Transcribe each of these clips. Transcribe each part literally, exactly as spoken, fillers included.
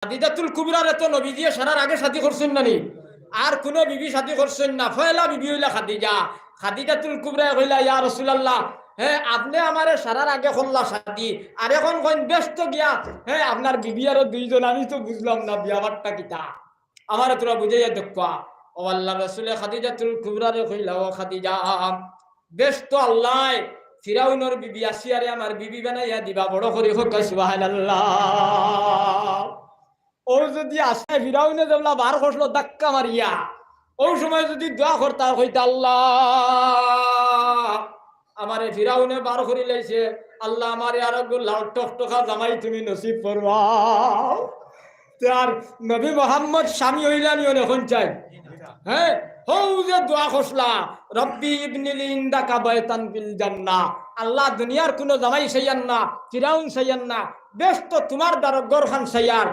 খাদিজাতুল কুবরারে তো নবীজিয়ে সারার আগে শাদি করছইন না নি? আর কুনু বিবি শাদি করছইন না, পয়লা বিবি অইলা খাদিজা। খাদিজাতুল কুবরায় কইলা, "ইয়া রাসূলুল্লাহ, হে, আপনে আমারে সারার আগে করলা শাদি, আর অখন কইন বেহেস্তো গিয়া, হে, আপনার বিবি আরো দুইজন, আমি তো বুঝলাম না বিয়াবারটা কিতা?" আমারে থুড়া বুঝাইয়া দেউক্কা। ও আল্লার রাসূলে খাদিজাতুল কুবরারে কইলা, "ও খাদিজা, বেহেস্তো আল্লায় ফিরাউনর বিবি আসিয়ারে আমার বিবি বানাইয়া দিবা, বড় করি কউক্কা সুবহানাল্লাহ।" অউ যুদি আসিয়ায় ফিরাউনে যেবলা বার করলো ধাক্কা মারিয়া, অউ সময় যুদি দোয়া করতা, কইতা, "আল্লাহ, আমারে ফিরাউনে বার করিলাইছে, আল্লাহ, আমারে আরোগু লাল টকটকা জামাই তুমি নসিব ফরমাও।" তে আর নবী মোহাম্মদ স্বামী অইলা নি অনে কইন চাই? হে, হউ যে দোয়া করছলা, "রব্বি ইবনিলি ইনদাকা বাইতান ফিল জান্নাহ।" আল্লাহ, দুনিয়ার কুনু জামাই চাইয়ার না, ফিরাউন চাইয়ার না, বেহেস্তো তুমার দ্বারো ঘরখান চাইয়ার।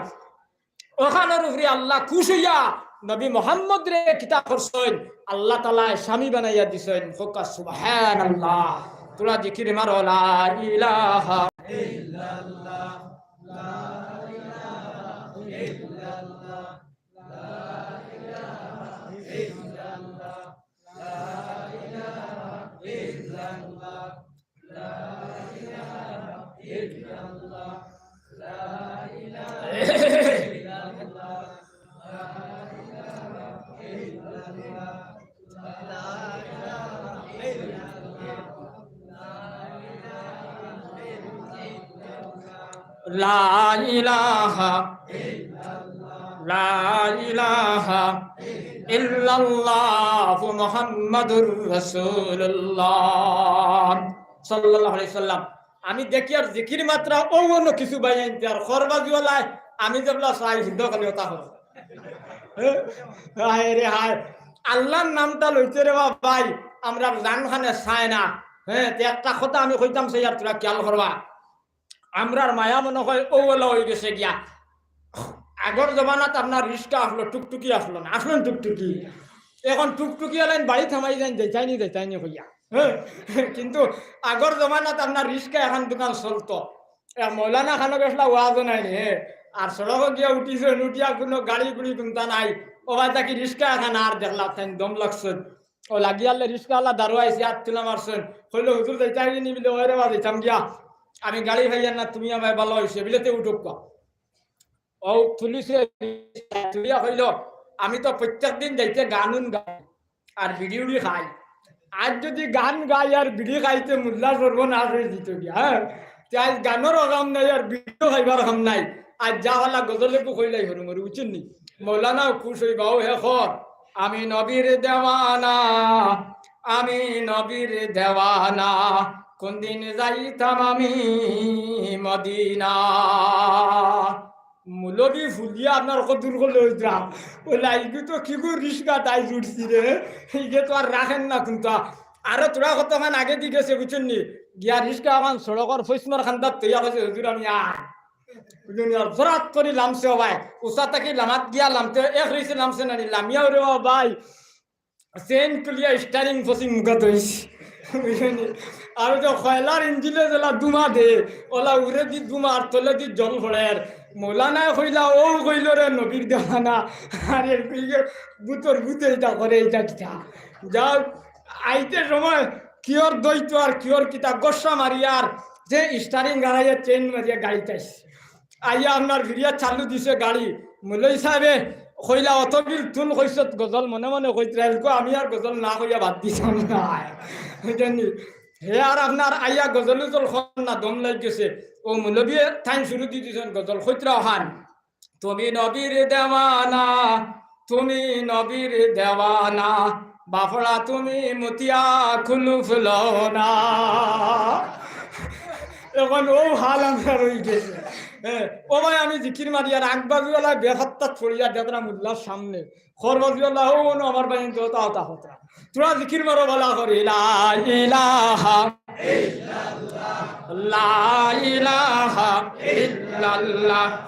অখানর উপরে আল্লাহ খুশ অইয়া নবী মোহাম্মদরে কিতা করছইন, আল্লাহ তাআলায় স্বামী বানাইয়া দিছইন। কউক্কা সুবহানাল্লাহ। থুড়া জিকির মারো, লা ইলাহা ইল্লাল্লাহ, লা ইলাহা ইল্লাল্লাহ, লা ইলাহা ইল্লাল্লাহ, লা ইলাহা ইল্লাল্লাহ, লা ইলাহা ইল্লাল্লাহ, লা ইলাহা ইল্লাল্লাহ, লা ইলাহা ইল্লাল্লাহ, লা ইলাহা ইল্লাল্লাহ, লা ইলাহা ইল্লাল্লাহ, লা ইলাহা, লা ইলাহা ইল্লাল্লাহু মুহাম্মাদুর রাসূলুল্লাহ সাল্লাল্লাহু আলাইহি ওয়াসাল্লাম। আমি দেখিয়ার জিকির মাতরা অউ অন্য কিছু বাইয়াইন্তে আর খরবাজিওয়ালায় আমি যেবলা চাই শুদ্ধ খালি অতা অয়। হায় রে হায়, আল্লার নামটা লইতে রে বা ভাই, আমরার জানখানে চায় না। হে, তে একটা কথা আমি কইতাম চাইয়ার, থুড়া খিয়াল করবা। আমরার মায়া মনো অয় অউ অলা অইগেছে গিয়া। আগর জমানাত আপনার রিস্কা আছলো, টুকটুকি আছলো না, আছলো নি টুকটুকি? অখন টুকটুকিআলাইন বাড়িত হামাই যাইন, যাইতায় নি, যাইতায় নি কইয়া। হে, কিন্তু আগর জমানাত আপনার রিস্কা এখান দুকান চলতো। এ মৌলানা খানো গেছলা ওয়াজও নাই নি, হে। আর সড়কো গিয়া উঠিছইন, উঠিয়া কুনু গাড়ি গুড়ি কুন্তা নাই। অবায় থাকি রিস্কা এখান আর দেখলা, তাইন দম লাগছে। অউ লাগিয়ালে রিস্কাআলা দারু আইছে, আত তুলা মারছইন। কইলো, "হুজুর, যাইতায় নি?" বুলে, "অয় রে বা, যাইতাম গিয়া। আমি গাড়ি পাইয়ার না, তুমি আমায় ভালা অইছে।" বুলে, "তে উঠউক্কা।" অউ তুলিছে, তুলিয়া কইলো, "আমি তো প্রত্যেক দিন যাইতে গান উন গাই আর বিড়ি উড়ি খাই। আইজ যুদি গান গাই আর বিড়ি খাই তে মুল্লার সর্বনাশ অইযিতো গিয়া, হে? তে আইজ গানরও কাম নাই আর বিড়িও খাইবার কাম নাই। আইজ যা অলা গজল এগু কইলাই হুরুমুরু, বুঝছইন নি?" মৌলানাও খুশ অইবা, অউ হে কর, "আমি নবীর দেওয়ানা, আমি নবীর দেওয়ানা, কুনদিন যাইতাম আমি মদিনা।" মৌলবি ফুলিয়া আপনার কত দূর করলে অইতরা। অউ লাইগু তো কিগু রিস্কা তাই জুটছি রে। ইগে তো আর রাখের না কুন্তা। আরো থুড়া কতখান আগেদি গেছে, বুঝছইন নি? গিয়া রিস্কা অখান সড়কর ফৈসমার খান্দাত থইয়া কইছে, "হুজুর, আমি আর।" বুঝছইন নি? আর জরাত করি লামছে অবায়। উচা থাকি লামাত গিয়া লামতে এক রিসে লামছে না নি? লামিয়া ওরে ও ভাই, চেইন খুলিয়া স্টারিং ফসিং মুখা থইছে। বুঝছইন নি? আর অউ যে কয়লার ইঞ্জিনে যেলা ধুমা দে, অলা উরেদি ধুমা আর তলেদি জল পড়ের। মৌলানায় কইলা, "অউ কইলো রে নবীর দেওয়ানা।" আর এর কইলে ভূতর ভূতে ইতা করে, ইতা কিতা? যাও, আইতে সময় কিওর দইতো আর কিওর কিতা গোসা মারিয়ার যে স্টারিং গাড়াইয়া চেইন মারিয়া গাড়িত আইছে। আইয়া আপনার ফিরিয়া চালু দিছে গাড়ি। মৌলবি সাবে কইলা, "অত বিল তুন কইছত গজল, মনে মনে কইতরা, এলকু আমি আর গজল না কইয়া বাদ দিতাম না।" বুঝছইন নি? হে আর আপনার আইয়া গজল উজল কর না, দম লাগি গেছে। অউ মৌলবিয়ে তাইন শুরু দি দিছইন গজল, কইতরা অখান, "তুমি নবীর দেওয়ানা, তুমি নবীর দেওয়ানা, বাফড়া তুমি মুতিয়া কুলুফ লও না।" অখন অউ হাল আমরার অইগেছে। হে, ও ভাই, আমি জিকির মারি আর আগ বাজুআলা বেফাত্তাত পড়িয়া দেখরা মুল্লার সামনে। খর বাজুআলা, অউ অনো আমার ভাই, অতা অতা হতরা। থুড়া জিকির মারো ভালা করি, লা ইলাহা ইল্লাল্লাহ, লা ইলাহা ইল্লাল্লাহ,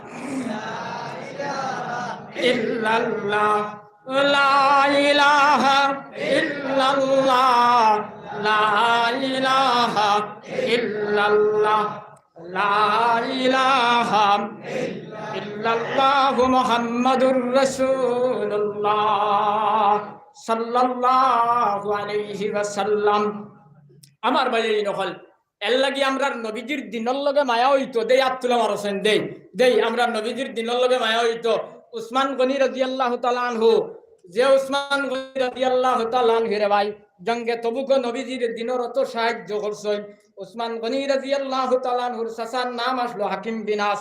ইল্লাল্লাহ, লা ইলাহা ইল্লাল্লাহ, লা ইলাহা ইল্লাল্লাহ, লা ইলাহা ইল্লাল্লাহ। সাল্লাল্লাহু মুহাম্মাদুর রাসূলুল্লাহ সাল্লাল্লাহু আলাইহি ওয়াসাল্লাম। আমার ভাইয়াইন অকল, এর লাগি আমরার নবীজির দ্বীনর লগে মায়া অইতো, দেই আত তুলা মারছইন, দেই, দেই, আমরার নবীজির দ্বীনর লগে মায়া অইতো। উসমান গনি রাদিয়াল্লাহু তাআলা আনহু, যে উসমান গনি রাদিয়াল্লাহু তাআলা আনহু রে ভাই, জঙ্গে তবুকো নবীজির দ্বীনর অত সাহায্য করছইন। উসমান গনি রাদিয়াল্লাহু তাআলা আনহুর চাচার নাম আসলো হাকিম বিন আস।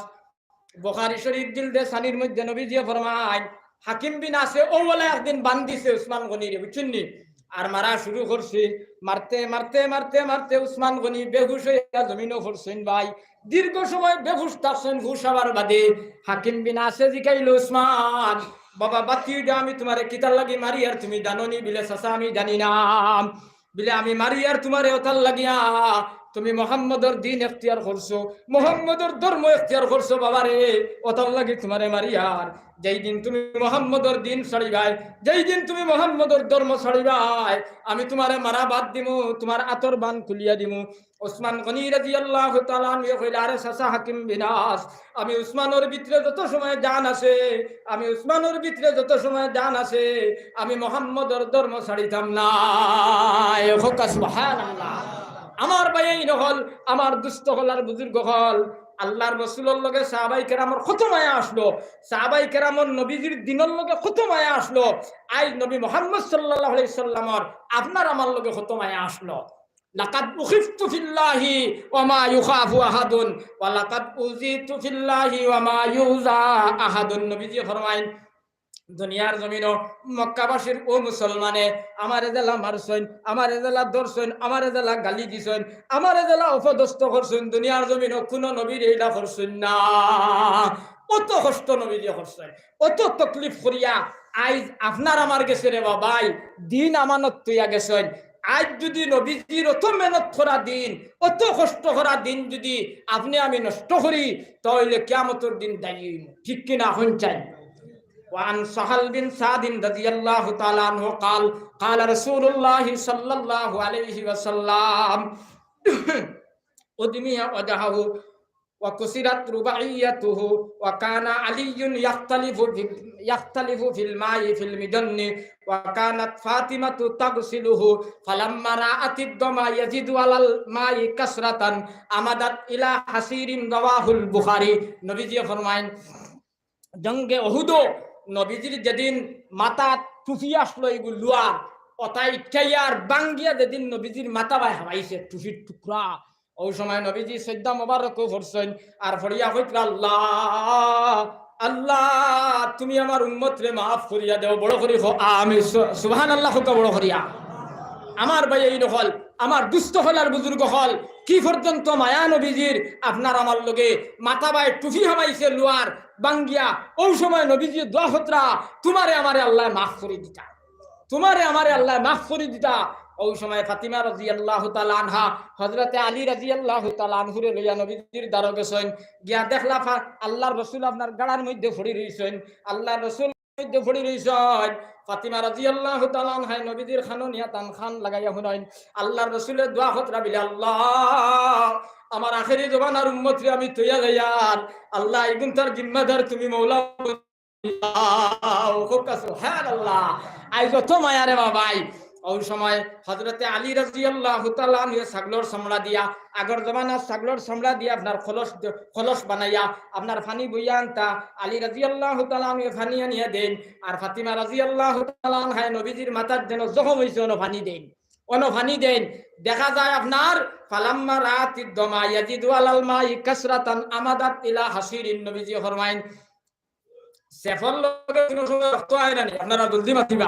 বুখারী শরীফ জিলদে সানির মধ্যে নবীজিয়ে ফরমাইন, হাকিম বিন আসে অউ ওলা একদিন বান্ধিছে উসমান গনিরে, বুঝছইন নি? আর মারা শুরু করছে, মারতে, মারতে, মারতে, মারতে উসমান গনি বেহুশ অইয়া জমিনো পড়ছইন ভাই। দীর্ঘ সময় বেহুশ থাকছইন, হুশ আবার বাদে হাকিম বিন আসে জিকাইল, "উসমান, বাবা, বাতিউডা আমি তুমারে কিতার লাগি মারি আর তুমি জানো নি?" বিলে, "চাচা, আমি জানি না।" বিলে, "আমি মারি আর তুমারে অতার লাগিয়া, তুমি মোহাম্মদর দ্বীন এখতিয়ার করছো, মোহাম্মদর ধর্ম এখতিয়ার করছো বাবারে, অতার লাগি তুমারে মারি আর। যেই দিন তুমি মোহাম্মদর দ্বীন ছাড়িবায়, যেই দিন তুমি মোহাম্মদর ধর্ম ছাড়িবায়, আমি তুমারে মারা বাদ দিমু, তুমার আতর বান খুলিয়া দিমু।" উসমান গনি রাদিয়াল্লাহু তাআলা আনহু কইলা, "আরে চাচা হাকিম বিন আস, আমি উসমানর ভিতরে যত সময় জান আছে, আমি উসমানর ভিতরে যত সময় জান আছে, আমি মোহাম্মদর ধর্ম ছাড়িতাম না।" এ কউক্কা সুবহানাল্লাহ। আমার ভাইয়াইন অকল, আমার দুস্ত অকল আর বুজুর্গ অকল, আল্লার রসুলর লগে সাহাবায়ে কেরামর কত মায়া আসলো, সাহাবায়ে কেরামর নবীজির দ্বীনর লগে কত মায়া আসলো। আইজ নবী মুহাম্মদ সাল্লাল্লাহু আলাইহি ওয়াসাল্লামর আপনার আমার লগে কত মায়া আসলো। "লাকাদ উখিফতু ফিল্লাহি ওয়া মা ইউখাফু আহাদুন, ওয়া লাকাদ উযিতু ফিল্লাহি ওয়া মা ইউযা আহাদুন।" নবীজিয়ে ফরমাইন, দুনিয়ার জমিনো মক্কাবাসীর অউ মুসলমানে আমারে যেলা মারছইন, আমারে যেলা ধরছইন, আমারে যেলা গালি দিছইন, আমারে যেলা অপদস্থ করছইন, দুনিয়ার জমিনো কুনু নবীরে ইলা করছইন না। অত কষ্ট নবীজিয়ে করছইন, অত তকলিফ করিয়া আইজ আপনার আমার গেছে রে বাবাই, দ্বীন আমানত থইয়া গেছইন। আইজ যুদি নবীজির অত মেহনত করা দ্বীন, অত কষ্ট করা দ্বীন যুদি আপনে আমি নষ্ট করি, তাইলে কিয়ামতর দিন দায়ী অইমু। ঠিক কি না? কইন চাই। وعن سهل بن سعد رضي الله تعالى عنه قال، قال رسول الله صلى الله عليه وسلم، أدمي وجهه وكسرت رباعيته، وكان علي يختلف في، يختلف في الماء في المجن، وكانت فاطمة تغسله، فلما رأت الظما يزيد على الماء كثرة أمدت إلى حصير، رواه البخاري। নবীজিয়ে ফরমাইন, জঙ্গে উহুদো নবীজির যেদিন মাথাত টুপি আসলো ইগু লুয়ার, অতা ইটকাইয়া আর ভাঙ্গিয়া যেদিন নবীজির মাথা বায় হামাইছে টুপির টুকরা, অউ সময় নবীজি সইজদা মোবারকো পড়ছইন, আর পড়িয়া কইতরা, "আল্লাহ, আল্লাহ, তুমি আমার উম্মতরে মাফ করিয়া দেও।" বড় করি কও, "আমিন।" সু-, সুবহানাল্লাহ কউক্কা বড় করিয়া। আমার ভাইয়াইন অকল, আমার দুস্ত অকল আর বুজুর্গ অকল, কি পর্যন্ত মায়া নবীজির আপনার আমার লগে, মাথা বায় টুপি হামাইছে লুয়ার ভাঙ্গিয়া, অউ সময় নবীজিয়ে দোয়া করতরা, "তুমারে আমারে আল্লায় মাফ করি দিতা, তুমারে আমারে আল্লায় মাফ করি দিতা।" অউ সময় ফাতিমা রাদিয়াল্লাহু তাআলা আনহা হযরতে আলী রাদিয়াল্লাহু তাআলা আনহুরে লইয়া নবীজির দ্বারো গেছইন, গিয়া দেখলা ফা-, আল্লার রসুল আপনার গাড়ার মধ্যে পড়ি রইছইন, আল্লার রসুল মধ্যে পড়ি রইছইন। ফাতিমা রাদিয়াল্লাহু তাআলা আনহায় নবীজির কানো নিয়া তান কান লাগাইয়া হুনইন। আল্লার রসুলে দোয়া করতরা বিলে, "আল্লাহ, আমার আখেরি জমানার উম্মতরে আমি থইয়া যাইয়ার, আল্লাহ, ইগুনতার জিম্মাদার তুমি মৌলা।" সুবহানাল্লাহ। আইজ অত মায়া রে বাবাই। অউ সময় হযরতে আলী রাদিয়াল্লাহু তাআলা আনহু ছাগলর চামড়া দিয়া, আগর জমানার ছাগলর চামড়া দিয়া আপনার কলস, কলস বানাইয়া আপনার পানি বইয়া আনতা। আলী রাদিয়াল্লাহু তাআলা আনহু পানি আনিয়া দেইন, আর ফাতিমা রাদিয়াল্লাহু তাআলা আনহায় নবীজির মাথাত যেন জখম অইছে, অনো পানি দেইন, অনো পানি দেইন। দেখা যায় আপনার, "ফালাম্মা রাআতিদ দমা ইয়াজিদু আলাল মাই কাসরাতান আমাদাত ইলা হাসিরিন", নবীজি ফরমাইন, সেফর লগে কুনু সময় রক্ত আয় না নি? আপনারা জলদি মাতিবা।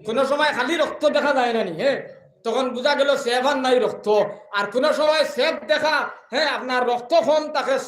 কুনু সময় খালি রক্ত দেখা যায় না নি? হে, তখন বুঝা গেল সেফ আর নাই রক্ত। আর কুনু সময় সেফ দেখা, হে, আপনার রক্ত কম থাকে,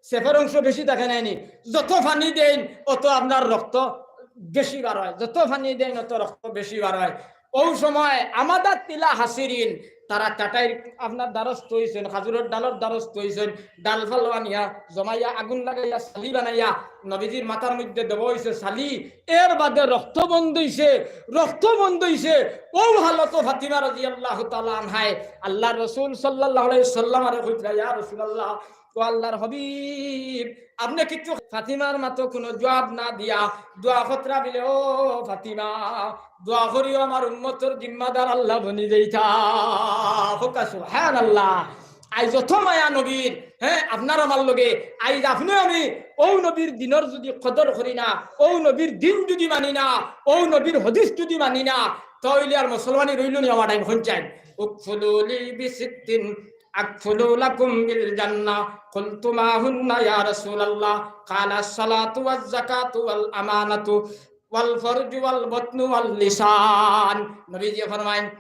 সেফর অংশ বেশি থাকে না নি? যত পানি দেইন, অত আপনার রক্ত বেশি বার অয়, যত পানি দেইন, অত রক্ত বেশি বার অয়। অউ সময় আমাদাত ইলা হাসিরিন, তারা চাটাইর আপনার দ্বারস্থ অইছইন, খাজুরর ডালর দ্বারস্থ অইছইন, ডাল ফাল আনিয়া জমাইয়া আগুন লাগাইয়া ছালি বানাইয়া নবীজির মাথার মধ্যে দেওয়া অইছে ছালি। এর বাদে রক্ত বন্ধ অইছে, রক্ত বন্ধ অইছে। অউ হালতো ফাতিমা রাদিয়াল্লাহু তাআলা আনহায় আল্লার রসুল সাল্লাল্লাহু আলাইহি ওয়াসাল্লামরে কইতরা, "ইয়া রাসূলুল্লাহ, ও আল্লাহর হাবিব, আপনে কিচ্ছু ফাতিমার মাতো কুনু জুয়াব না দিয়া দোয়া করতরা বিলে, "ও ফাতিমা, দোয়া করিও আমার উম্মতর জিম্মাদার আল্লাহ বনি যাইতা।" কউক্কা সুবহানাল্লাহ। আইজ অত মায়া নবীর, হে, আপনার আমার লগে, আইজ আপনে আমি অউ নবীর দিনর যুদি কদর করি না, অউ নবীর দিন যুদি মানি না, অউ নবীর হাদিস যুদি মানি না, তাইলে আর মুসলমানি রইলো নি আমার টাইম। কোন চাই? "اكفلوا لي بست أكفل لكم بالجنة، قلت: ما هن يا رسول الله؟ قال: الصلاة والزكاة والأمانة والفرج والبطن واللسان।" নবীজি ফরমাইন,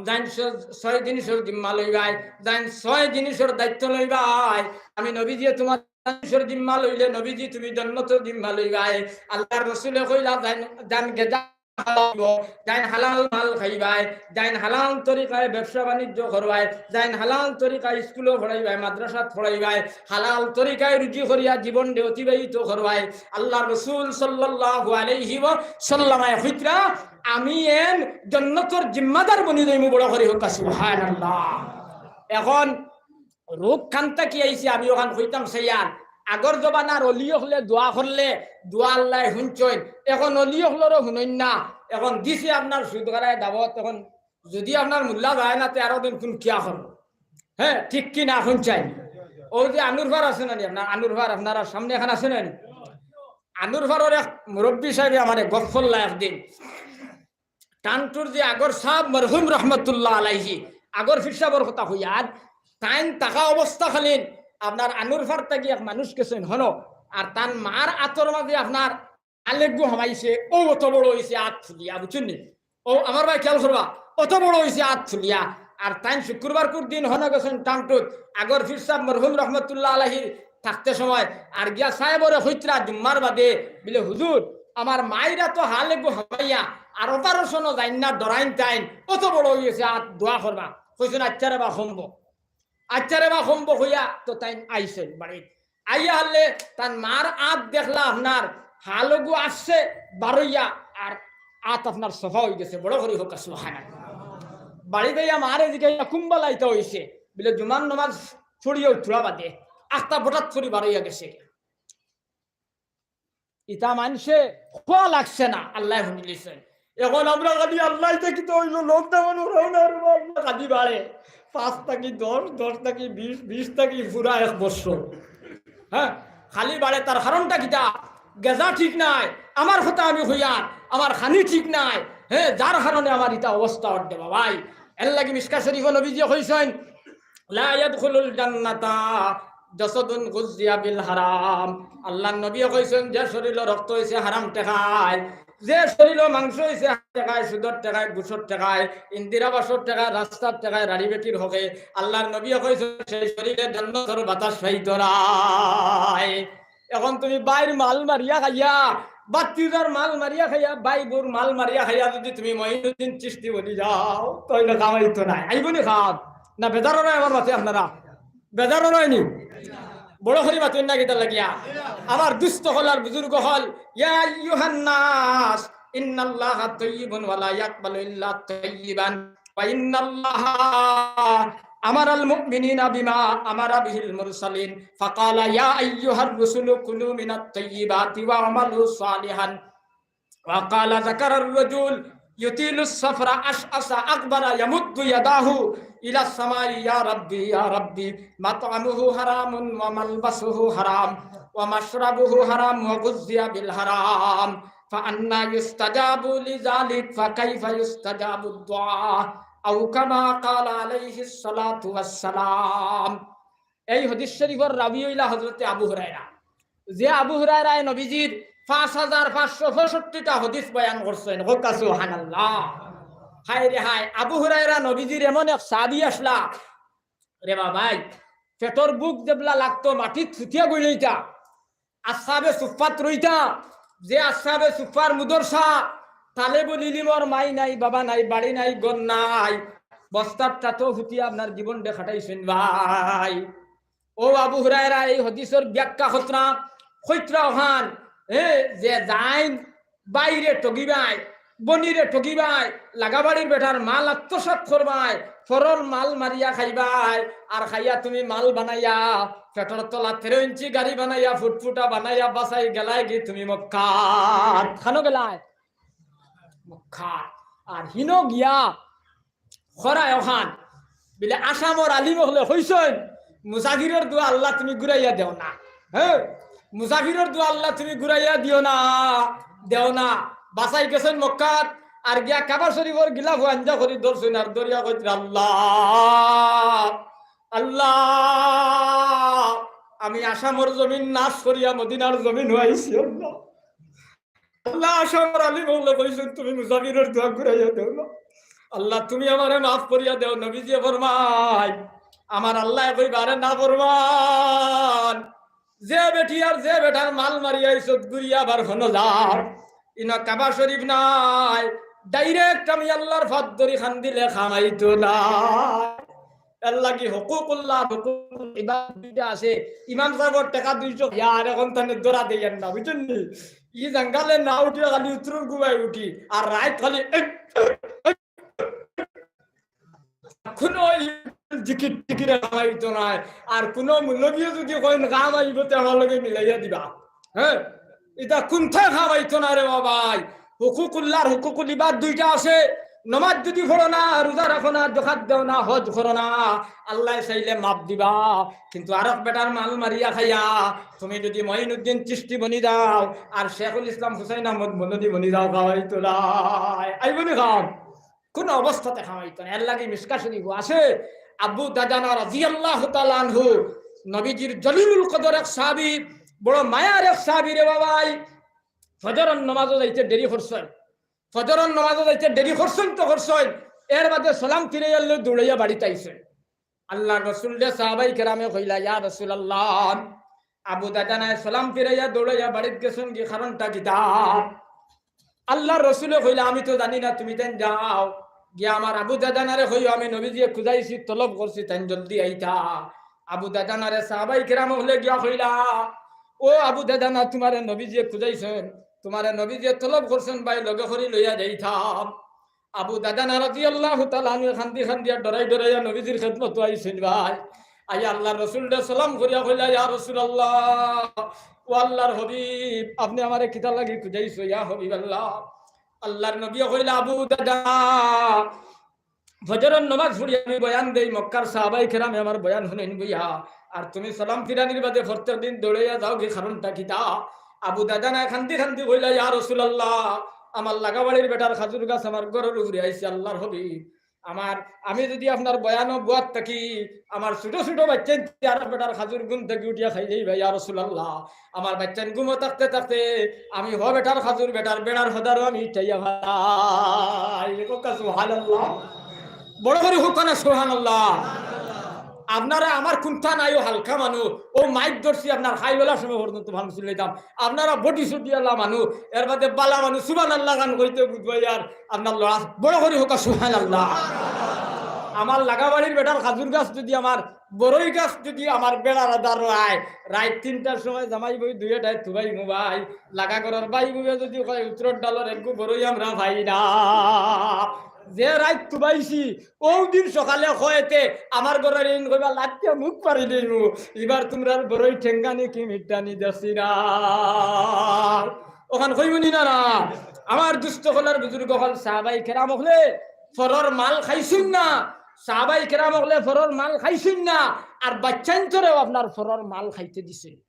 যাইন ছ-, ছয় জিনিসর জিম্মা লইবায়, যাইন ছয় জিনিসর দায়িত্ব লইবায়। আমি নবীজিয়ে তুমার জিনিসর জিম্মা লইলে নবীজি তুমি জন্নতর জিম্মা লইবায়। আল্লাহর রসুলে কইলা, যাইন, যাইন গেজা খাওয়াইবো, যাইন হালাল মাল খাইবায়, যাইন হালাল তরিকায় ব্যবসা বাণিজ্য করবায়, যাইন হালাল তরিকায় স্কুলো পড়াইবায়, মাদ্রাসাত পড়াইবায়, হালাল তরিকায় রুজি করিয়া জীবনরে অতিবাহিত করবায়। আল্লাহর রসুল সাল্লাল্লাহু আলাইহি ওয়াসাল্লামে কইতরা, "আমি এন জন্নতর জিম্মাদার বনি যাইমু।" বড় করি কউক্কা সুবহানাল্লাহ। এখন রোগ কান থাকি আইছে, আমি অখান কইতাম চাইয়ার। আগর জমানার অলি অকলে দোয়া করলে দোয়া আল্লায় হুনছইন। এখন অলি অকলরও হুনইন না। এখন দিছে আপনার সুদগারায় দাওয়াত, এখন যুদি আপনার মুল্লা যায় না, তে আরো দিন কুন কিয়া করবো? হে, ঠিক কি না? হুনছইন? অউ যে আনুরফার আছে না নি, আপনার আনুরফার, আপনারার সামনে এখান আছে না নি? আনুরফারর এক মুরব্বি সাহেবে আমারে গফ করলা একদিন। টাংটুর যে আগর সাব মরহুম রহমতুল্লাহ আলাইহি, আগর পীর সাবর কথা কইয়ার, তাইন থাকা অবস্থাকালীন আপনার আনুরফার থাকি এক মানুষ গেছইন হনো, আর তান মার আতর মাঝে আপনার আলেগু হামাইছে, অউ অত বড় অইছে আত ফুলিয়া, বুঝছইন নি? অউ আমার ভাই খেয়াল করবা, অত বড় অইছে আত ফুলিয়া। আর তাইন শুক্রবারকুর দিন হনো গেছইন টাংটুত, আগর পীর সাব মরহুম রহমতুল্লাহ আলাইহির থাকতে সময়, আর গিয়া সাহেবরে কইতরা জুম্মার বাদে, বিলে, "হুজুর, আমার মাইর আতো আলেগু হামাইয়া আর operation-ও যাইন না, ডরাইন তাইন, অত বড় অইগেছে আত, দোয়া করবা।" কইছইন, "আচ্ছা রে বা, কমবো, আচ্ছা রে বা, কমবো," কইয়া তো তাইন আইছইন বাড়িত। আইয়া হারলে তান মার আত দেখলা আপনার আলেগু আসছে বারইয়া, আর আত আপনার সাফা অইগেছে। বড় করি কউক্কা সুবহানাল্লাহ। বাড়িত আইয়া মারে জিগাইলা, "কুনবালা ইতা অইছে?" বিলে, "জুমার নমাজ পড়িয়া উঠরা বাদে আখতা বটাত করি বারইয়া গেছে।" ইতা মানষে কওয়া লাগছে না, আল্লায় হুনিলিছইন। এখন আমরা খালি আল্লাহ ইতা কিতা অইলো, lockdown-ও রওনা আর আমরা খালি বাড়ে। পাঁচ থাকি দশ, দশ থাকি বিশ, বিশ থাকি পুরা এক বছর। হে, খালি বাড়ে। তার কারণটা কিতা? গেজা ঠিক নাই, আমার কথা আমি কইয়ার, আমার খানি ঠিক নাই। হে, যার কারণে আমার ইতা অবস্থা অর দে বাবাই। এরলাগি মিশকাত শরীফো নবীজিয়ে কইছইন, "لا يدخل الجنة جسد غذي بالحرام।" আল্লাহর নবীয়ে কইছইন, যে শরীলো রক্ত অইছে হারাম টেকায়, যে শরীলো মাংস অইছে হারাম টেকায়, সুদর টেকায়, ঘুষর টেকায়, ইন্দিরা আবাসর টেকায়, রাস্তার টেকায়, রাড়ি বেটির হকে, আল্লাহর নবীয়ে কইছইন, সেই শরীরে জন্নতর বাতাস পাইতো নায়। এখন তুমি ভাইর মাল মারিয়া খাইয়া, ভাতিজার মাল মারিয়া খাইয়া, ভাই বউর মাল মারিয়া খাইয়া যুদি তুমি মঈনুদ্দিন চিশতি বনি যাও, তাইলে কামাইতো নায়। আইবো নি কাম? না বেজার অইরা আমার মাতে আপনারা? বেজার অইরা নি? বড় করি মাতইন না কিতার লাগিয়া? আমার দুস্ত অকল আর বুজুর্গ অকল, يا أيها الناس إن الله طيب ولا يقبل إلا طيبا وإن الله أمر المؤمنين بما أمر به المرسلين فقال يا أيها الرسل كلوا من الطيبات واعملوا صالحا وقال ذكر الرجل يطيل السفر أشعث أغبر يمد يداه إلى السماء يا ربي يا ربي مطعمه حرام وملبسه حرام ومشربه حرام وغذي بالحرام فأنى يستجاب لذلك فكيف يستجاب الدعاء أو كما قال عليه الصلاة والسلام। এই হাদিস শরীফর রাবি অইলা হযরতে আবু হুরায়রা। যে আবু হুরায়রায় নবীজির পাঁচ হাজার পাঁচশো পঁয়ষট্টিটা হাদিস বয়ান করছইন। কউক্কা সুবহানাল্লাহ। হায় রে হায়, আবু হুরায়রা নবীজির এমন এক সাহাবী আছলা, রে বাবাই, পেটর ভুক যেবলা লাগতো মাটিত ফুতিয়া গইলইতা। আসহাবে সুফফাত রইতা, যে আসহাবে সুফফার মুদরসা, তালেবুল ইলিমর মাই নাই, বাবা নাই, বাড়ি নাই, ঘর নাই, বস্তার টাতো ফুতিয়া আপনার জীবনরে কাটাইছইন ভাই। অউ আবু হুরায়রা এই হাদিসর ব্যাখ্যা করতরা, কইতরা অখান, হে, যে যাইন ভাইরে ঠগিবায়, বইনরে ঠগিবায়, লাগাবাড়ির বেটার মাল আত্মসাৎ করবায়, পরর মাল মারিয়া খাইবায়, আর খাইয়া তুমি মাল বানাইয়া, পেটর তলা তেরো ইঞ্চি গাড়ি বানাইয়া, ফুটফুটা বানাইয়া বাসাই গেলায় গি তুমি মক্কাত। খানো গেলায়? মক্কাত। আর হিনো গিয়া খরায় অখান, বিলে আসামর আলিম অকলে কইছইন, মুসাফিরর দোয়া আল্লাহ তুমি ঘুরাইয়া দেও না। হ্যাঁ, মুসাফিরর দোয়া আল্লাহ তুমি ঘুরাইয়া দিও না, দেও না। বাসাই গেছইন মক্কাত, আর গিয়া কাবা শরীফর গিলাফ আঞ্জা করি ধরছইন, আর ধরিয়া কইতরা, "আল্লাহ, আল্লাহ, আমি আসামর জমিন নাশ করিয়া মদিনার জমিন আইছি, আল্লাহ।" আল্লাহ, আসামর আলিম অকলে কইছইন, তুমি মুসাফিরর দোয়া ঘুরাইয়া দেও না। আল্লাহ, তুমি আমারে মাফ করিয়া দেও। নবীজিয়ে ফরমাইন, আমার আল্লায় কইবা, আরে নাফরমান, যে বেটি আর যে বেটার মাল মারিয়া আইছত, ঘুরিয়া আবার হনো যার। ইনো কাবা শরীফ নাই, direct আমি আল্লাহর ফাত ধরি কান্দিলে কামাইতো না। এর লাগি হুকুকুল্লাহ, হুকুকুল ইবাদ দুইটা আছে। ইমাম সাবর টেকা দুইশো, ইয়ার অখন তানে ধরা দেইয়েন না, বুঝছইন নি? ই জাঙ্গালে না উঠিয়া খালি উত্তরর গুবায় উঠি, আর রাইত খালি কুনু জিকির টিকিরে কামাইতো নায়। আর কুনু মৌলবীয়ে যুদি কইন কামাইবো, তে আমার লগে মিলাইয়া দিবা। হ্যাঁ, ইতা কুন্তা কামাইতো না রে বাবাই। হুকুকুল্লাহর হুকুকুল ইবাদ দুইটা আছে। নমাজ যুদি পড়ো না, রোজা রাখো না, জাকাত দেও না, হজ করো না, আল্লায় চাইলে মাফ দিবা। কিন্তু আরক বেটার মাল মারিয়া খাইয়া তুমি যুদি মঈনুদ্দিন চিশতি বনি যাও আর শেখুল ইসলাম হুসাইন আহমদ মদনী বনি যাও, কামাইতো নায়। আইবো নি কাম? কুনু অবস্থাতে কামাইতো না। এর লাগি মিশকা শরীফো আছে, আবু দাজানা রাদিয়াল্লাহু তাআলা আনহু, নবীজির জলিলুল কদর এক সাহাবী, বড় মায়ার এক সাহাবী রে বাবাই, ফজরর নমাজো যাইতে দেরি করছইন। ফজরর নমাজো যাইতে দেরি করছইন তো করছইন, এর বাদে সালাম ফিরাইয়া লইয়া দৌড়াইয়া বাড়িত আইছইন। আল্লাহর রসুলরে সাহাবায়ে কেরামে কইলা, "ইয়া রাসূলুল্লাহ, আবু দাজানায় সালাম ফিরাইয়া দৌড়াইয়া বাড়িত গেছইন গি, কারণটা কিতা?" আল্লাহর রসুলে কইলা, "আমি তো জানি না, তুমি তাইন যাও, গিয়া আমার আবু দাজানারে কইও, আমি নবীজিয়ে খুজাইছি, তলব করছি, তাইন জলদি আইতা।" আবু দাজানারে সাহাবায়ে কেরাম অকলে গিয়া কইলা, "ও আবু দাজানা, তুমারে নবীজিয়ে খুজাইছইন, তুমারে নবীজিয়ে তলব করছইন, ভাই, লগে করি লইয়া যাইতাম।" আবু দাজানা রাদিয়াল্লাহু তাআলা আনহু কান্দি কান্দিয়া ডরাই ডরাইয়া নবীজির খেদমতো আইছইন ভাই। আইয়া আল্লাহর রসুলরে সালাম করিয়া কইলা, "ইয়া রাসূলুল্লাহ, ও আল্লাহর হাবিব, আপনে আমারে কিতার লাগি খুজাইছো, ইয়া হাবিবাল্লাহ?" আল্লাহর নবীয়ে কইলা, "আবু দাজানা, ফজরর নমাজ পড়িয়া আমি বয়ান দেই, মক্কার সাহাবায়ে কেরামে আমার বয়ান হুনইন বইয়া, আর তুমি সালাম ফিরানির বাদে প্রত্যেক দিন দৌড়াইয়া যাওগি, কারণটা কিতা?" আবু দাজানায় কান্দি কান্দি কইলা, "ইয়া রাসূলুল্লাহ, আমার লাগাবাড়ির বেটার খাজুর গাছ আমার ঘরর উপরে আইছে, আল্লাহর হাবিব। আমার, আমি যুদি আপনার বয়ানো বুয়াত থাকি, আমার ছুটো ছুটো বাইচ্চাইন্তে আরক বেটার খাজুর ঘুম থাকি উঠিয়া খাইলাইবা, ইয়া রাসূলুল্লাহ। আমার বাইচ্চাইন ঘুমো থাকতে থাকতে আমি হ বেটার খাজুর বেটার বেড়ার হদারও আমি উঠাইয়া ফালাই।" কউক্কা সুবহানাল্লাহ। বড় করি কউক্কা না সুবহানাল্লাহ। আপনারা আমার কুন্তা নাই, অউ হালকা মানুষ, অউ মাইক ধরছি আপনার খাইবেলার সময় পর্যন্ত ভালা চিল্লাইতাম। আপনারা বডি সডি আলা মানুষ, এর বাদে বালা মানুষ, সুবহানাল্লাহ খান কইতে বুঝবায় আর আপনার লড়া। বড় করি কউক্কা সুবহানাল্লাহ। আমার লাগাবাড়ির বেটার খাজুর গাছ যুদি আমার বড়ই গাছ যুদি আমার বেড়ার আদার রায়, রাইত তিনটার সময় জামাই বউ দুইওটায় তুবাইমু ভাই, লাগা ঘরর ভাই বউয়ে যুদি কয়, "উত্তরর ডালর একগু বড়ই আমরা পাই না।" যে রাইত তুবাইছি, অউ দিন সকালে কয় তে, আমার ঘরর ইন কইবা, "লাঠিয়া মুখ পাড়ি দিমু, ইবার তুমরার বড়ই টেঙ্গানি কি মিঠানি দেখছি না।" অখান কইমু নি না, না? আমার দুস্ত অকল আর বুজুর্গ অকল, সাহাবায়ে কেরাম অকলে পরর মাল খাইছইন না, সাহাবায়ে কেরাম অকলে পরর মাল খাইছইন না, আর বাইচ্চাইন্তরেও আপনার পরর মাল খাইতে দিছইন।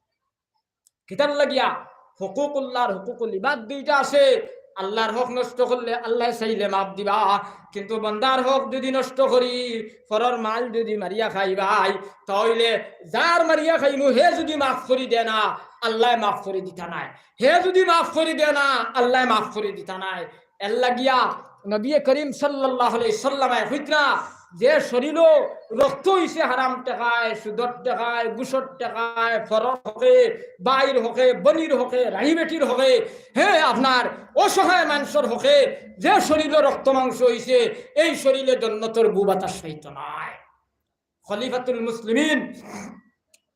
কিতার লাগিয়া? হুকুকুল্লাহ আর হুকুকুল ইবাদ দুইটা আছে। আল্লাহর হক নষ্ট করলে আল্লায় চাইলে মাফ দিবা, কিন্তু বন্দার হক যুদি নষ্ট করি, পরর মাল যুদি মারিয়া খাই ভাই, তা অইলে যার মারিয়া খাইমু হে যুদি মাফ করি দেয় না, আল্লায় মাফ করি দিতা নায়। হে যুদি মাফ করি দেয় না, আল্লায় মাফ করি দিতা নায়। এর লাগিয়া নবী করিম সাল্লাল্লাহু আলাইহি সাল্লামে কইতরা, যে শরীলো রক্ত অইছে হারাম টেকায়, সুদর টেকায়, ঘুষর টেকায়, পরর হকে, ভাইর হকে, বইনর হকে, রাহি বেটির হকে, হে আপনার অসহায় মানষর হকে, যে শরীলো রক্ত মাংস অইছে, এই শরীলে জন্নতর বু বাতাস পাইতো নায়। খলিফাতুল মুসলিমিন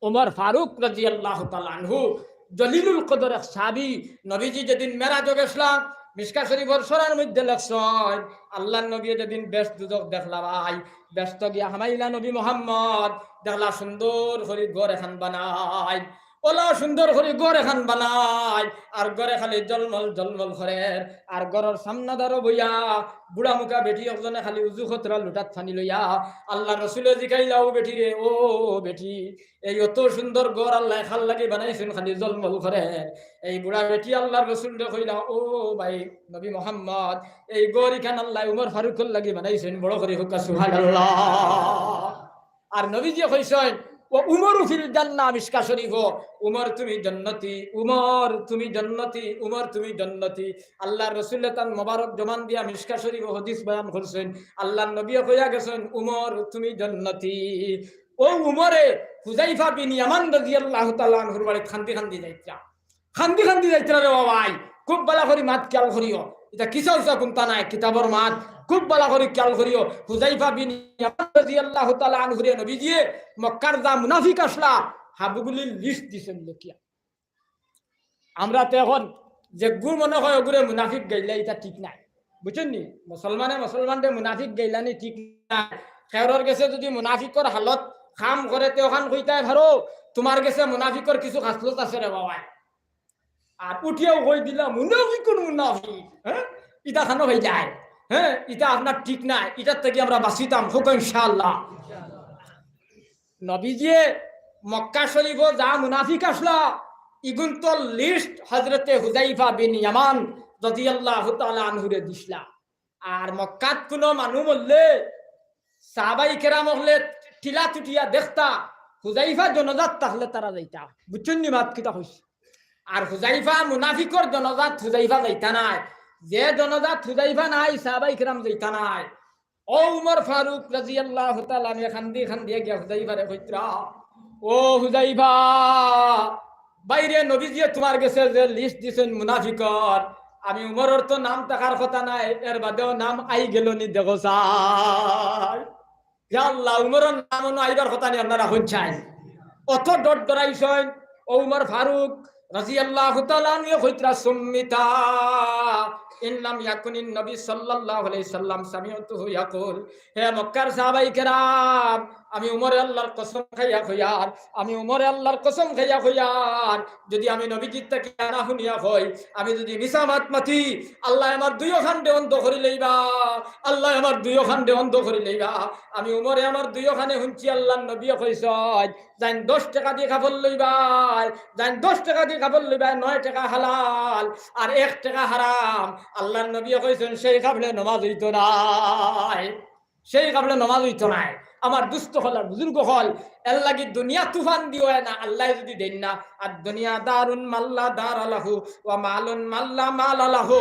ওমর ফারুক রাদিয়াল্লাহু তাআলা আনহু, জলিলুল কদর এক সাহাবী, নবীজি যেদিন মেরাজো গেছলা, মিশকা শরীফর সরার মধ্যে লেখছইন, আল্লাহর নবী যেদিন বেহেস্ত দুজখ দেখলা ভাই, বেহেস্ত গিয়া হামাইলা নবী মোহাম্মদ, দেখলা সুন্দর করি ঘর এখান বানাইন, ওলা সুন্দর করি ঘর এখান বানাইন, আর ঘরে খালি জলমল জলমল করের, আর ঘরর সামনাদারো বইয়া বুড়া মুখা বেটি একজনে খালি উজু খতরা লুটাত পানি লইয়া আল্লাহর রসুলে জিকাইলা, "ও বেটি রে, ও বেটি, এই অত সুন্দর ঘর আল্লায় কার লাগি বানাইছইন খালি জলমল করের?" এই বুড়া বেটি আল্লাহর রসুলরে কইলা, "ও ভাই নবী মোহাম্মদ, এই ঘর ইখান আল্লায় উমর ফারুকর লাগি বানাইছইন, বড় করি কউক্কা সুবহানাল্লাহ।" আর নবীজিয়ে কইছইন, "ওয়া উমরু ফিল জান্নাহ", মিশকা শরীফো, "উমর তুমি জন্নতি, উমর তুমি জন্নতি, উমর তুমি জন্নতি।" আল্লাহর রসুলে তান মোবারক জবান দিয়া মিশকা শরীফো হাদিস বয়ান করছইন, আল্লাহর নবীয়ে কইয়া গেছইন, "উমর তুমি জন্নতি।" অউ উমরে হুজাইফা বিন ইয়ামান রাদিয়াল্লাহু তাআলা আনহুর বাড়িত কান্দি কান্দি যাইতরা। কান্দি কান্দি যাইতরা রে বাবাই। খুব ভালা করি মাত খিয়াল করিও। ইটা কিসা উসা কুন্তা নায়, কিতাবর মাত। খুব ভালা করি খিয়াল করিও। হুজাইফা বিন ইয়ামান রাদিয়াল্লাহু তাআলা আনহুরে নবীজিয়ে মক্কার যা মুনাফিক আছলা, হাবুগুলির list দিছইন লেখিয়া। আমরা তো এখন যেগু মনে কয় ওগুরে মুনাফিক গাইলা, ইটা ঠিক নায়, বুঝছইন নি? মুসলমানে মুসলমানরে মুনাফিক গাইলানি ঠিক নায়। কেউরর গেছে যুদি মুনাফিকর হালত কাম করে, তে অখান কইতায় পারো, "তুমার গেছে মুনাফিকর কিছু খাসলত আছে রে বাবাই।" আর উঠিয়াউ কই দিলা, "মুনাফিকুন মুনাফিক।" হ্যাঁ, ইটা খানো অইযায়। হ্যাঁ, ইটা আপনার ঠিক নায়, ইটার থাকি আমরা বাঁচিতাম, কউক্কা ইনশাআল্লাহ। নবীজিয়ে মক্কা শরীফো যা মুনাফিক আছলা, ইগুন্তর list হজরতে হুজাইফা বিন ইয়ামান রাদিয়াল্লাহু তাআলা আনহুরে দিছলা। আর মক্কাত কুনু মানুষ মরলে সাহাবাই কেরাম অকলে টিলা তুটিয়া দেখতা, হুজাইফা জনাজাত থাকলে তারা যাইতা। বুঝছইন নি মাত কিতা কইছি? আর হুজাইফা মুনাফিকর জনাজাত হুজাইফা যাইতা নায়, যে জনাজাত হুজাইফা নাই, সাহাবাই কেরাম যাইতা নায়। অউ উমর ফারুক রাদিয়াল্লাহু তাআলা আনহু কান্দি কান্দিয়া গিয়া হুজাইফারে কইতরা, "ও হুজাইফা, বাইরে নবীজিয়ে তুমার গেছে যে list দিছইন মুনাফিকর, আমি উমরর তো নাম থাকার কথা নায়, এর বাদেও নাম আই গেলো নি দেখো চাই।" ইয়া আল্লাহ, উমরর নাম অনো আইবার কথা নি, আপনারা কউক্কা চাই। অত ডর ডরাইছইন, অউ উমর ফারুক রাদিয়াল্লাহু তাআলা আনহু কইতরা, "সুম্মিতা ইন লাম ইয়াকুনিন নবী সাল্লাল্লাহু আলাইহি সাল্লাম সামি'তুহু ইয়াকুল।" হে মক্কার সাহাবাই কেরাম, আমি উমরে আল্লাহর কসম খাইয়া কইয়ার, আমি উমরে আল্লাহর কসম খাইয়া কইয়ার, যুদি আমি নবীজির থাকি না হুনিয়া কই, আমি যুদি মিছা মাত মাতি, আল্লায় আমার দুইও কানরে অন্ধ করি লইবা, আল্লায় আমার দুইও কানরে অন্ধ করি লইবা। আমি উমরে আমার দুইও কানে হুনছি, আল্লাহর নবীয়ে কইছইন, যাইন দশ টেকা দি কাপড় লইবায়, যাইন দশ টেকা দি কাপড় লইবায়, নয় টেকা হালাল আর এক টেকা হারাম। আল্লাহর নবীয়ে কইছইন, সেই কাপড়ে নমাজ অইতো নায়, সেই কাপড়ে নমাজ অইতো নায়। আমার দুস্ত অকল আর বুজুর্গ অকল, এরলাগি দুনিয়া তুফান দিও না, আল্লায় যুদি দেইন না। আর দুনিয়া দারুন মাল্লা দারা লাহু, ওয়া মালুন মাল্লা মালা লাহু,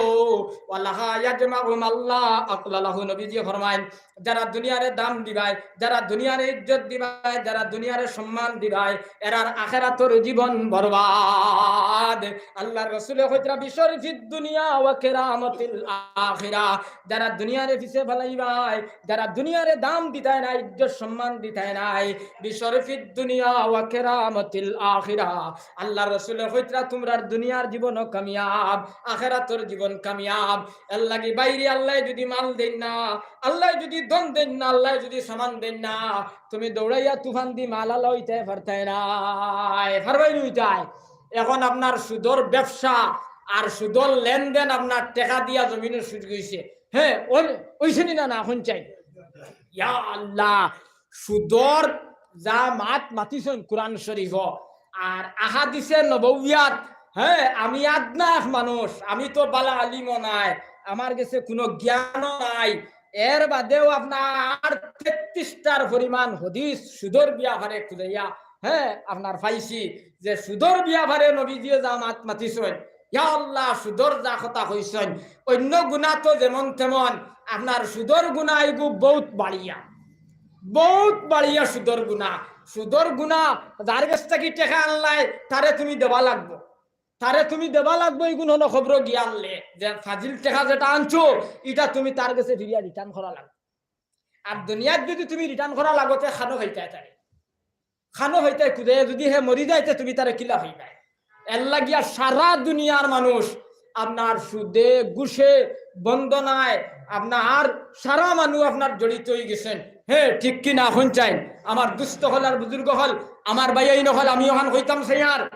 ওয়া লাহা ইয়াজমাউ মাল্লা আকলা লাহু। নবীজিয়ে ফরমাইন, যারা দুনিয়ারে দাম দিবায়, যারা দুনিয়ারে ইজ্জত দিবায়, যারা দুনিয়ারে সম্মান দিবায়, এরার আখেরাতর জীবন বরবাদ। আল্লাহর রসুলে কইতরা, "বিশরফিদ দুনিয়া ওয়া কেরামতিল আখিরা।" যারা দুনিয়ারে পিছে ফালাইবায়, যারা দুনিয়ারে দাম দিতায় নায়, ইজ্জত সম্মান দিতায় নায়, "বিশরফিদ দুনিয়া ওয়া কেরামতিল আখিরা।" আল্লাহর রসুলে কইতরা, "তুমরার দুনিয়ার জীবনও কামিয়াব, আখেরাতর জীবন কামিয়াব।" এরলাগি বাইরে আল্লায় যুদি মাল দেইন না, আল্লায় যুদি ধন দেইন না, আল্লায় যুদি সামান দেইন না, তুমি দৌড়াইয়া তুফান দি মালআলা অইতায় পারতায় নায়, পারবায় নি অইতায়? এখন আপনার সুদর ব্যবসা আর সুদর লেনদেন আপনার টেকা দিয়া জমিনর সুযোগ অইছে। হ্যাঁ, অই-, অইছে নি না, না, অখন চাই? ইয়া আল্লাহ, সুদর যা মাত মাতিছইন কুরআন শরীফো, আর আহাদিসে নববিয়াত, হ্যাঁ, আমি আদনা এক মানুষ, আমি তো বালা আলিমও নায়, আমার গেছে কুনু জ্ঞানও নাই, এর বাদেও আপনার তেত্রিশটার পরিমাণ হাদিস সুদর বিয়াপারে খুঁজাইয়া, হ্যাঁ, আপনার পাইছি যে সুদর বিয়াপারে নবীজিয়ে যা মাত মাতিছইন, ইয়া আল্লাহ, সুদর যা কথা কইছইন, অইন্য গুনা তো যেমন তেমন, আপনার সুদর গুনা ইগু বউত বাড়িয়া, বউত বাড়িয়া সুদর গুনা। সুদর গুনা, যার গেছ থাকি টেকা আনলায়, তারে তুমি দেওয়া লাগবো, তারে তুমি দেওয়া লাগবো, ইগুন হনো খবরো গিয়া আনলে, যে ফাজিল টেকা যেটা আনছো, ইটা তুমি তার গেছে ফিরিয়া return করা লাগবো। আর দুনিয়াত যুদি তুমি return করা লাগো, তে খানো খাইতায় তারে। খানো খাইতায় খুঁজে, যুদি হে মরি যায়, তে তুমি তারে কিলা খাইবায়? এরলাগিয়া সারা দুনিয়ার মানুষ আপনার সুদে, ঘুষে, বন্দনায় আপনার সারা মানুষ আপনার জড়িত অইগেছইন। হে, ঠিক কি না? হুনছইন আমার দুস্ত অকল আর বুজুর্গ অকল, আমার ভাইয়াইন অকল, আমি অখান কইতাম চাইয়ার।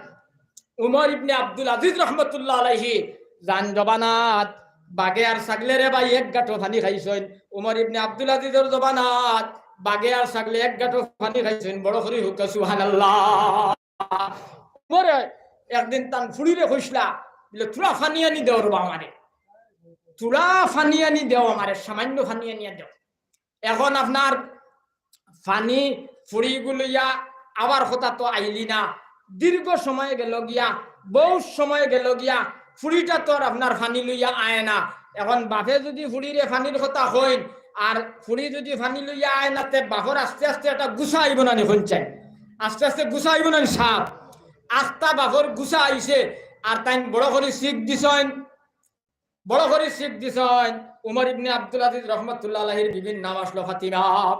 উমর ইবনে আব্দুল আজিজ রহমতুল্লাহ আলাইহি যান জবানাত বাঘে আর ছাগলে রে ভাই এক গাটো পানি খাইছইন। উমর ইবনে আব্দুল আজিজর জবানাত বাঘে আর ছাগলে এক গাটো পানি খাইছইন। বড় করি কউক্কা সুবহানাল্লাহ। উমরে একদিন তান ফুড়িরে কইছলা, বলে, "থুড়া পানি আনি দেও রে বা আমারে, থুড়া পানি আনি দেও আমারে, সামান্য পানি আনিয়া দেও।" এখন আপনার পানি ফুড়িগু লইয়া আওয়ার কথা তো আইলি না, দীর্ঘ সময় গেল গিয়া, বউত সময় গেল গিয়া, ফুড়িটা তো আর আপনার পানি লইয়া আয় না। এখন বাপে যুদি ফুড়িরে পানির কথা কইন, আর ফুড়ি যুদি পানি লইয়া আয় না, তে বাপর আস্তে আস্তে একটা গুসা আইবো না নি? হুনছইন, আস্তে আস্তে গুসা আইবো না নি সাব? আস্তা বাপর গুসা আইছে, আর তাইন বড় করি চিক দিছইন, বড় করি চিক দিছইন। উমর ইবনে আব্দুল আজিজ রহমতুল্লাহ আলাইহির বিবির নাম আছলো ফাতিমা।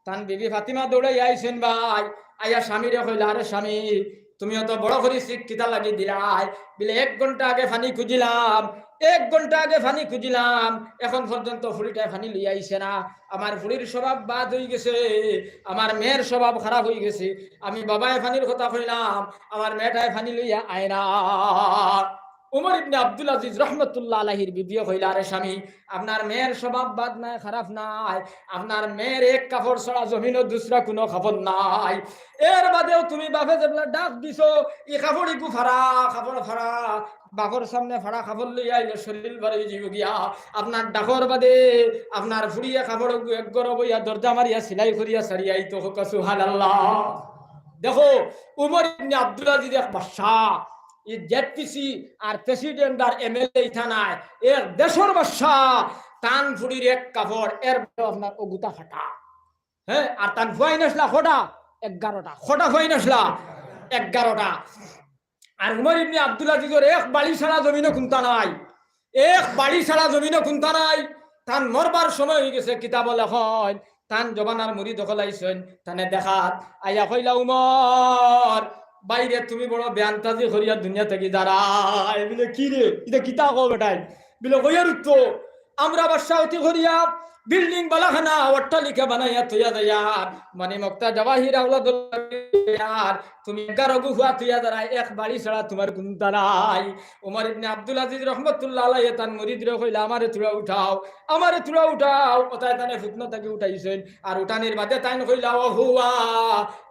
তান বিবি ফাতিমা দৌড়াইয়া আইছইন ভাই, আইয়া স্বামীরে কইলা, "আরে স্বামী, তুমিও তো বড় করি চিক কিতা লাগি দিলায়?" বলে, "এক ঘন্টা আগে পানি খুঁজিলাম, এক ঘন্টা আগে পানি খুঁজিলাম, এখন পর্যন্ত ফুড়িটায় পানি লইয়া আইছে না। আমার ফুড়ির স্বভাব বাদ অইগেছে, আমার মেয়ের স্বভাব খারাপ অইগেছে। আমি বাবায় পানির কথা কইলাম, আমার মেয়েটায় পানি লইয়া আয় না।" উমর ইবনে আব্দুল আজিজ রহমতুল্লাহ আলাইহির বিবিয়ে কইলা, "আরে স্বামী, আপনার মেয়ের স্বভাব বাদ নায়, খারাপ নায়, আপনার মেয়ের এক কাপড় ছাড়া জমিনো দুসরা কুনু কাপড় নাই। এর বাদেও তুমি বাপে যেবলা ডাক দিছো, ই কাপড় ইগু ফাড়া, কাপড় ফাড়া, বাপর সামনে ফাড়া কাপড় লইয়া আইলে শরীল বারই যাইবো গিয়া। আপনার ডাকর বাদে আপনার ফুড়িয়ে কাপড় ইগু এক ঘরো বইয়া দরজা মারিয়া সিলাই করিয়া ছাড়িয়া আইতো।" কউক্কা সুবহানাল্লাহ। দেখো, উমর ইবনে আব্দুল আজিজ এক বাদশা, ই জেডপিসি আর প্রেসিডেন্ট আর এমএলএ ইতা নায়, এক দেশর বাদশা, তান ফুড়ির এক কাপড়, এর বাদেও আপনার অগুতা ফাটা। হে, আর তান ফুয়াইন আছলা কটা? এগারোটা। কটা ফুয়াইন আছলা? এগারোটা। আর উমর ইবনে আব্দুল আজিজর এক বাড়ি ছাড়া জমিনো কুন্তা নাই, এক বাড়ি ছাড়া জমিনো কুন্তা নাই। তান মরবার সময় অইগেছে, কিতাবো লেখইন, তান জবানার মুরিদ অকল আইছইন, তানে দেখাত আইয়া কইলা, "উমর, ভাইরে তুমি বড় বেআন্তাজি করিয়া দুনিয়া থাকি যারায়।" বলে, "কিরে, ইতা কিতা কও বেটায়?" বলে, "কইয়ার তো, আমরা বাদশাহতি করিয়া বিল্ডিং বালাখানা অট্টালিকা বানাইয়া থইয়া যাইয়ার, মণি মুক্তা জওয়াহির আওলা দরিয়ার, তুমি এগারোগু ফুয়া থইয়া যারায়, এক বাড়ি ছাড়া তুমার কুন্তা নাই।" উমর ইবনে আব্দুল আজিজ রহমতুল্লাহ আলাইহি তান মুরিদরে কইলা, "আমারে থুড়া উঠাও, আমারে থুড়া উঠাও।" অতায় তানে ফিতনা থাকি উঠাইছইন। আর উঠানির বাদে তাইন কইলা, "ওয়া হুয়া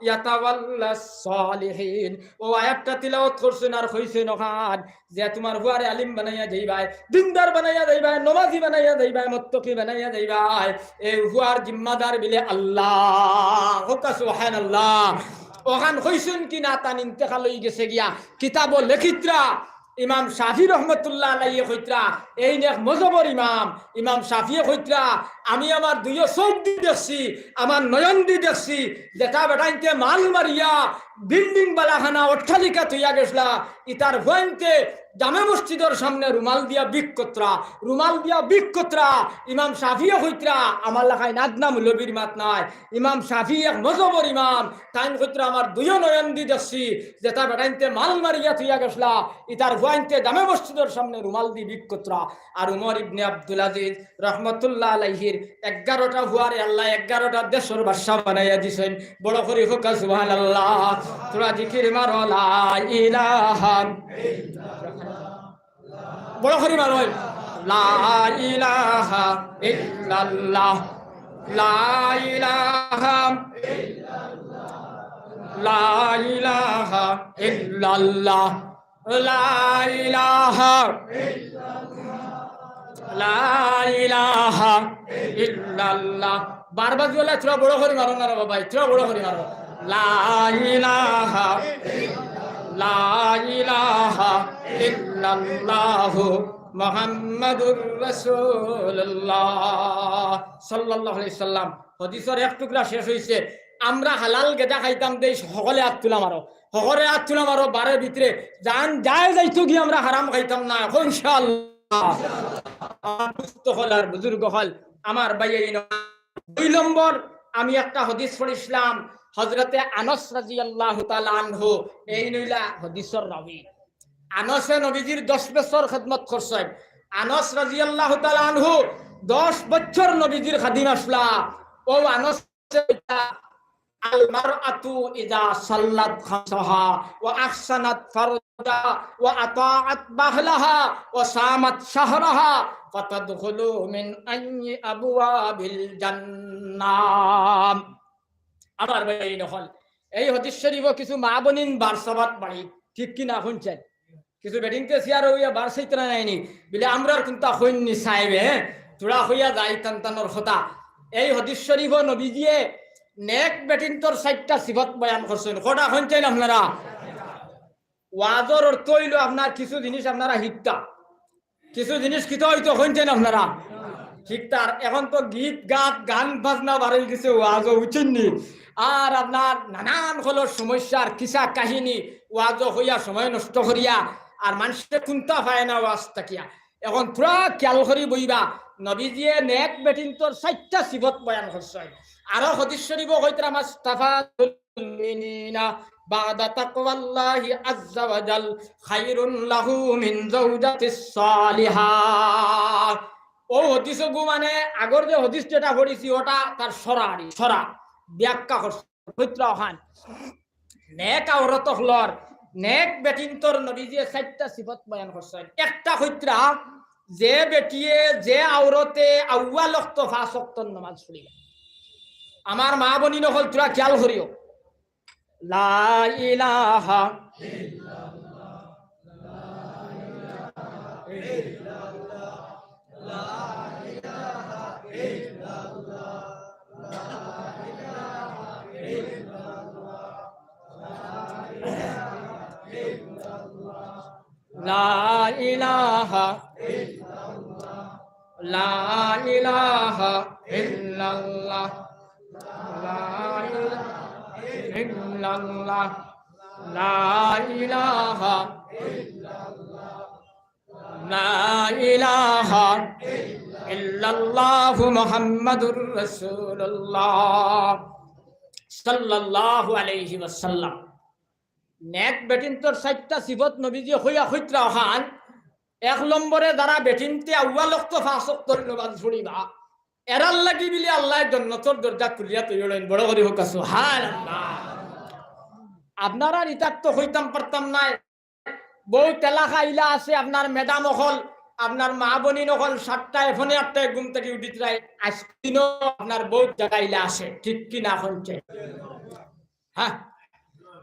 ইয়াতাওয়াল্লাস সালিহিন।" অউ আয়াতটা তিলাওয়াত করছইন আর কইছইন অখান যে তুমার ফুয়ারে আলিম বানাইয়া যাইবায়, দিনদার বানাইয়া যাইবায়, নমাজি বানাইয়া যাইবায়, মুত্তাকি বানাইয়া যাইবায়, এই ফুয়ার জিম্মাদার বিলে আল্লাহ। কউক্কা সুবহানাল্লাহ। অখান কইছইন কি না, তান ইন্তেকাল অইগেছে গিয়া। কিতাবো লেখিত্রা, ইমাম শাফি রহমতুল্লাহ আলাইহি কইত্রা, এইন এক মজহবর ইমাম, ইমাম শাফিয়ে কইত্রা, "আমি আমার দুইও চউখ দি দেখছি, আমার নয়ন দি দেখছি, যেটা বেটাইন্তে মাল মারিয়া বিল্ডিং বালাখানা অট্টালিকা থইয়া গেছলা, ইতার ফুয়াইন্তে জামে মসজিদর সামনে রুমাল দিয়া ভিক করত্রা, রুমাল দিয়া ভিক করত্রা।" ইমাম শাফিয়ে কইত্রা, আমার লাখান আদনা মৌলবীর মাত নায়, ইমাম শাফি এক মজহবর ইমাম, তাইন কইত্রা, "আমার দুইও নয়ন দি দেখছি, যেটা বেটাইন্তে মাল মারিয়া থইয়া গেছলা, ইতার ফুয়াইন্তে জামে মসজিদর সামনে রুমাল দি ভিক করত্রা।" আর উমর ইবনে আব্দুল আজিজ রহমতুল্লাহ আলাইহির এগারোটা ফুয়ারে আল্লায় এগারোটা দেশর বাদশা বানাইয়া দিছইন। বড় করি কউক্কা সুবহানাল্লাহ। থুড়া জিকির মারো, লা ইলাহা। বড় করি মারো, লা ইলাহা ইল্লাল্লাহ, লা ইলাহা, লা ইলাহা ইল্লাল্লাহ। লা ইলাহা, লা ইলাহা ইল্লাল্লাহ। বারবার জুয়ালা থুড়া বড় করি মারো না রে বাবা, থুড়া বড় করি মারো। লা ইলাহা, লা ইলাহা ইল্লাল্লাহু মুহাম্মাদুর রাসূলুল্লাহ সাল্লাল্লাহু আলাইহি সাল্লাম। হাদিসর এক টুকরা শেষ অইছে। আমরা হালাল গেদা খাইতাম দেই, হকলে আত তুলা মারো। হকলে আত তুলা মারো, বারে ভিতরে জান যায় যাইতো গি, আমরা হারাম খাইতাম না। কও ইনশাআল্লাহ। আমার দুস্ত অকল আর বুজুর্গ অকল, আমার ভাইয়াইন, দুই নম্বর আমি একটা হাদিস পড়ছিলাম, হযরতে আনাস রাদিয়াল্লাহু তাআলা আনহু, এইন অইলা হাদিসর রাবি। আনসে নবীজির দশ বছর খেদমত করছইন। আনস রাদিয়াল্লাহু তাআলা আনহু দশ বছর নবীজির খাদিম আছলা। অউ আনস আল মারআতু ইযা সাল্লাত খামসাহা ওয়া আহসানাত ফারজাহা ওয়া আতাআত বাহলাহা ওয়া সামাত শাহরাহা ফাতাদখুলু মিন আইয়্যি আবওয়াবিল জান্নাহ। আমার ভাই, এই নকল, এই হাদিস শরীফো কিছু মা বইন বারসাবাত বাড়ি, ঠিক কি না, হুনছইন? কিছু বেটিন্তে সিয়ার অইয়া বারসাইতরা নায়নি, বিলে আমরার কুন্তা কইননি সাহেবে, হ্যাঁ? থুড়া কইয়া যাই তান তানর কথা। এই হাদিস শরীফো নবীজিয়ে নেক বেটিন্তর চাইরটা সিফত বয়ান করছইন। কয়টা হুনছইন আপনারা? ওয়াজর অর্থ অইলো আপনার কিছু জিনিস আপনারা হিকতা। কিছু জিনিস কিতা অইতো হুনছইন আপনারা? হিকতার। এখন তো গীত গাত গান বাজনা বারই গেছে ওয়াজো, বুঝছইন নি? আর আপনার নানান হকলর সমস্যার কিসা কাহিনী ওয়াজো কইয়া সময় নষ্ট করিয়া, আর মানষে কুন্তা পায় না ওয়াজ থাকিয়া। এখন থুড়া খিয়াল করি বইবা, নবীজিয়ে নেক বেটিন্তর চাইরটা সিফত বয়ান করছইন। আরো হাদিস শরীফো কইতরা, মাস্তাফাদুল মুমিনিনা বা'দা তাকওয়াল্লাহি আযযা ওয়া জাল খায়রুন লাহু মিন যাওজাতিস সালিহা। অউ হাদিসগু মানে আগর যে হাদিস যেটা পড়ছি ওটা তার সরাসরি সরা ব্যাখ্যা করছে। পবিত্র অখান নেক আওরত অকলর, নেক বেটিন্তর নবীজিয়ে চাইরটা সিফত বয়ান করছইন। একটা কইতরা যে বেটিয়ে যে আওরতে আউয়াল ওয়াক্ত পাঁচ ওয়াক্তর নামাজ পড়িবা। আমার মা বইন অকল থুড়া খিয়াল করিও। লা ইলাহা লা ইলাহা, লা ইলাহা ইল্লাল্লাহ, লা ইলাহা ইল্লাল্লাহ, লা ইলাহা, লা ইলাহা ইল্লাল্লাহু মুহাম্মাদুর রাসূলুল্লাহ সাল্লাল্লাহু আলাইহি ওয়াসাল্লাম। নেক বেটিন্তর চাইরটা সিফত নবীজিয়ে কইয়া কইতরা অখান। এক নম্বরে যারা বেটিন্তে আউয়াল ওয়াক্ত পাঁচ ওয়াক্ত নামাজ পড়িবা, এরার লাগি বিলে আল্লায় জন্নতর দরজা খুলিয়া থইলাইন। বড় করি কউক্কা সুবহানাল্লাহ। আপনারার ইতাত তো কইতাম পারতাম নায়, বউত এলাকা ইলা আছে, আপনার ম্যাডাম অকল, আপনার মা বইন অকল সাতটায়, পৌনে আটটায় ঘুম থাকি উঠিতরায়, আইজকুর দিনও আপনার বউত জাগা ইলা আছে, ঠিক কি না হুনছইন? হ্যাঁ।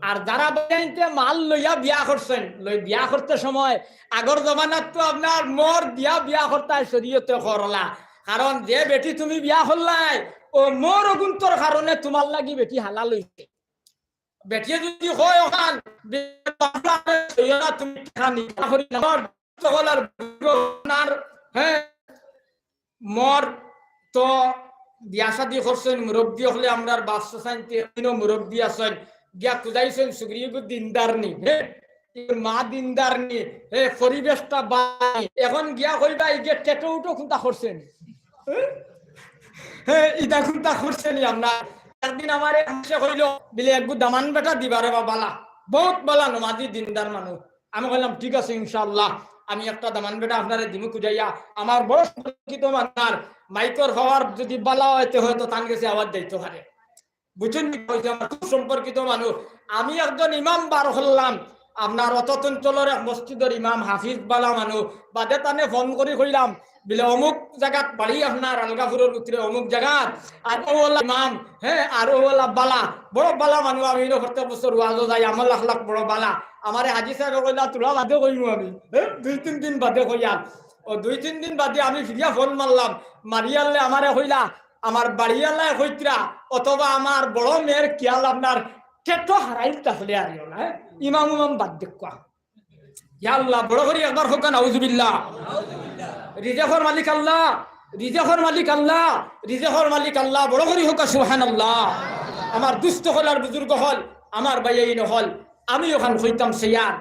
আর যারা বেটিন্তে মাল লইয়া বিয়া করছইন, লই বিয়া করতে সময় আগর জমানাত তো আপনার মোহর দিয়া বিয়া করতায় শরীয়তে করলা, কারণ যে বেটি তুমি বিয়া করলায় অউ মোহর অগুন্তর কারণে তুমার লাগি বেটি হালাল অইছে। বেটিয়ে যুদি কয় অখান, "বে-, বাবা, সইও না, তুমি টেকা নিকাহ করি না, আমার সকল আর বুড়ো না, হ্যাঁ, মোর তো বিয়া শাদি করছইন মুরব্বি অকলে, আমরার বাপ চাচাইন্তে এমনও মুরব্বি আছইন, গিয়া খুজাইছইন সুগ্রিগু দিনদার নি, হ্যাঁ, এর মা দিনদার নি, হ্যাঁ, পরিবেশটা বালা নি।" এখন গিয়া কইবা, "ইগে টেটো উটো কুন্তা করছে নি?" হ্যাঁ, ইটা কুন্তা করছে নি আপনার? একদিন আমারে মানষে কইলো, বিলে, "এগু দামান বেটা দিবা রে বা বালা, বউত বালা নমাজি দিনদার মানুষ।" আমি কইলাম, "ঠিক আছে, ইনশাআল্লাহ, আমি একটা দামান বেটা আপনারে দিমু খুজাইয়া।" আমার বড় সম্পর্কিত মানুষ, মাইকর পাওয়ার যুদি বালা অয়, তে হয়তো তান গেছে আওয়াজ যাইতো পারে। বুঝছইন নি? কইছে আমার খুব সম্পর্কিত মানুষ। আমি একজন ইমাম বার করলাম, আপনার অত অঞ্চলর এক মসজিদর ইমাম, হাফিজ বালা মানুষ। বাদে তানে ফোন করি কইলাম, বিলে, "অমুক জাগাত বাড়ি আপনার আলগাপুরর ভিতরে অমুক জাগাত, আর অউ অলা ইমাম, হ্যাঁ, আর অউ অলা বালা, বড় বালা মানুষ, আমি ইনো প্রত্যেক বছর ওয়াজো যাই, আমল আখলাক বড় বালা।" আমারে হাজি সাহেবে কইলা, "থুড়া বাদে কইমু আমি, হ্যাঁ, দুই তিন দিন বাদে কইয়ার।" অউ দুই তিন দিন বাদে আমি ফিরিয়া ফোন মারলাম, মারিয়ারলে আমারে কইলা, "আমার বাড়িওয়ালায় কইতরা, অথবা আমার বড় মেয়ের খিয়াল আপনার টেটো হারাইল তাহলে আরিও না, হ্যাঁ? ইমাম উমাম বাদ দেউক্কা।" ইয়া আল্লাহ, বড় করি একবার কউক্কা নাউজুবিল্লাহ। রিজেকর মালিক আল্লাহ, রিজেকর মালিক আল্লাহ, রিজেকর মালিক আল্লাহ, বড় করি কউক্কা সুবহানাল্লাহ। আমার দুস্ত অকল আর বুজুর্গ অকল, আমার ভাইয়াইন অকল, আমি অখান কইতাম চাইয়ার,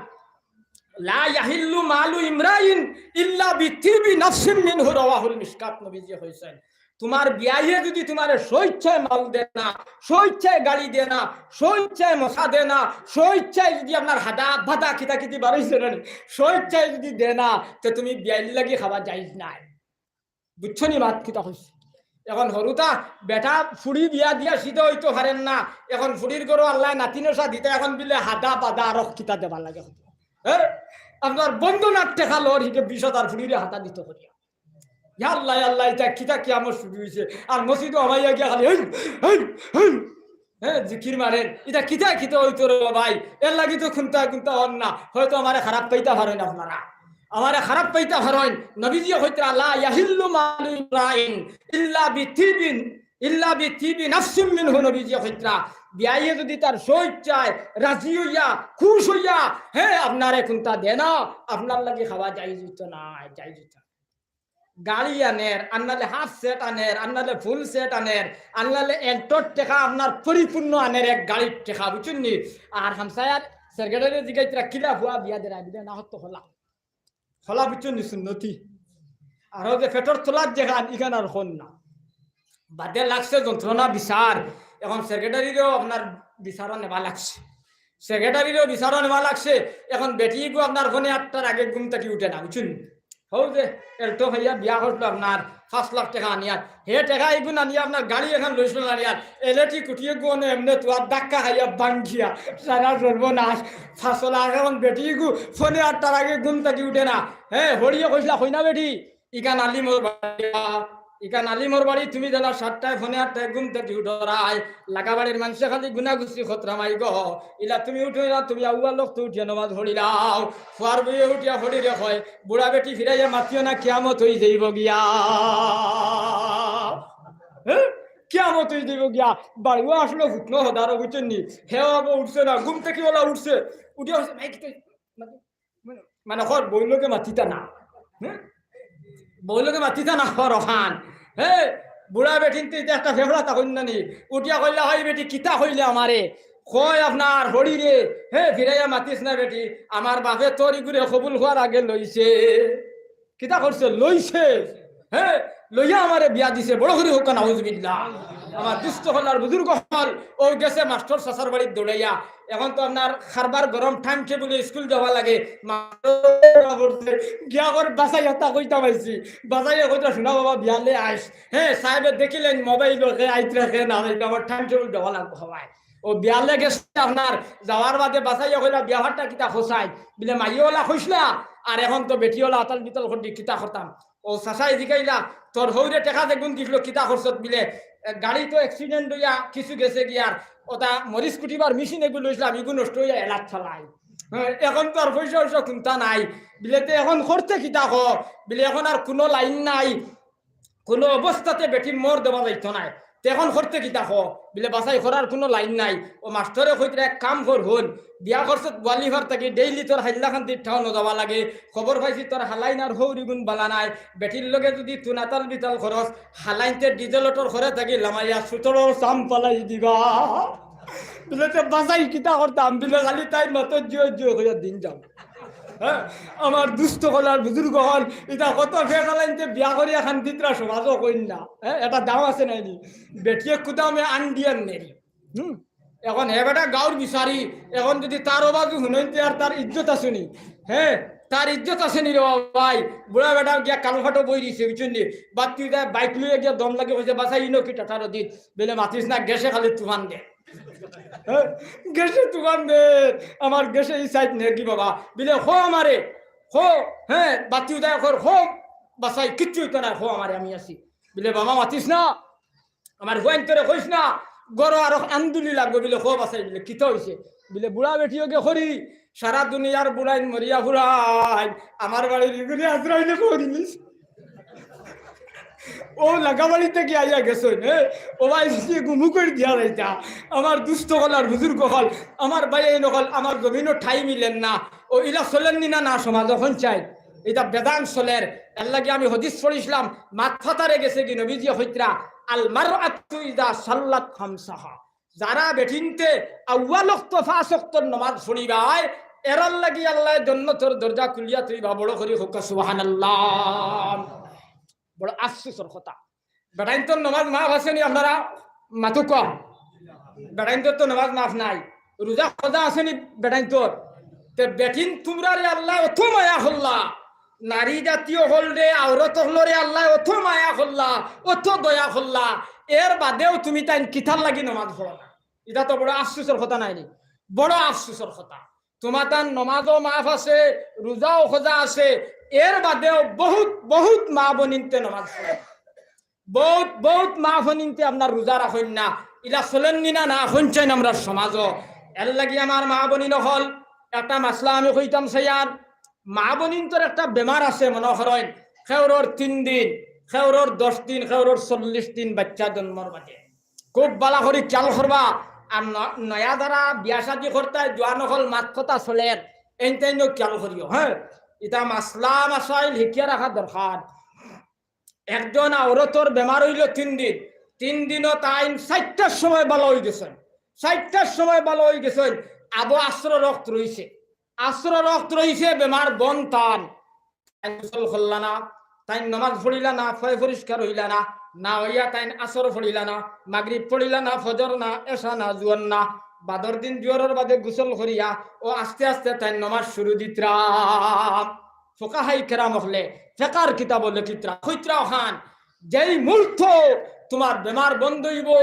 "লা ইয়াহিল্লু মালু ইমরাইন ইল্লা বিতিবি নাফসিম মিনহু", রাওয়াহুল মিশকাত, নবীজিয়ে কইছইন। তুমার বিয়াইয়ে যুদি তুমারে স্বইচ্ছায় মাল দেয় না, স্বইচ্ছায় গাড়ি দেয় না, স্বইচ্ছায় মশা দেয় না, স্বইচ্ছায় যুদি আপনার হাদা বাদা কিতা কিতি বারইছে না নি, স্বইচ্ছায় যুদি দেয় না, তে তুমি বিয়াইর লাগি খাওয়া জাইজ নায়। বুঝছো নি মাত কিতা কইছি? এখন হরুতা বেটা ফুড়ি বিয়া দিয়া সিধা অইতো পারের না, এখন ফুড়ির ঘরো আল্লায় নাতি নশা দিতা, এখন বিলে হাদা বাদা আরো কিতা দেবার লাগে। হ্যাঁ, আপনার বন্দনার টেকা লর হিগে বিশ হাজার ফুড়িরে হাতা দিত করিয়া। ইয়া আল্লাহ, ইয়া আল্লাহ, ইতা কিতা কিয়ামত শুরু অইছে? আর মসজিদো হামাইয়া গিয়া খালি হেই, হেই, হেই, হ্যাঁ, জিকির মারের। ইতা কিতা কিতা অইতো রে ভাই? এর লাগি তো কুন্তা কুন্তা অর না। হয়তো আমারে খারাপ পাইতা পারইন আপনারা, আমারে খারাপ পাইতা পারইন। নবীজিয়ে কইতরা, "লা ইয়াহিল্লু মালু ইমরাইন ইল্লা বিতিবিন, ইল্লা বিতিবি নাফসিম মিনহু।" নবীজিয়ে কইতরা, বিয়াইয়ে যুদি তার স্বইচ্ছায় রাজি অইয়া, খুশ অইয়া, হ্যাঁ, আপনারে কুন্তা দেয় না, আপনার লাগি খাওয়া জাইজ অইতো নায়, জাইজ অইতো নায়। গাড়ি আনের, আর নালে হাফ সেট আনের, আর নালে ফুল সেট আনের, আর নালে এন্টর টেকা আপনার পরিপূর্ণ আনের এক গাড়ির টেকা, বুঝছইন নি? আর হামসায়ার সেক্রেটারিরে জিগাইতরা, "কিলা ফুয়া বিয়া দেরায়?" বিলে, "না, হতো খোলা।" খোলা, বুঝছইন নি, সুন্নতি। আর অউ যে পেটর তলাত যেখান, ইখান আর কর না। বাদে লাগছে যন্ত্রণা বিচার, এখন সেক্রেটারিরেও আপনার বিচারো নেওয়া লাগছে। সেক্রেটারিরেও বিচারো নেওয়া লাগছে। এখন বেটিগু আপনার পৌনে আটটার আগে ঘুম থাকি উঠে না, বুঝছইন নি? হউ যে এল্টো ভাইয়া বিয়া করলো আপনার পাঁচ লাখ টেকা আনিয়া, হে টেকা ইগুন আনিয়া আপনার গাড়ি এখান লইছিল আনিয়া, এলেটি কুটিয়ে গু অনে এমনে তুয়ার ধাক্কা খাইয়া ভাঙ্গিয়া সারা সর্বনাশ। পাঁচ লাখ, এখন বেটিগু পৌনে আটটার আগে ঘুম থাকি উঠে না। হ্যাঁ, হরিয়ে কইছিলা, "কই না বেটি, ইখান আলিমর বাড়ি, ইখান আলিমর বাড়ি, তুমি যেলা সাতটায় পৌনে আটটায় ঘুম থাকি উঠরায়, লাগা বাড়ির মানষে খালি গুনাগুছি খতরা মাই গো, ইলা তুমি উঠো না, তুমি আউয়াল অক্ত উঠিয়া নমাজ পড়িলাও।" ফুয়ার বউয়ে উঠিয়া হরিরে কয়, "বুড়া বেটি ফিরাইয়া মাতিও না, কিয়ামত অই যাইবো গিয়া।" হ্যাঁ? কিয়ামত অই যাইবো গিয়া। বাড়িও আসলো ফুটলো হদারো, বুঝছইন নি? হেও আবো উঠছে না, ঘুম থাকি অলা উঠছে, উঠিয়া কইছে, "ভাই, কিতা?" মানে, কর, বউর লগে মাতিতা না। হ্যাঁ? বউর লগে মাতিতা না, কর অখান। হ্যাঁ? বুড়া বেটিন্তে ইতা একটা ফেফড়া তা কইন না নি। উঠিয়া কইলা, "হয় বেটি, কিতা কইলে আমারে?" কয়, "আপনার হরিরে, হ্যাঁ, ফিরাইয়া মাতিস না বেটি, আমার বাপে তোর ইগুরে কবুল হওয়ার আগে লইছে।" কিতা করছে? লইছে। হ্যাঁ, লইয়া আমারে বিয়া দিছে। বড় করি কউক্কা, নাউজুবিল্লাহ। আমার দুস্ত অকল আর বুজুর্গ অকল, অউ গেছে মাস্টর চাচার বাড়িত দৌড়াইয়া। এখন তো আপনার কারবার গরম, টাইম টেবুলে স্কুল যাওয়া লাগে। মাস্টর গিয়া কর বাছাই হতা কইতাম আইছি। বাছাইয়ে কইতা, "শুনা বাবা, বিয়ালে আইস।" হ্যাঁ, সাহেবে দেখিলেন মোবাইল, কে আইতরা কে না আইতরা, আমার টাইম টেবুল দেওয়া লাগবো হবায়। অউ বিয়ালে গেছে আপনার, যাওয়ার বাদে বাছাইয়ে কইলা, "বিয়াভারটা কিতা খোসাই?" বিলে, "মাইয়ে অলা কইছলা, আর এখন তো বেটি অলা আতাল বিতাল করি কিতা করতাম?" অউ চাচায় জিগাইলা, "তোর হউরে টেকা যেগুন দিছিল, কিতা করছত?" বিলে, "এ, গাড়ি তো accident অইয়া কিছু গেছে গিয়ার, অতা মরিচ কুটিবার মেশিন এগু লইছিলাম, ইগু নষ্ট অইয়া এলাত ফালাই। হ্যাঁ, এখন তো আর পয়সা অয়সা কুন্তা নাই।" বিলে, "তে এখন করতে কিতা ক?" বিলে, "এখন আর কুনু লাইন নাই, কুনু অবস্থাতে বেটির মোর দেওয়া যাইতো নায়। তে এখন করতে কিতা ক?" বিলে, "বাছাই করার কুনু লাইন নাই।" অউ মাস্টরে কইতরা, "এক কাম কর, হুন, বিয়া করছত গোয়ালিফার থাকি, ডেইলি তোর হাইলাকান্দির টাউনো যাওয়া লাগে। খবর পাইছি তোর হালাইন আর হউরিগুন বালা নায়। বেটির লগে যুদি তুই আতাল বিতাল করস, হালাইন্তে ডিজেল অটোর ঘরে থাকি লামাইয়া সুতরর চাম ফালাই দিবা।" বিলে, "তে বাছাই কিতা করতাম?" বিলে, "খালি তাইর মাতো জিও জিও কইয়া দিন যাও।" হ্যাঁ, আমার দুস্ত অকল আর বুজুর্গ অকল, ইতা কত ফের হালাইন্তে বিয়া করিয়া কান্দিতরা, সমাজো কইন না। হ্যাঁ, এটা দাম আছে নায় নি? বেটিয়ে কুদামে আন্ডিয়ান নেরি। হুম। এখন হে বেটা গাউর বিচারি, এখন যুদি তার অবাজু হুনইন তে আর তার ইজ্জত আছে নি? হ্যাঁ, তার ইজ্জত আছে নি রে বাবা ভাই? বুড়া বেটা গিয়া কালফাটো বই দিছে, বুঝছইন নি? বাত্তি যায়, বাইক লইয়া গিয়া দম লাগি কইছে, "বাছাই, ইনো কি টাটার দিন?" বিলে, "মাতিস না, গ্যাসে খালি তুফান দে।" হ্যাঁ, গ্যাসে তুফান দে, আমার গ্যাসে ই সাইড নেগি বাবা। বিলে, "কও আমারে, কও, হ্যাঁ, বাত্তি উদয় কর, কও, বাছাই, কিচ্ছু অইতো নায়, কও আমারে, আমি আছি।" বিলে, "বাবা, মাতিস না।" আমার ফুয়াইন্তরে কইস না, ঘরো আরো আন্দুলি লাগবো। বিলে, "কও বাছাই।" বিলে, "কিতা অইছে?" বিলে, "বুড়া বেটিয়ে গিয়া করি, সারা দুনিয়ার বুড়াইন মরিয়া ফুরাইন, আমার বাড়ির ইগুরে আজরাইলে করিলিস।" অউ লাগা বাড়ি থাকি আইয়া গেছইন, হ্যাঁ? অউ ভাই, গুমু করি দিয়া যাইতা। আমার দুস্ত অকল আর বুজুর্গ অকল, আমার ভাইয়াইন অকল, আমার জমিনো ঠাই মিলের না। অউ ইলা চলের নি না, না সমাজো কইন চাই? ইতা বেদান চলের। এর লাগি আমি হাদিস পড়ছিলাম, মাত ফাতারে গেছে গি নবীজিয়ে কইতরা, "আল মারআতু ইযা সাল্লাত খামসাহা।" যারা বেটিন্তে আউয়াল অক্ত পাঁচ অক্তর নমাজ পড়িবায়, এরার লাগি আল্লায় জন্নতর দরজা খুলিয়া থইবা। বড় করি কউক্কা সুবহানাল্লাহ। বড় আফসোসর কথা। বেটাইন্তর নমাজ মাফ আছে নি আপনারা? মাতউক্কা। বেটাইন্তর তো নমাজ মাফ নাই। রোজা কাজা আছে নি বেটাইন্তর? তে বেটিন তুমরারে আল্লায় অত মায়া করলা, নারী জাতি অকলরে, আওরত অকলরে আল্লায় অত মায়া করলা, অত দয়া করলা, এর বাদেও তুমি তাইন কিতার লাগি নমাজ পড়ো না? ইটা তো বড় আফসোসর কথা নায় নি? বড় আফসোসর কথা। তুমাতান নমাজও মাফ আছে, রোজাও কাজা আছে, এর বাদেও বহুত, বহুত মা বইনিন্তে নমাজ পড়ে। বহুত, বহুত মা বইনিন্তে আপনার রোজা রাখইন না। ইলা চলের নি না, না, কইন চাইন আমরার সমাজও। এর লাগি আমার মা বইন অকল, একটা মাসলা আমি কইতাম চাইয়ার, মা বইনিন্তর একটা বেমার আছে, মনো করইন, কেউরর তিন দিন, কেউরর দশ দিন, কেউরর চল্লিশ দিন বাইচ্চা জন্মর বাদে। খুব ভালা করি খিয়াল করবা। আর ন-, নয়া যারা বিয়া শাদি করতায়, জোয়ান অকল মাত কথা চলের, এইন তাইনও খিয়াল করিও, হ্যাঁ? ইটা মাসলা মাসাইল হিকিয়া রাখা দরকার। একজন আওরতর বেমার অইলো তিন দিন, তিন দিনও তাইন চাইরটার সময় ভালা অইগেছইন, চাইরটার সময় ভালা অইগেছইন, আবো আছরর অক্ত রইছে, আছরর অক্ত রইছে, বেমার বন্ধ তান। তাইন গোসল করলা না, তাইন নমাজ পড়িলা না, পয় পরিষ্কার অইলা না, না অইয়া তাইন আছর পড়িলা না, মাগরিব পড়িলা না, ফজর না, এশা না, জুহর না, বাদর দিন জুহরর বাদে গোসল করিয়া অউ আস্তে আস্তে তাইন নমাজ শুরু দিতরা। ফুকাহায়ে কেরাম অকলে ফেকার কিতাবো লেখিতরা, কইতরা অখান, যেই মুহূর্ত তুমার বেমার বন্ধ অইবো,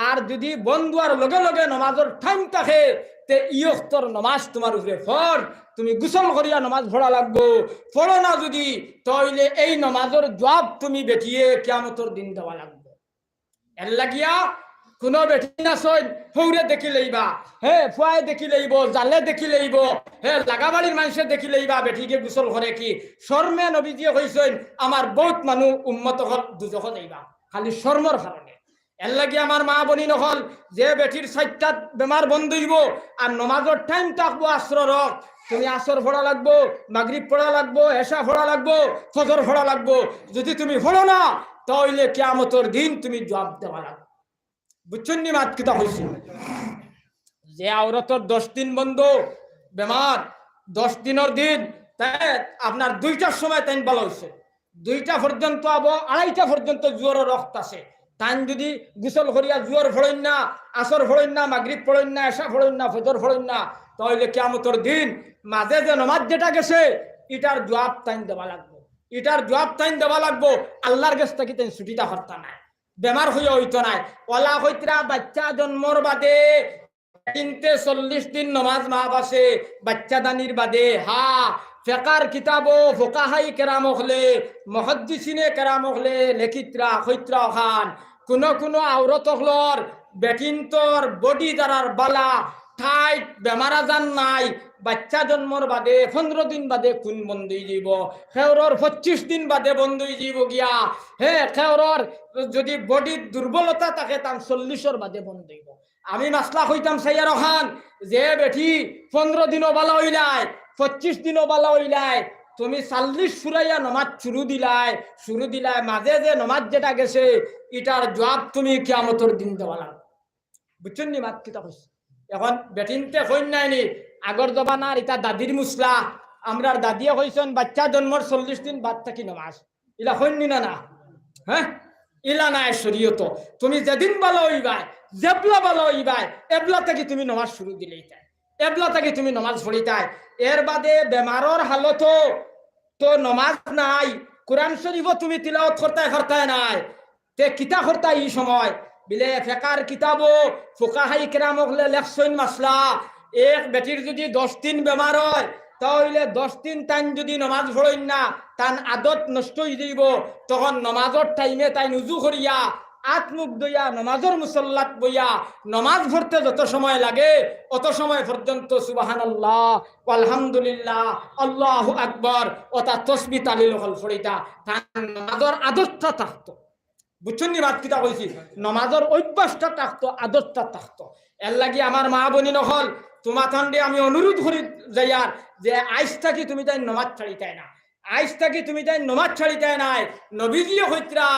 আর যুদি বন্ধ অওয়ার লগে লগে নমাজর টাইম থাকে, তে ই অক্তর নমাজ তুমার উপরে ফরজ, তুমি গোসল করিয়া নমাজ পড়া লাগবো। পড়ো না যুদি, তাইলে এই নমাজর জুয়াব তুমি বেটিয়ে কিয়ামতর দিন দেওয়া লাগবো। এর লাগিয়া কুনু বেটিন আছইন, হউরে দেখিলাইবা, হে, ফুয়ায় দেখিলাইবো, জালে দেখিলাইবো, হে, লাগাবাড়ির মানষে দেখিলাইবা, বেটিয়ে গোসল করে কি? শরমে নবীজিয়ে কইছইন, আমার বউত মানুষ উম্মত অকল দুজখো যাইবা, খালি শরমর কারণে। এর লাগি আমার মা বইন অকল, যে বেটির চাইরটাত বেমার বন্ধ অইবো আর নমাজর টাইম থাকবো আছরর অক্ত, তুমি আছর পড়া লাগবো, মাগরিব পড়া লাগবো, এশা পড়া লাগবো, ফজর পড়া লাগবো। যুদি তুমি পড়ো না, তাইলে কিয়ামতর দিন তুমি জুয়াব দেওয়া লাগবো। বুঝছইন নি মাত কিতা কইছি? যে আওরতর দশ দিন বন্ধ, বেমার, দশ দিনর দিন, তে আপনার দুইটার সময় তাইন ভালা অইছে, দুইটা পর্যন্ত আবো, আড়াইটা পর্যন্ত জুহরর অক্ত আছে। তাইন যুদি গোসল করিয়া জুহর পড়ইন না, আছর পড়ইন না, মাগরিব পড়ইন না, এশা পড়ইন না, ফজর পড়ইন না, তাইলে কিয়ামতর দিন মাঝে যে নমাজ যেটা গেছে, ইটার জুয়াব তাইন দেওয়া লাগবো, ইটার জুয়াব তাইন দেওয়া লাগবো। আল্লার গেছ থাকি তাইন ছুটিতা করতা নায়, বেমার অইয়া অইতো নায়। অলা কইতরা বাইচ্চা জন্মর বাদে তিনতে চল্লিশ দিন নমাজ মাফ আছে, বাইচ্চাদানির বাদে। হা, ফেকার কিতাবো ফুকাহায়ে কেরাম অকলে, মুহাদ্দিসিনে কেরাম অকলে লেখিতরা, কইতরা অখান, কুনু কুনু আওরত অকলর, বেটিন্তর বডি যারার ভালা, টাইট, বেমার আজার নাই, বাইচ্চা জন্মর বাদে পনরো দিন বাদে খুন বন্ধ অইযিবো, কেউরর পঁচিশ দিন বাদে বন্ধ অইযিবো গিয়া, হে, কেউরর যুদি বডিত দুর্বলতা থাকে, তান চল্লিশর বাদে বন্ধ অইবো। আমি মাসলা কইতাম চাইয়ার অখান, যে বেটি পনরো দিনও ভালা অইলায়, পঁচিশ দিনও ভালা অইলায়, তুমি চল্লিশ ফুরাইয়া নমাজ শুরু দিলায়, শুরু দিলায়, মাঝে যে নমাজ যেটা গেছে, ইটার জুয়াব তুমি কিয়ামতর দিন দেওয়া লাগবো। বুঝছইন নি মাত কিতা কইছি? অখন বেটিন্তে কইন নায় নি, আগর জমানার ইতা দাদির মুসলা, আমরার দাদিয়ে কইছইন, বাইচ্চা জন্মর চল্লিশ দিন বাদ থাকি নমাজ। ইলা কইন নি না, না? হ্যাঁ? ইলা নায় শরিয়তো। তুমি যেদিন ভালা অইবায়, যেবলা ভালা অইবায়, এবলা থাকি তুমি নমাজ শুরু দিলাইতায়, এবলা থাকি তুমি নমাজ পড়িতায়। এর বাদে বেমারর হালতো তো নমাজ নাই, কুরআন শরিফও তুমি তিলাওত করতায় পারতায় নায়, তে কিতা করতা ই সময়? বিলে ফেকার কিতাবো ফুকাহায়ে কেরাম অকলে লেখছইন মাসলা, এক বেটির যুদি দশ দিন বেমার অয়, তাইলে দশ দিন তাইন যুদি নমাজ পড়ইন না, তান আদত নষ্ট অইযিবো। তখন নমাজর টাইমে তাইন উজু করিয়া, আত মুখ ধইয়া, নমাজর মুসল্লাত বইয়া, নমাজ পড়তে যত সময় লাগে, অত সময় পর্যন্ত সুবহানাল্লাহ, আলহামদুলিল্লাহ, আল্লাহু আকবার, অতা তসবি তাহলিল অকল পড়িতা, তান নমাজর আদতটা থাকতো। বুঝছইন নি মাত কিতা কইছি? নমাজর অভ্যাসটা থাকতো, আদতটা থাকতো। এর লাগি আমার মা বইন অকল, তুমাতানরে আমি অনুরোধ করি যাইয়ার যে আইজ থাকি তুমি তাইন নমাজ ছাড়িতায় না, আইজ থাকি তুমি তাইন নমাজ ছাড়িতায় নায়। নবীজিয়ে কইতরা,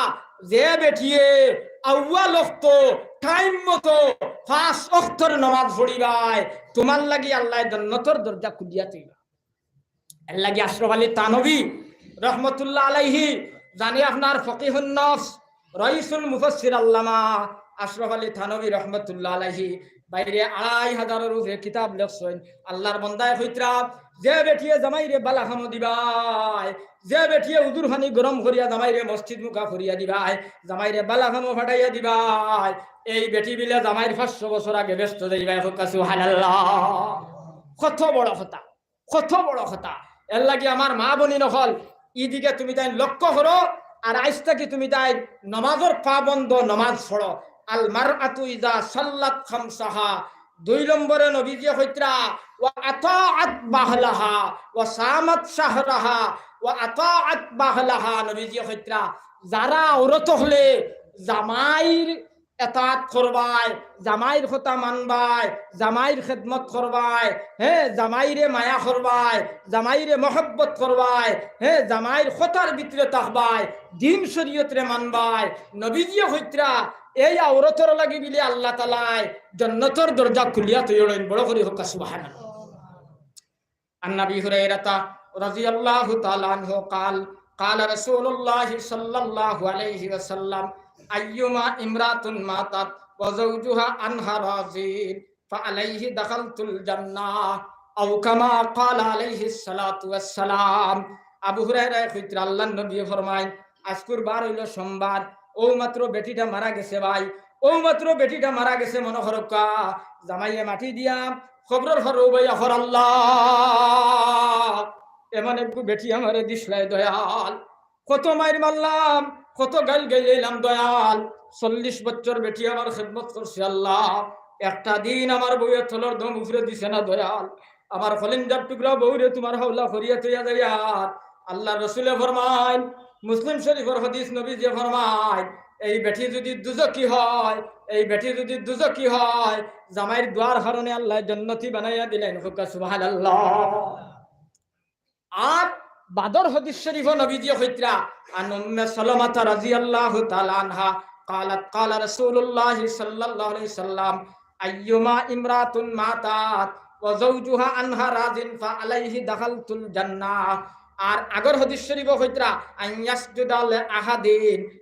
যে বেটিয়ে আউয়াল অক্ত টাইম মতো পাঁচ অক্তর নমাজ পড়িবায়, তুমার লাগি আল্লায় জন্নতর দরজা খুলিয়া থইবা। এর লাগি আশরাফ আলী থানভী রহমতুল্লাহ আলাইহি, জানি আপনার ফকিহুন নফস, রইসুল মুফাসসির আল্লামা আশরাফ আলী থানভী রহমতুল্লাহ আলাইহি বাইরে আড়াই হাজারর উপরে কিতাব লেখছইন। আল্লাহর বন্দায় কইতরা, যে বেটিয়ে জামাইরে বালা কামো দিবায়, যে বেটিয়ে উজুর পানি গরম করিয়া জামাইরে মসজিদ মুখা করিয়া দিবায়, জামাইরে বালা কামো ফাটাইয়া দিবায়, এই বেটি বিলে জামাইর পাঁচশো বছর আগে বেহেস্তো যাইবায়। কউক্কা সুবহানাল্লাহ। কত বড় কথা, কত বড় কথা। এরলাগি আমার মা বইন অকল, ইদিকে তুমিতাইন লক্ষ্য করো, আর আইজ থাকি তুমিতাইন নমাজর পাবন্দ, নমাজ পড়ো। আল মারআতু ইযা সাল্লাত খামসাহা, দুই নম্বরে নবীজিয়ে কইতরা, ওয়া আতাআত বাহলাহা, ওয়া সামাত শাহরাহা, ওয়া আতাআত বাহলাহা, নবীজিয়ে কইতরা, যারা আওরত অকলে জামাইর এতাআত করবায়, জামাইর কথা মানবায়, জামাইর খেদমত করবায়, হে, জামাইরে মায়া করবায়, জামাইরে মহব্বত করবায়, হে, জামাইর কথার ভিতরে থাকবায়, দিন শরীয়তরে মানবায়, নবীজিয়ে কইতরা, এই আওরতর লাগি বিলে আল্লাহ তাআলায় জন্নতর দরজা খুলিয়া থইরইন। বড় করি কউক্কা সুবহানাল্লাহ। عن أبي هريرة رضي الله تعالى عنه قال: قال رسول الله صلى الله عليه وسلم: أيما امرأة ماتت وزوجها عنها راض فعليه دخلت الجنة أو كما قال عليه الصلاة والسلام. আবু হুরায়রায় কইতরা, আল্লাহর নবীয়ে ফরমাইন, আইজকুর বার অইলো সোমবার, অউ মাত্র বেটিটা মারা গেছে ভাই, অউ মাত্র বেটিটা মারা গেছে, মনো করউক্কা, জামাইয়ে মাটি দিয়া কবরর পারো উবাইয়া কর, আল্লাহ, এমন একগু বেটি আমারে দিছলায় দয়াল, কত মাইর মারলাম, কত গাইল গাইলাইলাম দয়াল, চল্লিশ বছর বেটি আমার খেদমত করছে আল্লাহ, একটা দিন আমার বউয়ে তলর দম উপরে দিছে না দয়াল, আমার কলিজার টুকরা বউরে তুমার হাওলা করিয়া থইয়া যাইয়ার। আল্লাহর রসুলে ফরমাইন, মুসলিম শরীফর হাদিস, নবীজিয়ে ফরমাইন, এই বেটি যুদি দুজখি হয়, এই বেটি যুদি দুজখি হয়, জামাইর দোয়ার কারণে আল্লায় জন্নতি বানাইয়া দিলাইন। কউক্কা সুবহানাল্লাহ। আর বাদর হাদিস শরীফো নবীজিয়ে কইতরা, عن أم سلمة رضي الله تعالى عنها قالت: قال رسول الله صلى الله عليه وسلم: أيما امرأة ماتت وزوجها عنها راض فعليه دخلت الجنة। আর আগর হাদিস শরীফো কইতরা, أن يسجد لأحد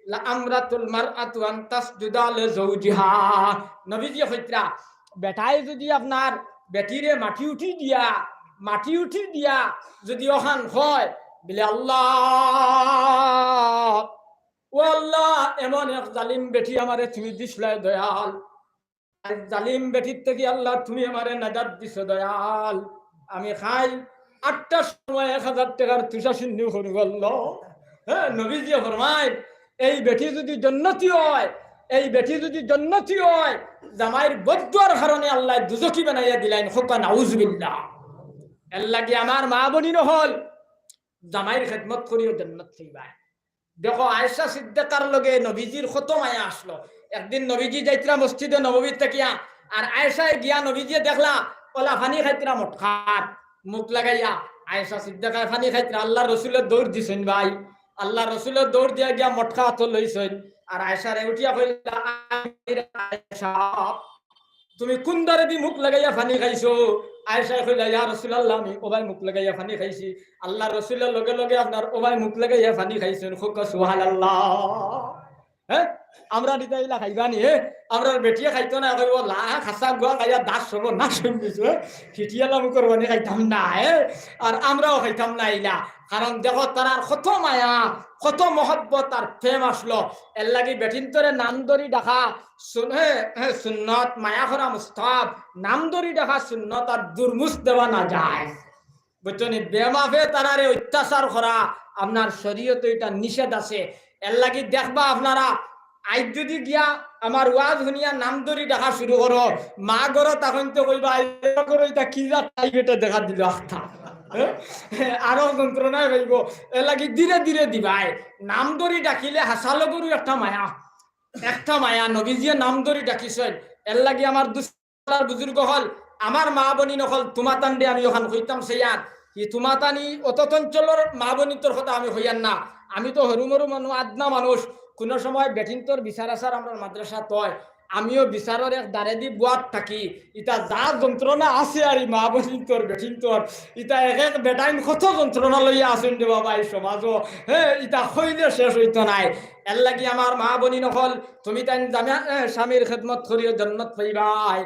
لأمرت المرأة أن تسجد لزوجها। নবীজিয়ে কইতরা, বেটায় যুদি আপনার বেটিরে মাটি উঠি দিয়া, মাটি উঠি দিয়া যুদি অখান কয়, বিলে, আল্লাহ, ও আল্লাহ, এমন এক জালিম বেটি আমারে তুমি দিছলায় দয়াল, আর জালিম বেটির থাকি আল্লাহ তুমি আমারে নাজাত দিছো দয়াল, আমি কাইল আটটার সময় এক হাজার টেকার তুষা সিন্ধু করমু আল্লাহ। হে, নবীজিয়ে ফরমাইন, এই বেটি যুদি জন্নতি হয়, এই বেটি যুদি জন্নতি হয়, জামাইর বদদোয়ার কারণে আল্লায় দুজখি বানাইয়া দিলাইন। কউক্কা নাউজুবিল্লাহ। এরলাগি আমার মা বইন অকল, জামাইর খেদমত করিও, জন্নত পাইবায়। দেখো, আয়েশা সিদ্দিকার লগে নবীজির কত মায়া আছলো। একদিন নবীজি যাইতরা মসজিদে নববীত থাকিয়া, আর আয়েশায় গিয়া নবীজিয়ে দেখলা, অলা পানি খাইতরা মটকাত, মুখ লাগাইয়া। আয়েশা সিদ্দিকায় পানি খাইতরা, আল্লাহর রসুলে দৌড় দিছইন ভাই, আল্লাহর রসুলে দৌড় দিয়া গিয়া মটকা আতো লইছইন। আর আয়েশারে উঠিয়া কইলা, "আয়েশা, তুমি কুন দরেদি মুখ লাগাইয়া পানি খাইছো?" আয়েশায় কইলা, "ইয়া রাসূলুল্লাহ, আমি অবায় মুখ লাগাইয়া পানি খাইছি।" আল্লাহর রসুলে লগে লগে আপনার অবায় মুখ লাগাইয়া পানি খাইছইন। কউক্কা সুবহানাল্লাহ। হে, আমরা দিতা ইলা খাইবা নি, হে? আমরার বেটিয়ে খাইতো না, কইবো, "লা, খাসা গুয়া খাইয়া দাস সর্বনাশ অই গেছে, হে? হিটিয়ালা মুখর পানি খাইতাম না, হে?" আর আমরাও খাইতাম না ইলা। কারণ দেখো, তারার কত মায়া, কত মহব্বত আর প্রেম আছলো। এরলাগি বেটিন্তরে নাম ধরি ডাকা সুন-, হে, হে, সুন্নত, মায়া করা মুস্তাহাব, নাম ধরি ডাকা সুন্নত, আর দুরমুশ দেওয়া নাজায়েজ। বুঝছো নি? বেমাফে তারারে অত্যাচার করা আপনার শরীয়তো ইটা নিষেধ আছে। এরলাগি দেখবা আপনারা, আইজ যুদি গিয়া আমার ওয়াজ হুনিয়া নাম ধরি ডাকা শুরু করো, মা ঘরো তখন তো কইবা, "আইজ ঘরো ইটা কি জাত আইবেটা দেখা দিল আখতা।" হে? আরো যন্ত্রণায় পাইবো। এরলাগি ধীরে ধীরে দিবায়। নাম ধরি ডাকিলে হাছা লগরও একটা মায়া, একটা মায়া। নবীজিয়ে নাম ধরি ডাকিছইন। এরলাগি আমার দুস- আল্লাহর বুজুর্গ অকল, আমার মা বইন অকল, তুমাতানরে আমি অখান কইতাম চাইয়ার, ই তুমাতানি অত চঞ্চলর মা বইনতর কথা আমি কইয়ার না। আমি তো হুরু-মুরু মানুষ, আদনা মানুষ, কুনু সময় বেটিন্তর বিচার আচার আমরার মাদ্রাসাত অয়, আমিও বিচারর এক দারেদি বুয়াত থাকি। ইতা যা যন্ত্রণা আছে আর ই মা বইনতর, বেটিন্তর, ইতা এক এক বেটাইন কত যন্ত্রণা লইয়া আছইন রে বাবা ই সমাজো। হে, ইতা কইলে শেষ অইতো নায়। এরলাগি আমার মা বইন অকল, তুমি তাইন জামা-, এ, স্বামীর খেদমত করিও, জন্নত পাইবায়।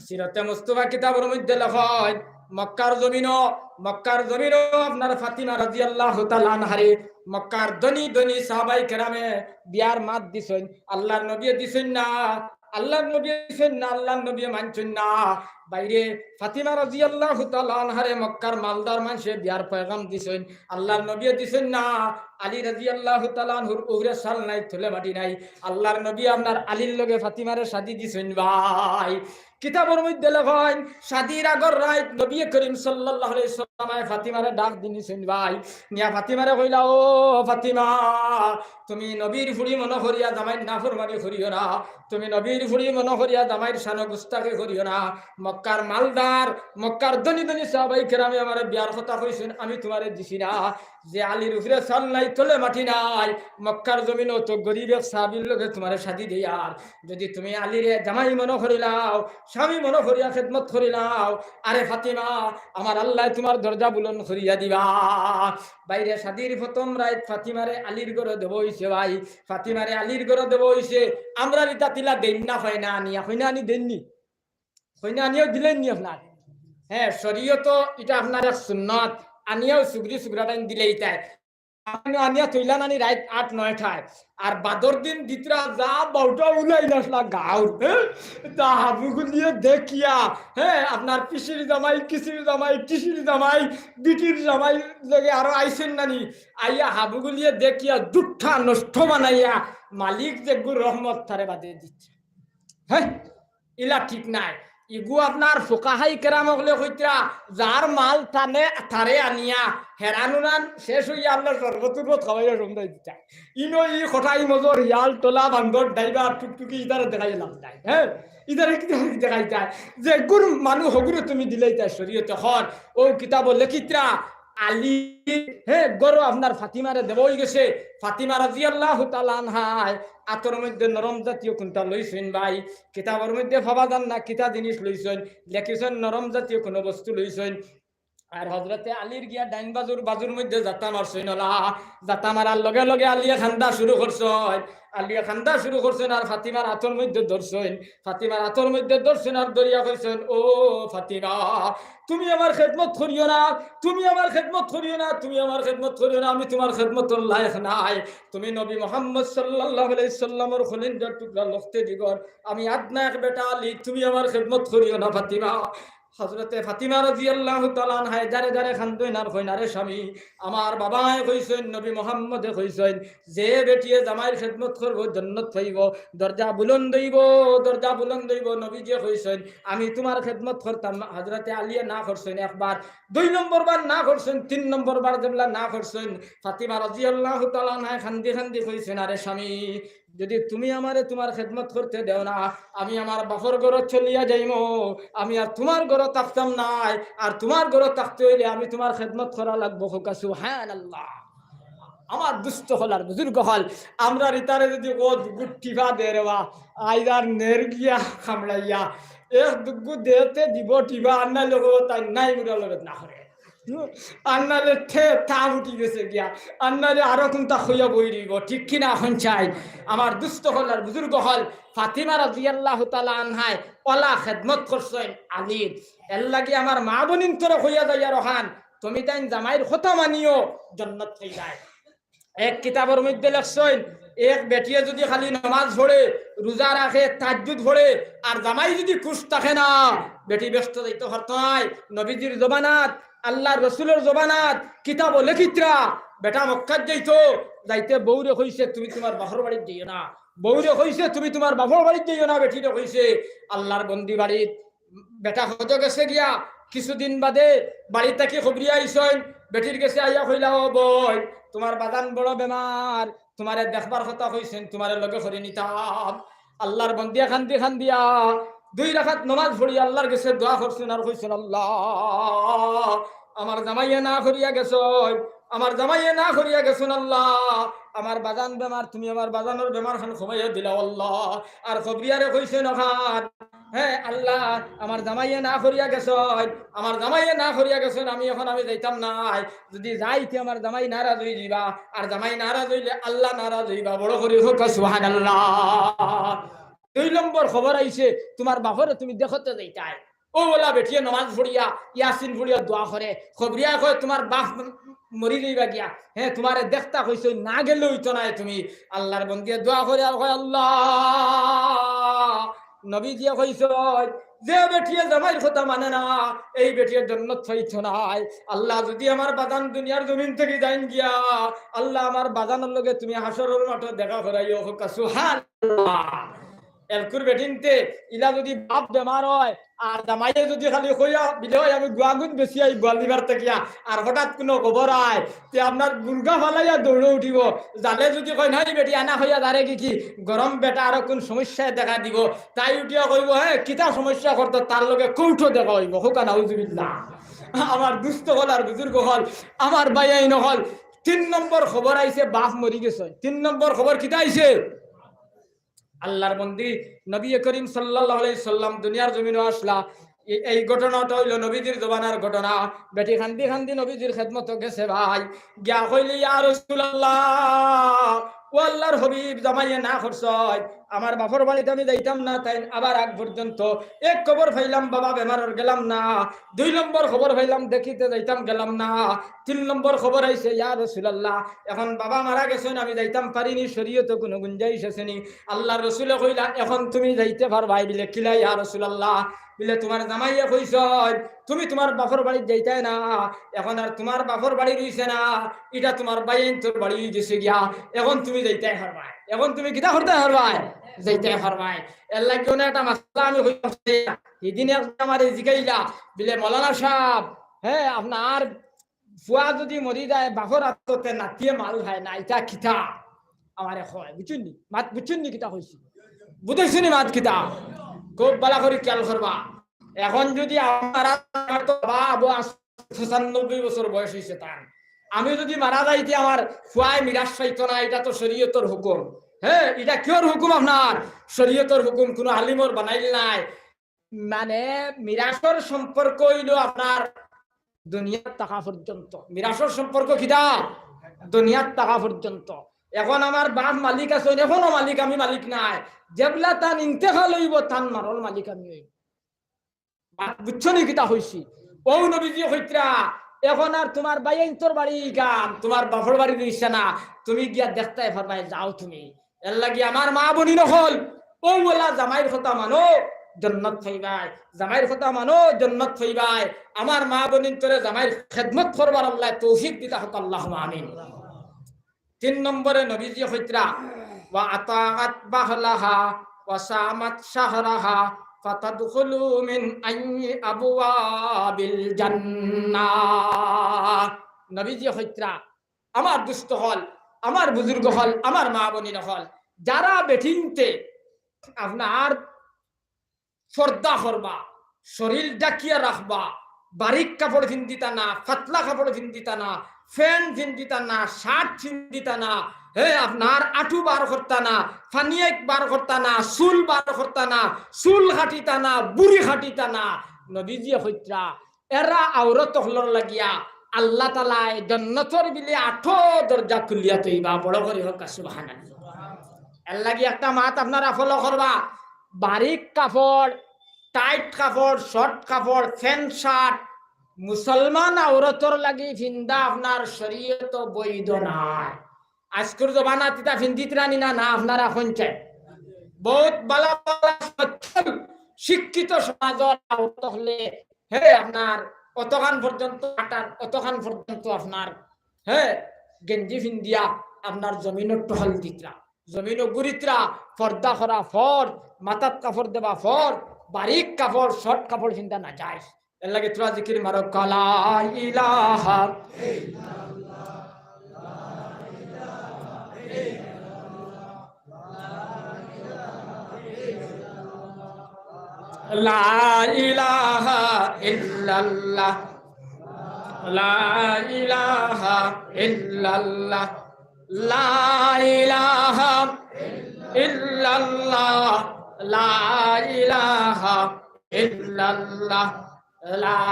সিরতে মুস্তফা কিতাবর মধ্যে লেখইন, মক্কার জমিনো, মক্কার জমিনো আপনার ফাতিমা রাদিয়াল্লাহু তাআলা আনহারে মক্কার ধনী ধনী সাহাবায়ে কেরামে বিয়ার মাত দিছইন, আল্লাহর নবীয়ে দিছইন না, আল্লাহর নবীয়ে দিছইন না, আল্লাহর নবীয়ে মানছইন না। বাইরে ফাতিমা রাদিয়াল্লাহু তাআলা আনহারে মক্কার মালদার মানষে বিয়ার পয়গাম দিছইন, আল্লাহর নবীয়ে দিছইন না। আলী রাদিয়াল্লাহু তাআলা আনহুর উপরে চাল নাই, তলে মাটি নাই। আল্লাহর নবী আপনার আলীর লগে ফাতিমারে শাদি দিছইন ভাই। কিতাবর মধ্যে লেখইন, শাদির আগর রাইত নবী করিম সাল্লাল্লাহু আলাইহি ওয়াসাল্লামে ফাতিমারে ডাক দি নিছইন ভাই। নিয়া ফাতিমারে কইলা, "ও ফাতিমা, তুমি নবীর ফুড়ি মনো করিয়া জামাইর নাফরমানি করিও না, তুমি নবীর ফুড়ি মনো করিয়া জামাইর শানো গুস্তাখি করিও না। মক্কার মালদার, মক্কার ধনী ধনী সাহাবায়ে কেরামে আমারে বিয়ার কথা কইছইন, আমি তুমারে দিছি না। যে আলীর উপরে চাল নাই, তলে মাটি নাই, মক্কার জমিনো অত গরিব এক সাহাবীর লগে তুমারে শাদি দেই, আর যুদি তুমি আলীরে জামাই মনো করিলাও, স্বামী মনো করিয়া খেদমত করিলাও, আরে ফাতিমা, আমার আল্লায় তুমার দরজা বুলন্দ করিয়া দিবা।" বাইরে শাদির প্রথম রাইত ফাতিমারে আলীর ঘরো দেওয়া অইছে ভাই, ফাতিমারে আলীর ঘরো দেওয়া অইছে। আমরার ইতা তিলা দেইন না, কইনা আনিয়া, কইনা আনি দেইন নি? কইনা আনিয়াও দিলাইন নি আপনার? হ্যাঁ, শরীয়তো ইটা আপনার এক সুন্নত, আনিয়াও সুগরি সুগরাটাইন দিলাইতায়। আনিয়া থইলা নানি রাইত আট নয়টায়, আর বাদর দিন দিতরা যা বাউটা উলাই নাসলা গাউর, হ্যাঁ? তা হাবুগুলিয়ে দেখিয়া, হ্যাঁ, আপনার পিসির জামাই, কিসির জামাই, টিসির জামাই, বিটির জামাই লগে আরো আইছইন নানি, আইয়া হাবুগুলিয়ে দেখিয়া দুঃখা নষ্ট বানাইয়া মালিক যেগু রহমত তারে বাদে দিছে। হ্যাঁ, ইলা ঠিক নায়। ইগু আপনার ফুকাহায়ে কেরাম অকলে কইতরা, যার মাল টানে তারে আনিয়া, হেরান উরান শেষ অইয়া আপনার শরবত উরবত খাওয়াইয়া সমঝাই দিতা। ইনো ই কটাই মজর হিয়াল, টোলা, বান্দর, ড্রাইভার, টুকটুকি, ইতারে দেখাইয়া লাভ নাই। হ্যাঁ, ইতারে কিতা দেখাইতায়? যেগুর মানুষ হগুরে তুমি দিলাইতায় শরীয়তে হন। ও কিতাবো লেখিতরা, আলী, হে, ঘরো আপনার ফাতিমারে দেওয়া অইগেছে। ফাতিমা রাদিয়াল্লাহু তাআলা আনহায় আতর মধ্যে নরম জাতীয় কুনটা লইছইন ভাই, কিতাবর মধ্যে পাওয়া যার না কিতা জিনিস লইছইন, লেখিছইন নরম জাতীয় কুনু বস্তু লইছইন। আর হজরতে আলীর গিয়া ডাইন বাজুর, বাজুর মধ্যে জাতা মারছইন অলা, জাতা মারার লগে লগে আলীয়ে কান্দা শুরু করছইন, আলীয়ে কান্দা শুরু করছইন আর ফাতিমার আতর মধ্যে ধরছইন, ফাতিমার আতর মধ্যে ধরছইন আর ধরিয়া কইছইন, "ও ফাতিমা, তুমি আমার খেদমত করিও না, তুমি আমার খেদমত করিও না, তুমি আমার খেদমত করিও না, আমি তুমার খেদমতর লায়েক নায়। তুমি নবী মুহাম্মদ সাল্লাল্লাহু আলাইহি সাল্লামর খলিজার টুকরা লখতে জিগর, আমি আদনা এক বেটা আলী, তুমি আমার খেদমত করিও না ফাতিমা।" হজরতে ফাতিমা রাদিয়াল্লাহু তাআলা আনহায় জারে জারে কান্দইন আর কইন, "আরে স্বামী, আমার বাবায় কইছইন, নবী মুহাম্মদে কইছইন, যে বেটিয়ে জামাইর খেদমত করবো, জন্নত পাইবো, দরজা বুলন্দ অইবো, দরজা বুলন্দ অইবো। নবীজিয়ে কইছইন, আমি তুমার খেদমত করতাম।" হজরতে আলীয়ে না করছইন একবার, দুই নম্বর বার না করছইন, তিন নম্বর বার যেবলা না করছইন, ফাতিমা রাদিয়াল্লাহু তাআলা আনহায় কান্দি কান্দি কইছইন, "আরে স্বামী, যুদি তুমি আমারে তুমার খেদমত করতে দেও না, আমি আমার বাপর ঘরো চলিয়া যাইমু, আমি আর তুমার ঘরো থাকতাম নায়, আর তুমার ঘরো থাকতে অইলে আমি তুমার খেদমত করা লাগবো।" কউক্কা সুবহানাল্লাহ। আমার দুস্ত অকল আর বুজুর্গ অকল, আমরার ইতারে যুদি কও দুগু টিপা দে রে বা, আইজ আর নের গিয়া কামড়াইয়া, এক দুগু দেতে দিবো টিপা, আর নাইলে কইবো তাই নাই মুরা লগে না করে। আর নাইলে ঠে তা উঠি গেছে গিয়া, আর নাইলে আরো কুনটা কইয়া বই রইবো, ঠিক কি না? অখন চাই আমার দুস্ত অকল আর বুজুর্গ অকল, ফাতিমা রাদিয়াল্লাহু তাআলা আনহায় অলা খেদমত করছইন আলীর। এরলাগি আমার মা বইনতরে কইয়া যাইয়ার অখান, তুমি তাইন জামাইর কথা মানিও, জন্নত পাইবায়। এক কিতাবর মধ্যে লেখছইন, এক বেটিয়ে যুদি খালি নমাজ পড়ে, রুজা রাখে, তাহাজ্জুদ পড়ে, আর জামাই যুদি খুশ থাকে না, বেটি বেহেস্তো যাইতো পারতো নায়। নবীজির জমানাত, আল্লার রসুলর জমানাত, কিতাবো লেখিতরা, বেটা মক্কাত যাইতো, যাইতে বউরে কইছে, "তুমি তুমার বাপর বাড়িত যাইও না।" বউরে কইছে, "তুমি তুমার বাপর বাড়িত যাইও না।" বেটিরে কইছে, আল্লার বন্দি বাড়িত বেটা হজো গেছে গিয়া, কিছুদিন বাদে বাড়ি থাকি খবরিয়া আইছইন, বেটির গেছে আইয়া কইলা, "ও বইন, তুমার বাজান বড় বেমার, তুমারে দেখবার কথা কইছইন, তুমারে লগে করি নিতাম।" আল্লার বন্দিয়ে কান্দি কান্দিয়া দুই রাকাত নমাজ পড়ি আল্লার গেছে দোয়া করছইন আর কইছইন, "আল্লা, আমার জামাইয়ে না করিয়া গেছইন, আমার জামাইয়ে না করিয়া গেছইন আল্লাহ, আমার বাজান বেমার, তুমি আমার বাজানর বেমার খান কমাইয়া দিলাও আল্লাহ। আর খবরিয়ারে কইছইন অখান, হে আল্লাহ, আমার জামাইয়ে না করিয়া গেছইন, আমার জামাইয়ে না করিয়া গেছইন, আমি অখন আমি যাইতাম নায়। যুদি যাই তে আমার জামাই নারাজ অইযিবা, আর জামাই নারাজ অইলে আল্লাহ নারাজ অইবা। বড় করি কউক্কা সুবহানাল্লাহ। দুই নম্বর খবর আইছে, তুমার বাফরে তুমি দেখতে যাইতায়। অউ অলা বেটিয়ে নমাজ পড়িয়া, ইয়াসিন পড়িয়া দোয়া করে। খবরিয়ায় কয়, তুমার বাফ মরি যাইবা গিয়া, হে, তুমারে দেখতা কইছইন, না গেলে অইতো নায় তুমি। আল্লাহর বন্দিয়ে দোয়া করে আর কয়, আল্লাহ, নবীজিয়ে কইছইন, যে বেটিয়ে জামাইর কথা মানে না, এই বেটিয়ে জন্নত পাইতো নায়। আল্লাহ, যুদি আমার বাজান দুনিয়ার জমিন থাকি যাইন গিয়া, আল্লাহ, আমার বাজানর লগে তুমি হাশরর মাঠো দেখা করাইও। কউক্কা সুবহানাল্লাহ। এলকুর বেটিন্তে ইলা যুদি বাফ বেমার অয়, আর জামাইয়ে যুদি খালি কইয়া বিলে অয়, আমি গুয়াগুন বেচিয়া আইবো আলিবার থাকিয়া, আর হঠাৎ কুনু খবর আয়, তে আপনার গুরগা ফালাইয়া দৌড়ো উঠিবো। জালে যুদি কয়, নাই বেটি আনা কইয়া দারে কি কি গরম বেটা আরো কুন সমস্যায় দেখা দিবো, তাই উঠিয়া কইবো, হে, কিতা সমস্যা করতো, তার লগে কৌঠো দেখা অইবো। কউক্কা নাউজুবিল্লাহ। আমার দুস্ত অকল আর বুজুর্গ অকল, আমার ভাইয়াইন অকল, তিন নম্বর খবর আইছে, বাফ মরি গেছে। তিন নম্বর খবর কিতা আইছে? আল্লাহর বন্দি নবী করিম সাল্লাল্লাহু আলাইহি সাল্লাম দুনিয়ার জমিনো আসলা। এ-, এই ঘটনাটা অইলো নবীজির জমানার ঘটনা। বেটি কান্দি কান্দি নবীজির খেদমতো গেছে ভাই। গিয়া কইলে, ইয়া রাসূলুল্লাহ, ও আল্লাহর হাবিব, জামাইয়ে না করছইন, আমার বাফর বাড়িত আমি যাইতাম না, তাইন আবার আগ পর্যন্ত এক খবর পাইলাম, বাবা বেমারর গেলাম না, দুই নম্বর খবর পাইলাম, দেখিতে যাইতাম, গেলাম না, তিন নম্বর খবর আইছে, ইয়া রাসূলুল্লাহ, অখন বাবা মারা গেছইন, আমি যাইতাম পারিনি, শরীয়তো কুনু গুঞ্জাইশ আছেনি? আল্লাহর রসুলে কইলা, অখন তুমি যাইতে পারবায়। বিলে, কিলা ইয়া রাসূলুল্লাহ? বিলে, তুমার জামাইয়ে কইছইন, তুমি তুমার বাফর বাড়িত যাইতায় না, অখন আর তুমার বাফর বাড়ি রইছে না, ইটা তুমার ভাইয়াইন্তর বাড়ি অইগেছে গিয়া, অখন তুমি যাইতায় পারবায়, অখন তুমি কিতা করতায় পারবায়? যাইতায় পারবায়। এরলাগি অনো একটা মাসলা আমি কইতাম, হিদিন একজনে আমারে জিগাইলা, বিলে, মৌলানা সাব, হে, আপনার ফুয়া যুদি মরি যায়, বাফর আতো তে নাতিয়ে মাল খায় না, ইটা কিতা? আমারে কয়, বুজছইন নি? মাত বুজছইন নি কিতা কইছি? বুজছইন নি মাত কিতা? খুব ভালা করি খিয়াল করবা। অখন যুদি আমার, আমার তো বাবা আবু আস-, পঁচানব্বই বছর বয়স অইছে তান। আমি যুদি মারা যাই তে আমার ফুয়ায় মিরাস পাইতো না, ইটা তো শরীয়তর হুকুম। হে, ইটা কিওর হুকুম আপনার? শরীয়তর হুকুম, কুনু আলিমর বানাইল নায়। মানে, মিরাসর সম্পর্ক অইলো আপনার দুনিয়াত থাকা পর্যন্ত। মিরাসর সম্পর্ক কিতা? দুনিয়াত থাকা পর্যন্ত। অখন আমার বাফ মালিক আছইন, অখনো মালিক, আমি মালিক নায়। যেবলা তান ইন্তেকাল অইবো, তান মালর মালিক আমি অইমু। মাত বুজছো নি কিতা কইছি? অউ নবীজিয়ে কইতরা, অখন আর তুমার ভাইয়াইন্তর বাড়ি ইখান, তুমার বাফর বাড়ি রইছে না, তুমি গিয়া দেখতায় পারবায়, যাও তুমি। এরলাগি আমার মা বইন অকল, অউ অলা জামাইর কথা মানো, জন্নত পাইবায়। জামাইর কথা মানো, জন্নত পাইবায়। আমার মা বইনতরে জামাইর খেদমত করবার আল্লায় তৌফিক দিতা হউক, আল্লাহুম্মা আমিন। তিন নম্বরে নবীজিয়ে কইতরা, ওয়া আতাআত বাহলাহা ওয়া সামাত শাহরাহা ফাতাদখুলু মিন আইয়ি আবওয়াবিল জান্নাহ। নবীজিয়ে কইতরা, আমার দুস্ত অকল, আমার বুজুর্গ অকল, আমার মা বইন অকল, যারা বেটিন্তে আপনার পর্দা করবা, শরীর ঢাকিয়া রাখবা, বারিক কাপড় ফিন্দিতা না, পাতলা কাপড় ফিন্দিতা না, প্যান্ট ফিন্দিতা না, শার্ট ফিন্দিতা না, হে, আপনার আটু বার করতা না, ফানিয়েক বার করতা না, চুল বার করতা না, চুল কাটিতা না, বুড়ি কাটিতা না। নবীজিয়ে কইতরা, এরা আওরত অকলর লাগিয়া আল্লাহ তাআলায় জন্নতর বিলে আটো দরজা খুলিয়া থইবা। বড় করি কউক্কা সুবহানাল্লাহ। এরলাগি একটা মাত আপনারা follow করবা, বারিক কাপড়, টাইট কাপড়, শর্ট কাপড়, প্যান্ট শার্ট মুসলমান আওরতর লাগি ফিন্দা আপনার শরীয়তো বৈধ নায়। আইজকুর জমানাত ইতা ফিন্দিতরা নি না, না আপনারা কইনচাইন? বউত ভালা ভালা সচ্ছল শিক্ষিত সমাজর আওরত অকলে, হে, আপনার অতখান পর্যন্ত আটার, অতখান পর্যন্ত আপনার, হে, গেঞ্জি ফিন্দিয়া আপনার জমিনো টহল দিতরা, জমিনো ঘুরিতরা। পর্দা করা ফরজ, মাথাত কাপড় দেওয়া ফরজ, বারিক কাপড়, শর্ট কাপড় ফিন্দা নাজায়েজ। এরলাগি থুড়া জিকির মারো, লা ইলাহা, লা ইলাহা ইল্লাল্লাহ, لا إله إلا الله، لا إله إلا الله، لا إله إلا الله، لا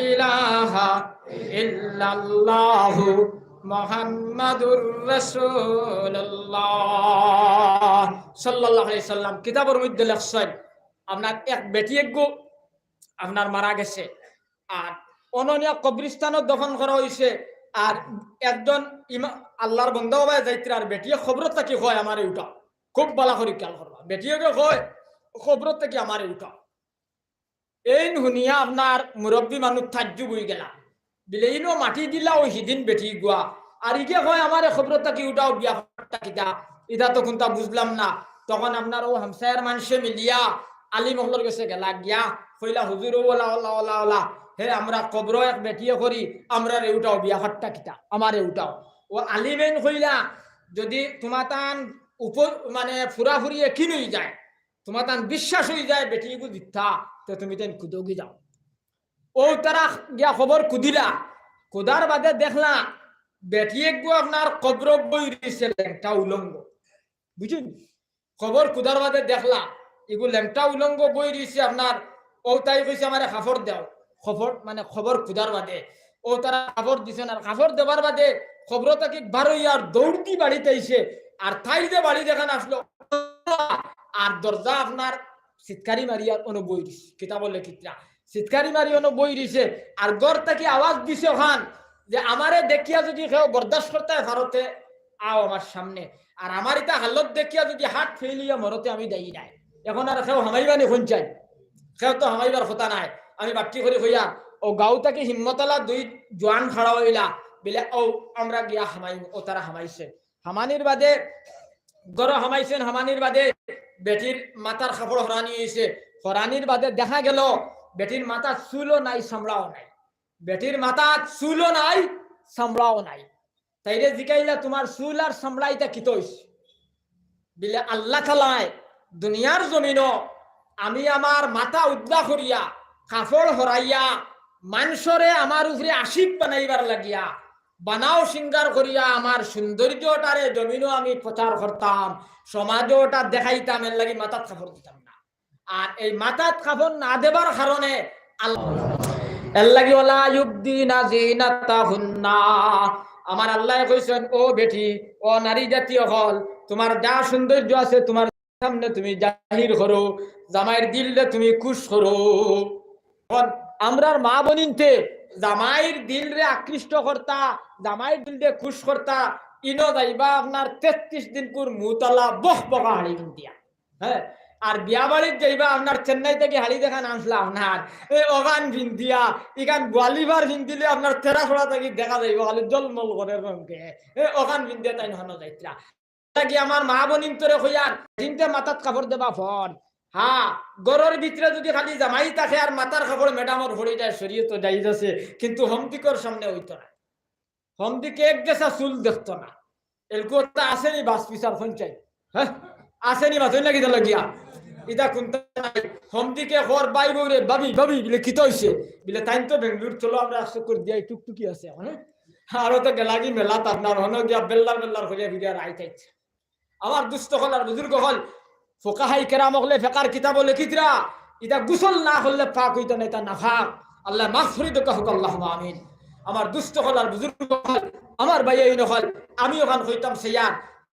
إله إلا الله، محمد رسول الله، সাল্লাল্লাহু আলাইহি ওয়াসাল্লাম। কিতাবর মধ্যে লেখছইন, আপনার এক বেটি এগু আপনার মারা গেছে, আর অননিয়া কবরস্থানো দফন করা অইছে। আর একজন ইমা-, আল্লাহর বন্দা অবায় যাইত্রা, আর বেটিয়ে কবরত থাকি কয়, "আমারে উঠাও।" খুব ভালা করি খেয়াল করবা, বেটিয়ে কয়, "কবরত থাকি আমারে উঠাও।" এইন হুনিয়া আপনার মুরব্বি মানুষ তাজ্জুব অইগেলা। বিলে ইনো মাটি দিলা অউ হিদিন বেটি গুয়া, আর ইগে কয়, "আমারে কবরত থাকি উঠাও, বিয়া করতা কিতা?" ইতা তো কুনতা বুঝলাম না। তখন আপনার অউ হামসায়ার মানষে মিলিয়া আলিম অকলর গেছে গেলা, গিয়া কইলা, "হুজুর, অউ অলা, অলা, অলা, অলা, হে আমরা কবরো এক বেটিয়ে করি, আমরারে উঠাও, বিয়া করতা কিতা, আমারে উঠাও।" অউ আলিম এইন কইলা, "যদি তুমাতান উপর, মানে, পুরাপুরি একিন অইযায়, তুমাতান বিশ্বাস অইযায় বেটি ইগু জিত্তা, তে তুমিতাইন কুদোগি যাও।" অউ তারা গিয়া কবর কুদিলা, কুদার বাদে দেখলা বেটি এগু আপনার কবরো বই রইছে লেংটা উলঙ্গ। বুঝছইন? কবর কুদার বাদে দেখলা ইগু লেংটা উলঙ্গ বই রইছে আপনার। অউ তাই কইছে, "আমারে কাপড় দেও।" কবর, মানে, কবর কুদার বাদে অউ তারা কাপড় দিছইন, আর কাপড় দেবার বাদে কবর থাকি বারইয়া আর দৌড় দি বাড়িত আইছে। আর তাইর যে বাড়ি যেখান আছলো, আর দরজা আপনার চিৎকারি মারিয়া আর অনো বই রইছে, কিতাবো লেখিত্রা। চিৎকারি মারি অনো বই রইছে, আর ঘর থাকি আওয়াজ দিছে অখান যে, "আমারে দেখিয়া যদি কেউ বরদাস্ত করতায় পারো তে আও আমার সামনে, আর আমার ইতা হালত দেখিয়া যদি হাত ফেলিয়া মরো তে আমি দায়ী নায়।" এখন আর কেউ হামাইবা নি কুনচাইন? কেউ তো হামাইবার কথা নায়। আমি বাট্টি করি কইয়ার, অউ গাঁও থাকি হিম্মতআলা দুই জোয়ান খাড়া অইলা, বিলে, "অউ আমরা গিয়া হামাইমু।" অউ তারা হামাইছে। হামানির বাদে, ঘরো হামাইছইন, হামানির বাদে বেটির মাথার কাপড় হরানি অইছে। হরানির বাদে দেখা গেলো বেটির মাথাত চুলও নাই, চামড়াও নাই। বেটির মাথাত চুলও নাই, চামড়াও নাই। তাইরে জিকাইলা, "তুমার চুল আর চামড়া ইতা কিতা অইছে?" বিলে, "আল্লাহ তাআলায় দুনিয়ার জমিনো আমি আমার মাথা উদ্দা করিয়া, কাপড় হরাইয়া, মানষরে আমার উপরে আশিক বানাইবার লাগিয়া, বানাও সিঙ্গার করিয়া আমার সৌন্দর্যটারে জমিনো আমি প্রচার করতাম, সমাজো ওটা দেখাইতাম, এর লাগি মাথাত কাপড় দিতাম না। আর এই মাথাত কাপড় না দেবার কারণে আল্লাহ, এর লাগি ওয়ালা ইউবদিনা জিনাতাহুন্না।" আমার আল্লায় কইছইন, "ও বেটি, ও নারী জাতি অকল, তুমার যা সৌন্দর্য আছে তুমার সামনে তুমি জাহির করো, জামাইর দিলরে তুমি খুশ করো।" এখন আমরার মা বইনতে জামাইর দিলরে আকৃষ্ট করতা, জামাইর দিলরে খুশ করতা, ইনো যাইবা আপনার তেত্রিশ দিনকুর মুতলা বকবকা হাড়ি পিন্দিয়া। হ্যাঁ, আর বিয়া বাড়িত যাইবা আপনার চেন্নাই থাকি হাড়ি যেখান আনছলা আপনার, এ অখান পিন্দিয়া, ইখান গোয়ালিবার পিন্দিলে আপনার তেরা ছড়া থাকি দেখা যাইবো খালি জলমল করের রঙে। এ অখান পিন্দিয়া তাইন হনো যাইত্রা। লাগি আমার মা বইনতরে কইয়ার, হিনতে মাথাত কাপড় দেবা ফর। হ্যাঁ, ঘরর ভিতরে যদি খালি জামাই থাকে আর মাথার কাপড় ম্যাডামর পড়ি যায়, শরীয়তো জায়েজ আছে, কিন্তু হমদিকর সামনে অইতো না। হমদিকে এক গেছা চুল দেখতো না। এলকু একটা আছে নি বাস বিচার পঞ্চায়েত? হ্যাঁ? আছে নি বাস, অইন লাগি তো লাগিয়া? ইতা কুনতা নাই। হমদিকে কর, "ভাই বউরে, ভাবি, ভাবি," বিলে, "কিতা অইছে?" বিলে, "তাইন তো বেঙ্গালুর, চলো আমরা এক চক্কর দিয়া, টুকটুকি আছে এখন, হ্যাঁ?" আরো তো গেলাগি মেলাত আপনার, হনো গিয়া বেল্লার বেল্লার করিয়া ফিরিয়া রাইত আইছে। আমার দুস্ত অকল আর বুজুর্গ অকল, ফুকাহায়ে কেরাম অকলে ফেকার কিতাবো লেখিত্রা, ইতা গোসল না করলে পাক অইতো না, ইতা নাপাক। আল্লাহ মাগফিরাত দেউক্কা, আল্লাহুম্মা আমিন। আমার দুস্ত অকল আর বুজুর্গ অকল, আমার ভাইয়াইন অকল, আমি অখান কইতাম চাইয়ার,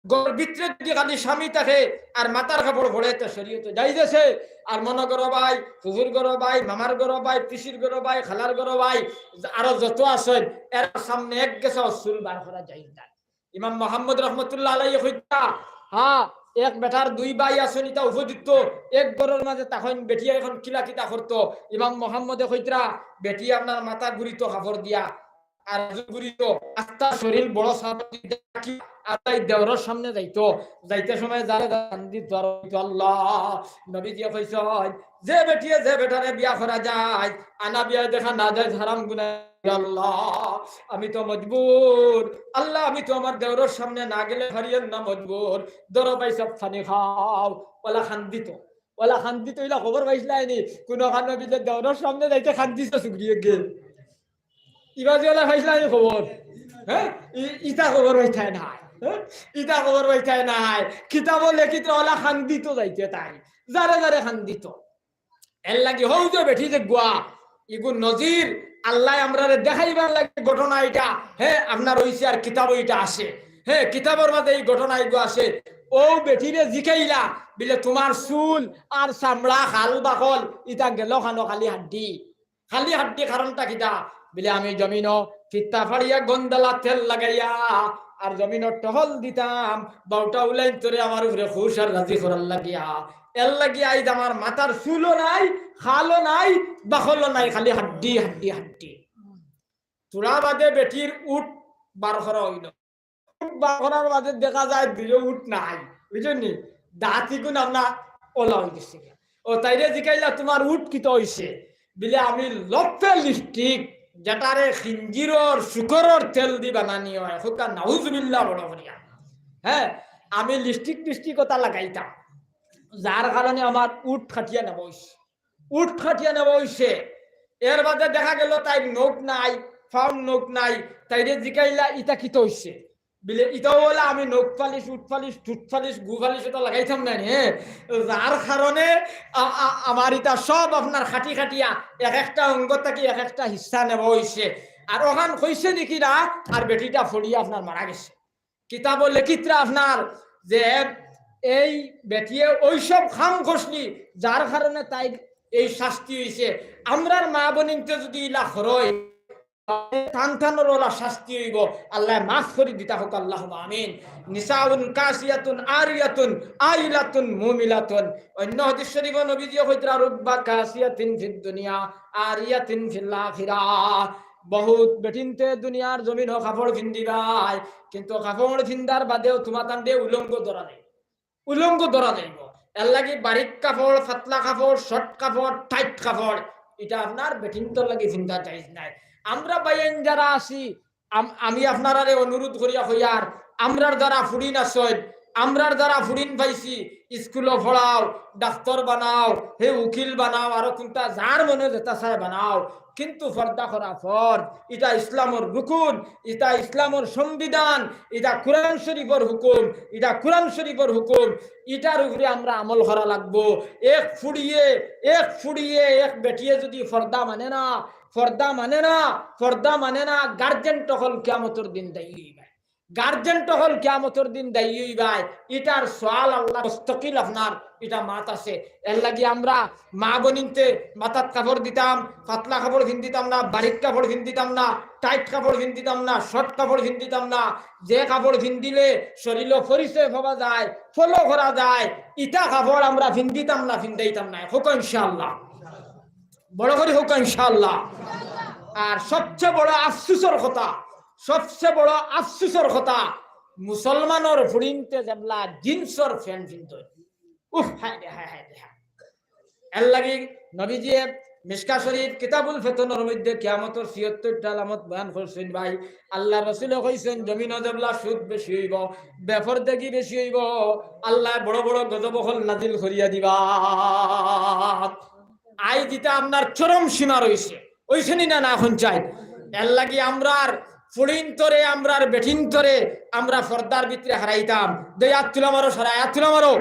ঘরর ভিতরে যদি খালি স্বামী থাকে আর মাথার কাপড় পড়ে, তে শরীয়তো জায়েজ আছে। আর মনো করো ভাই, ফুফুর ঘরো ভাই, মামার ঘরো ভাই, পিসির ঘরো ভাই, খালার ঘরো ভাই, আরো যত আছইন, এরার সামনে এক গেছাও চুল বার করা জায়েজ নায়। ইমাম মুহাম্মদ রহমতুল্লাহ আলাইহি কইতা, হ্যাঁ, এক বেটার দুই ভাই আছইন, ইতা উপযুক্ত, এক ঘরর মাঝে থাকইন, বেটিয়ে এখন কিলা কিতা করতো, ইমাম মুহাম্মদে কইত্রা, বেটিয়ে আপনার মাথা গুরিতো কাপড় দিয়া, আর গুরিতো আস্তা শরীর বড় সাদা দিয়া কি, আর তাই দেওরর সামনে যাইতো, যাইতে সময় যারে কান্দি দর হইতো, আল্লাহ, নবীজিয়ে কইছইন, যে বেটিয়ে যে বেটারে বিয়া করা যায়, আনা বিয়া দেখা না যায়, হারাম গুনাহ। আল্লাহ, আমি তো মজবুর। আল্লাহ, আমি তো আমার দেওরর সামনে না গেলে পারিয়ার না, মজবুর। ধরো ভাই, সব পানি খাও। ওলা কান্দিতো। ওলা কান্দিতো, ইলা খবর পাইছলায় নি? কুনু কানো বিলে দেওরর সামনে যাইতে কান্দিছে সুগরিয়ে গে। ইবাদি ওলা পাইছলানি খবর? হ্যাঁ, ই-, ইতা খবর পাইতায় নায়। হ্যাঁ, ইতা খবর পাইতায় নায়। কিতাবো লেখিত ওলা কান্দিত যাইতে তাই, যারে যারে কান্দিত। এর লাগি হউ যে বেটি যেগুয়া, ইগু নজির আল্লায় আমরারে দেখাইবার লাগি ঘটনা ইটা। হ্যাঁ, আপনার অইছে আর কিতাবো ইটা আছে। হ্যাঁ, কিতাবর মাঝে ই ঘটনা ইগু আছে। অউ বেটিরে জিকাইলা, বিলে, "তুমার চুল আর চামড়া, খাল বাকল, ইতা গেল কানো? খালি হাড্ডি।" খালি হাড্ডি কারণটা কিতা? বিলে, "আমি জমিনো ফিত্তা ফাড়িয়া গন্দালা তেল লাগাইয়া আর জমিনো টহল দিতাম, বাউটা উলাইন তোরে আমার উপরে খুশ আর রাজি করার লাগিয়া। এর লাগি আইজ আমার মাথার চুলও নাই, খালও নাই, বাকলও নাই, খালি হাড্ডি, হাড্ডি, হাড্ডি।" থুড়া বাদে বেটির উট বার করা অইলো। বার করার বাদে দেখা যায় দুইও উট নাই, বুঝছইন নি? দাঁতিগুন আপনার ওলা অই গেছে। ও তাইরে জিকাইলা, "তুমার উট কিতা অইছে?" বিলে, "আমি লফে লিপস্টিক, যেটারে খিঞ্জিরর শুকরর তেল দি বানানি অয়।" কউক্কা নাউজুবিল্লাহ বড় করিয়া। হ্যাঁ, "আমি লিপস্টিক টিপস্টিক ওটা লাগাইতাম, যার কারণে আমার উট কাটিয়া নেওয়া অইছে।" উট কাটিয়া নেওয়া অইছে। এর বাদে দেখা গেল তাইর নখ নাই, পাওর নখ নাই। তাইরে জিকাইলা, "ইতা কিতা অইছে?" বিলে, "ইতাও ওলা আমি নখ পালিশ, উট পালিশ, ঠুট পালিশ, গু পালিশ ওটা লাগাইতাম না নি, হ্যাঁ? যার কারণে আ-, আ-, আমার ইতা সব আপনার কাটি কাটিয়া এক একটা অঙ্গ থাকি এক একটা হিস্সা নেওয়া অইছে।" আর অখান কইছে নি কিনা, আর বেটিটা ফড়িয়া আপনার মারা গেছে। কিতাবো লেখিতরা আপনার যে এই বেটিয়ে ওইসব কাম করছলি, যার কারণে তাইর এই শাস্তি অইছে। আমরার মা বইনিন্তে যুদি ইলা করইন, তান তানর ওলা শাস্তি অইবো। আল্লায় মাফ করি দিতা হউক, আল্লাহুম্মা আমিন। নিসাউন কাসিয়াতুন আরিয়াতুন আইলাতুন মুমিলাতুন। অইন্য হাদিস শরিফো নবীজিয়ে কইতরা, "রুব্বা কাসিয়াতিন ফিদ দুনিয়া আরিয়াতিন ফিল আখিরাহ।" বহুত বেটিন্তে দুনিয়ার জমিনো কাপড় ফিন্দিবায়, কিন্তু কাপড় ফিন্দার বাদেও তুমাতানরে উলঙ্গ ধরা যাইবো, উলঙ্গ ধরা যাইবো। এর লাগি বারিক কাপড়, পাতলা কাপড়, শর্ট কাপড়, টাইট কাপড়, ইটা আপনার বেটিন্তর লাগি ফিন্দা জায়েজ নাই। আমরা বাইয়াইন যারা আছি, আম-, আমি আপনারারে অনুরোধ করিয়া কইয়ার, আমরার যারা ফুড়িন আছইন, আমরার যারা ফুড়িন পাইছি, স্কুলো পড়াও, ডাক্তর বানাও, হে উকিল বানাও, আরো কুনটা যার মনে যেটা চায় বানাও, কিন্তু পর্দা করা ফরজ। ইটা ইসলামর রুকুন, ইটা ইসলামর সংবিধান, ইটা কুরআন শরিফর হুকুম, ইটা কুরআন শরিফর হুকুম, ইটার উপরে আমরা আমল করা লাগবো। এক ফুড়িয়ে, এক ফুড়িয়ে, এক বেটিয়ে যুদি পর্দা মানে না, পর্দা মানে না, পর্দা মানে না, গার্জেন অকল কিয়ামতর দিন দায়ী অইবায়। গার্জেন অকল কিয়ামতর দিন দায়ী অইবায়। ইটার সওয়াল আল্লাহ মুস্তাকিল আপনার ইটা মাত আছে। এর লাগি আমরা মা বইনিন্তে মাথাত কাপড় দিতাম, পাতলা কাপড় ফিন্দিতাম না, বারিক কাপড় ফিন্দিতাম না, টাইট কাপড় ফিন্দিতাম না, শর্ট কাপড় ফিন্দিতাম না। যে কাপড় ফিন্দিলে শরীলো পরিচয় পাওয়া যায়, ফলো করা যায়, ইটা কাপড় আমরা ফিন্দিতাম না, ফিন্দাইতাম না। কউক্কা ইনশাআল্লাহ। বড় করি কউক্কা ইনশাআল্লাহ। আর সবচেয়ে বড় আফসোসর কথা, সবচেয়ে বড় আফসোসর কথা, মুসলমানর ফুড়িন্তে যেবলা জিন্সর প্যান্ট ফিন্দইন। উফ, হায় রে, হায়, হায় রে, হায়। এর লাগি নবীজিয়ে মিশকা শরিফ কিতাবুল ফিতনর মধ্যে কিয়ামতর ছিয়াত্তরটা আলামত বয়ান করছইন ভাই। আল্লার রসুলে কইছইন, জমিনো যেবলা সুদ বেশি অইবো, বেপরদাগি বেশি অইবো, আল্লায় বড় বড় গজব অকল নাজিল করিয়া দিবা। আইজ ইটা আপনার চরম সীমা রইছে, অইছে নি না, না অখন চাই? এর লাগি আমরার ফুড়িন্তরে, আমরার বেটিন্তরে আমরা পর্দার ভিতরে হারাইতাম। দেই আত তুলা মারো, সারা আত তুলা মারো,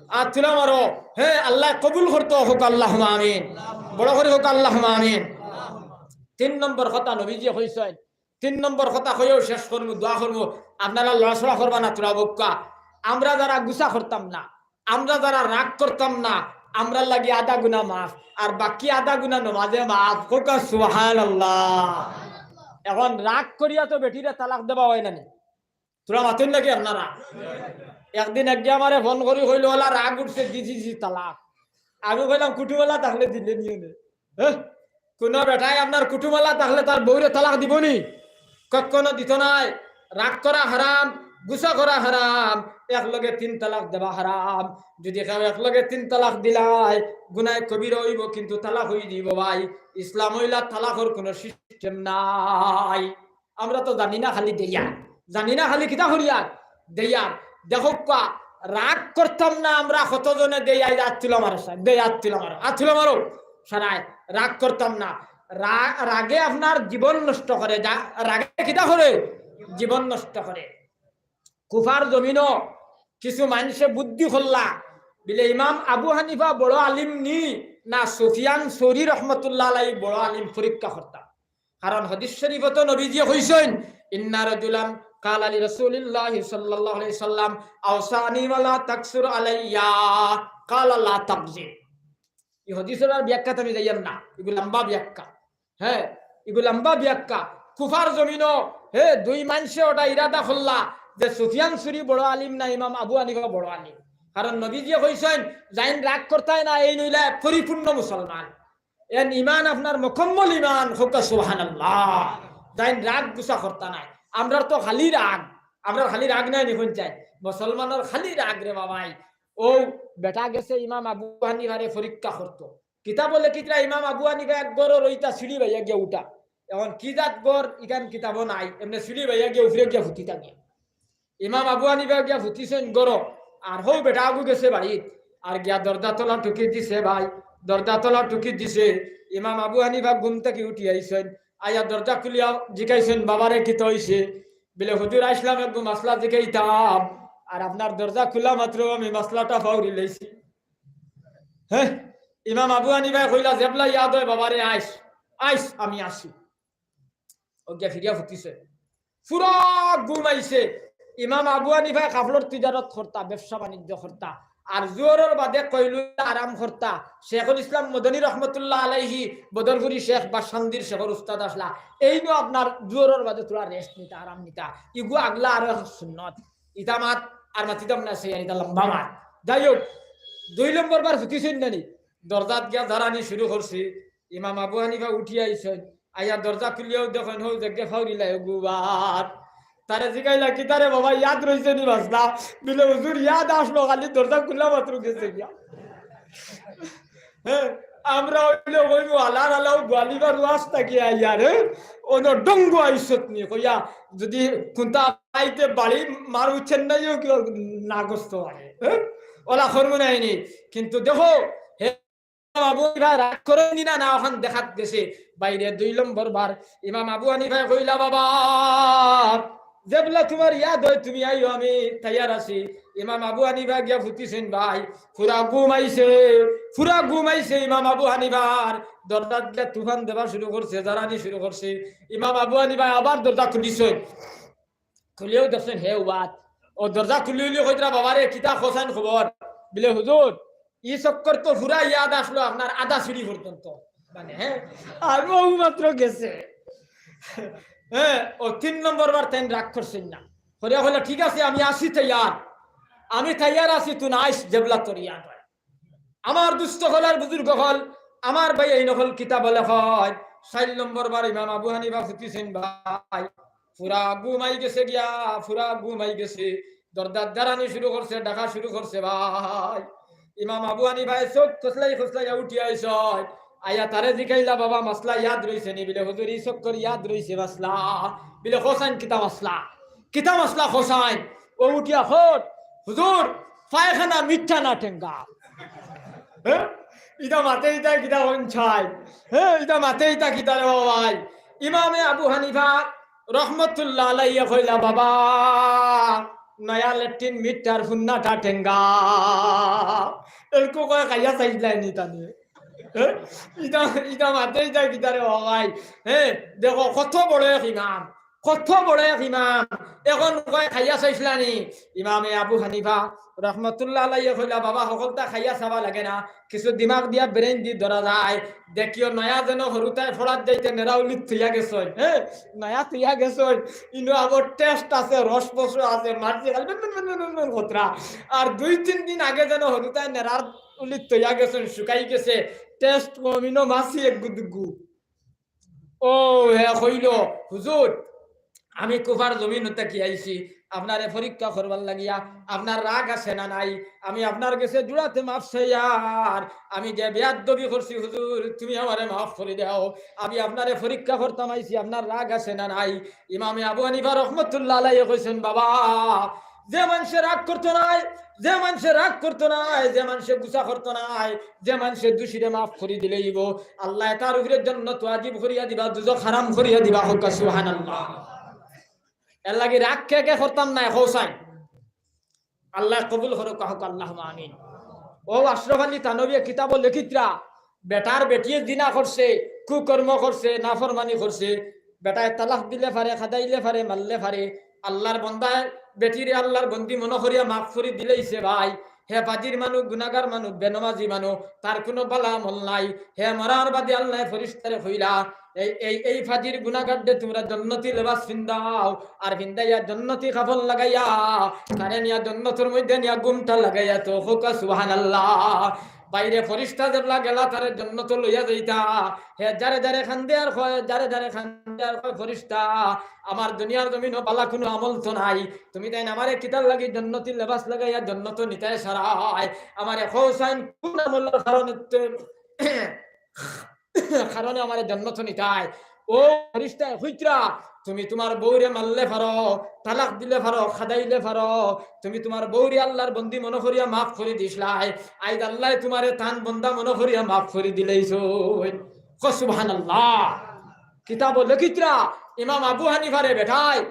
আত তুলা মারো। হে আল্লায় কবুল করতো হউক, আল্লাহুম্মা আমিন। বড় করি কউক্কা, আল্লাহুম্মা আমিন। তিন নম্বর কথা নবীজিয়ে কইছইন, তিন নম্বর কথা কইয়াউ শেষ করমু, দোয়া করমু, আপনারা লড়াচড়া করবা না, থুড়া বউক্কা। আমরা যারা গুসা করতাম না, আমরা যারা রাগ করতাম না, আমরার লাগি আধা গুনা মাফ, আর বাকি আধা গুনা নমাজে মাফ। কউক্কা সুবহানাল্লাহ। অখন রাগ করিয়া তো বেটিরে তালাক দেওয়া অয় না নি? থুড়া মাতইন নাকি আপনারা? একদিন একগিয়ে আমারে ফোন করি কইলো, "ওলা রাগ উঠছে, জি, জি, জি, তালাক।" আমি কইলাম, "কুটুমআলা থাকলে দিলে নি অনে?" হ্যাঁ? কুনু বেটায় আপনার কুটুমআলা থাকলে তার বউরে তালাক দিবো নি? কখনো দিতো নায়। রাগ করা হারাম, গুসা করা হারাম, একলগে তিন তালাক দেওয়া হারাম। যুদি কেউ একলগে তিন তালাক দিলায়, গুনায় কবিরা অইবো, কিন্তু তালাক অইযিবো ভাই। ইসলাম অইলা তালাকর কুনু সিস্টেম নাই। আমরা তো জানি না, খালি দেইয়ার। জানি না, খালি কিতা করিয়ার? দেইয়ার। দেখউক্কা, রাগ করতাম না আমরা, কতজনে দেই, আইজ আত তুলা মারো সাব, দেই আত তুলা মারো, আত তুলা মারো। সারায় রাগ করতাম না। রা-, রাগে আপনার জীবন নষ্ট করে, যা-, রাগে কিতা করে? জীবন নষ্ট করে। কুফার জমিনো কিছু মানষে বুদ্ধি করলা, বিলে ইমাম আবু হানিফা বড় আলিম নি না সুফিয়ান সৌরি রহমতুল্লাহ আলাইহি বড় আলিম, পরীক্ষা করতা। কারণ হাদিস শরীফো তো নবীজিয়ে কইছইন, "ইন্না রাজুলান ক্বালা লি রাসূলিল্লাহি সাল্লাল্লাহু আলাইহি ওয়াসাল্লাম, আওসানি ওয়ালা তাকসুর আলাইয়া, ক্বালা লা তাকযিব।" ই হাদিসর আর ব্যাখ্যাত আমি যাইয়ার না, ইগু লম্বা ব্যাখ্যা। হে, ইগু লম্বা ব্যাখ্যা। কুফার জমিনো, হে, দুই মানষে ওটা ইরাদা করলা যে সুফিয়ান সৌরি বড় আলিম না ইমাম আবু হানিফা বড় আলিম। কারণ নবীজিয়ে কইছইন, যাইন রাগ করতায় না, এইন অইলা পরিপূর্ণ মুসলমান। এন ইমান আপনার মুকাম্মল ইমান, কউক্কা সুবহানাল্লাহ। যাইন রাগ গুসা করতা নায়। আমরার তো খালি রাগ, আমরার খালি রাগ নায় নি, কইন চাই? মুসলমানর খালি রাগ রে বাবাই। অউ বেটা গেছে ইমাম আবু হানিফারে পরীক্ষা করতো। কিতাবো লেখিতরা ইমাম আবু হানিফা এক ঘরো রইতা, সিঁড়ি বাইয়া গিয়া উঠা। এখন কি জাত ঘর, ইখান কিতাবো নাই, এমনে সিঁড়ি বাইয়া গিয়া উপরে গিয়া ফুতিতা গিয়া। ইমাম আবু হানিফা গিয়া ফুতিছইন ঘরো, আর হউ বেটা আগু গেছে বাড়িত, আর গিয়া দরজা তলা টুকি দিছে ভাই, দরজা তলা টুকি দিছে। ইমাম আবু হানিফা ঘুম থাকি উঠি আইছইন, আইয়া দরজা খুলিয়া জিকাইছইন, "বাবারে, কিতা অইছে?" বিলে, "হুজুর, আইছলাম একগু মাসলা জিকাইতাম, আর আপনার দরজা খুলা মাত্র আমি মাসলাটা ফাউরি লাইছি।" হে, ইমাম আবু হানিফায় কইলা, "যেবলা ইয়াদ অয় বাবারে, আইস, আইস, আমি আছি।" অউ গিয়া ফিরিয়া ফুতিছে। পুরা ঘুম আইছে। ইমাম আবু হানিফায় কাপড়র তিজারত করতা, ব্যবসা বাণিজ্য করতা। আর জোহরর বাদে কইলুলা আরাম করতা। শেখুল ইসলাম মদনী রহমতুল্লাহ আলাইহি, বদরপুরি শেখ বা সান্দির শেখর উস্তাদ আছলা। এইনও আপনার জোহরর বাদে থুড়া rest নিতা, আরাম নিতা। ইগু আগলা আরো সুন্নত। ইতা মাত আর মাতিতাম না, সেই আর ইতা লম্বা মাত। যাই হউক, দুই নম্বর বার ফুতিছইন না নি, দরজাত গিয়া ঝাড়ানি শুরু করছে। ইমাম আবু হানিফা উঠি আইছইন, আইয়া দরজা খুলিয়াউ দেখইন, হউ যেগে ফাউরিলায় অগু বার। তারে জিগাইলা, "কিতারে বাবা, ইয়াদ রইছে নি মাসলা?" বিলে, "হুজুর, ইয়াদ আছলো, খালি দরজা খুলা মাত্র গেছে গিয়া।" হে, আমরা অইলে কইমু, "আলার আলাউ গোয়ালিবার ওয়াজ থাকি আইয়ার, হে? অনো ডঙ্গু আইছত নি?" কইয়া, যদি কুন্তা আইতে বাড়ি মারু চেন্নাইও কেউ না গস্ত হয়, হে? অলা করমু নায় নি। কিন্তু দেখো, হে বাবু, ইবা রাগ করইন নি না, না, অখান দেখাত গেছে। বাইরে দুই নম্বর বার ইমাম আবু হানিফায় কইলা, "বাবা, যেবলা তুমার ইয়াদ অয় তুমি আইও, আমি তৈয়ার আছি।" ইমাম আবু হানিফা গিয়া ফুতিছইন ভাই, পুরা ঘুম আইছে, পুরা ঘুম আইছে ইমাম আবু হানিফার। দরজাত গিয়া তুফান দেওয়া শুরু করছে, ঝাড়ানি শুরু করছে। ইমাম আবু হানিফায় আবার দরজা খুলিছইন, খুলিয়াউ দেখছইন হে ওয়াত। অউ দরজা খুলি খুলি কইতরা, "বাবারে, কিতা কছাইন খবর?" বিলে, "হুজুর, ই চক্কর তো পুরা ইয়াদ আছলো আপনার আধা সিঁড়ি পর্যন্ত।" মানে, হে, আর অউ মাত্র গেছে। হে, অউ তিন নম্বর বার তাইন রাগ করছইন না। করিয়া কইলা, "ঠিক আছে, আমি আছি তৈয়ার, আমি তৈয়ার আছি, তুই আইস, যেবলা তোর ইয়াদ অয়।" আমার দুস্ত অকল আর বুজুর্গ অকল, আমার ভাইয়াইন অকল, কিতাবো লেখা অয়, চাইর নম্বর বার ইমাম আবু হানিফা ফুতিছইন ভাই, পুরা ঘুম আই গেছে গিয়া, পুরা ঘুম আই গেছে। দরজাত ঝাড়ানি শুরু করছে, ডাকা শুরু করছে ভাই। ইমাম আবু হানিফায় চউখ খসলাই খসলাইয়া উঠি আইছইন। আইয়া তারে জিকাইলা, "বাবা, মাসলা ইয়াদ রইছে নি?" বিলে, "হুজুর, ই চক্কর ইয়াদ রইছে মাসলা।" বিলে, "কছাইন কিতা মাসলা? কিতা মাসলা কছাইন?" অউ উঠিয়া কর, "হুজুর, পায়খানা মিঠা না টেঙ্গা?" হে? ইতা মাতে ইতা কিতা কইন চাই? হে, ইতা মাতে ইতা কিতা রে বাবাই? ইমামে আবু হানিফা রহমতুল্লাহ আলাইহি কইলা, "বাবা, নয়া লেট্রিন মিঠার ফুন্নাটা টেঙ্গা।" এরকম কয় খাইয়া চাইছলায় নি তানে? হে? ইতা, ইতা মাতে ইতা কিতা রে বাবাই? হে, দেখো কত বড় এক ইমাম, কত বড় এক ইমাম। এখন কয় খাইয়া চাইছলা নি? ইমামে আবু হানিফা রহমতুল্লাহ আলাইহি কইলা, "বাবা, হকলতা খাইয়া চাওয়া লাগে না, কিছু দিমাগ দিয়া brain দি ধরা যায়। দেখিও নয়া যেন হুরুতায় ফড়াত যাইতে নেড়া উলিত থইয়া গেছইন, হে, নয়া থইয়া গেছইন, ইনো আবার taste আছে, রস ফস আছে, মারছি খালি Ben Ben Ben Ben Ben Ben খতরা। আর দুই তিন দিন আগে যেন হুরুতায় নেড়ার উলিত থইয়া গেছইন, শুকাই গেছে, taste কম, ইনো মাছি এক গুদুগু।" অউ হে কইলো, "হুজুর, আমি কুফার জমিন থাকি আইছি, আপনারে পরীক্ষা করবার লাগিয়া, আপনার রাগ আছে না নাই? আমি আপনার গেছে জুড়াতে মাফ চাইয়ার, আমি যে বেয়াদবি করছি হুজুর, তুমি আমারে মাফ করি দেও, আমি আপনারে পরীক্ষা করতাম আইছি, আপনার রাগ আছে না নাই?" ইমামে আবু হানিফা রহমতুল্লাহ আলাইহি কইছইন, "বাবা, যে মানষে রাগ করতো নায়, যে মানষে রাগ করতো নায়, যে মানষে গুসা করতো নায়, যে মানষে দুষীরে মাফ করি দিলাইবো, আল্লায় তার উপরে জন্নত ওয়াজিব করিয়া দিবা, দুজখ হারাম করিয়া দিবা। কউক্কা সুবহানাল্লাহ। এরলাগি রাগ কে কে করতাম নায়, কও চাই। আল্লায় কবুল করউক্কা, কউক্কা আল্লাহুম্মা আমিন। অউ আশরাফ আলী থানবীয়ে কিতাবো লেখিত্রা, বেটার বেটিয়ে জিনা করছে, কুকর্ম করছে, নাফরমানি করছে, বেটায় তালাক দিলে পারে, খেদাইলে পারে, মারলে পারে, আল্লার বন্দায় বেটিরে আল্লার বন্দি মনো করিয়া মাফ করি দিলাইছে ভাই। হে ফাজির মানুষ, গুনাগার মানুষ, বেনমাজি মানুষ, তার কুনু ভালা আমল নাই। হে মরার বাদে আল্লায় ফিরিস্তারে কইলা, এই, এই, এই ফাজির গুনাগাররে তুমরা জন্নতি লেবাস ফিন্দাও, আর ফিন্দাইয়া জন্নতি কাপড় লাগাইয়া, তারে নিয়া জন্নতর মধ্যে নিয়া ঘুমটা লাগাইয়া থও। কউক্কা সুবহানাল্লাহ। বাইরে ফিরিস্তা যেবলা গেলা তারে জন্নতো লইয়া যাইতা, হে যারে যারে কান্দে আর কয়, যারে যারে কান্দে আর কয়, ফিরিস্তা, আমার দুনিয়ার জমিনো ভালা কুনু আমল তো নাই, তুমি তাইন আমারে কিতার লাগি জন্নতি লেবাস লাগাইয়া জন্নতো নিতায় সারায়, আমারে কও চাইন কুন আমলর কারণে তে-, কারণে আমারে জন্নতো নিতায়। অউ ফিরিস্তায় কইত্রা, তুমি তুমার বউরে মারলে পারো, তালাক দিলে পারো, খেদাইলে পারো, তুমি তুমার বউরে আল্লার বন্দি মনো করিয়া মাফ করি দিছলায়, আইজ আল্লায় তুমারে তান বন্দা মনো করিয়া মাফ করি দিলাইছইন। কও সুবহানাল্লাহ। কিতাবো লেখিত্রা, ইমাম আবু হানিফারে বেটায়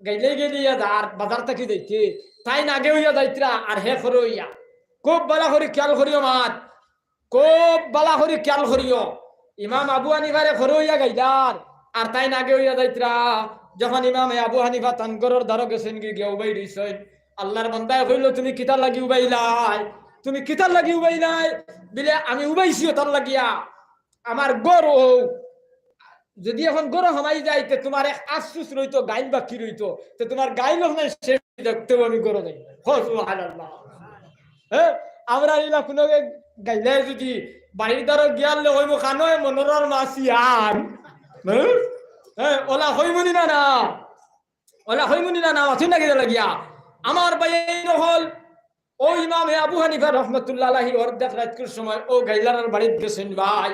গাইলে গাইলে ইয়া যার বাজার থাকি যাইতে, তাইন আগে অইয়া যাইত্রা আর হে পরে অইয়া। খুব ভালা করি খিয়াল করিও মাত, খুব ভালা করি খিয়াল করিও। ইমাম আবু হানিফারে পরে অইয়া গাইলার, আর তাইন আগে অইয়া যাইত্রা। যখন ইমামে আবু হানিফা তান ঘরর দ্বারো গেছইন গি, গিয়া উবাই রইছইন, আল্লার বন্দায় কইলো, তুমি কিতার লাগি উবাইলায়? তুমি কিতার লাগি উবাইলায়? বিলে, আমি উবাইছি অতার লাগিয়া, আমার ঘর অউ, যুদি অখন ঘরো হামাই যাই, তে তুমার এক আফসুস রইতো, গাইল বাকি রইতো, তে তুমার গাইল অখন শেষ দেখতে আমি ঘরো যাই। কও সুবহানাল্লাহ। হে, আমরা ইলা কুনু গাইলে যুদি বাড়ির দ্বারো গিয়ালে কইবো, কানো এ মনোরর মাসি আন। হে? হে, অলা কইবো নি না, না? অলা কইবো নি না, না? মাতইন না কিতার লাগিয়া। আমার ভাই অকল, অউ ইমামে আবু হানিফা রহমতুল্লাহ আলাইহি অর্ধেক রাইতকুর সময় অউ গাইলারার বাড়িত গেছইন ভাই।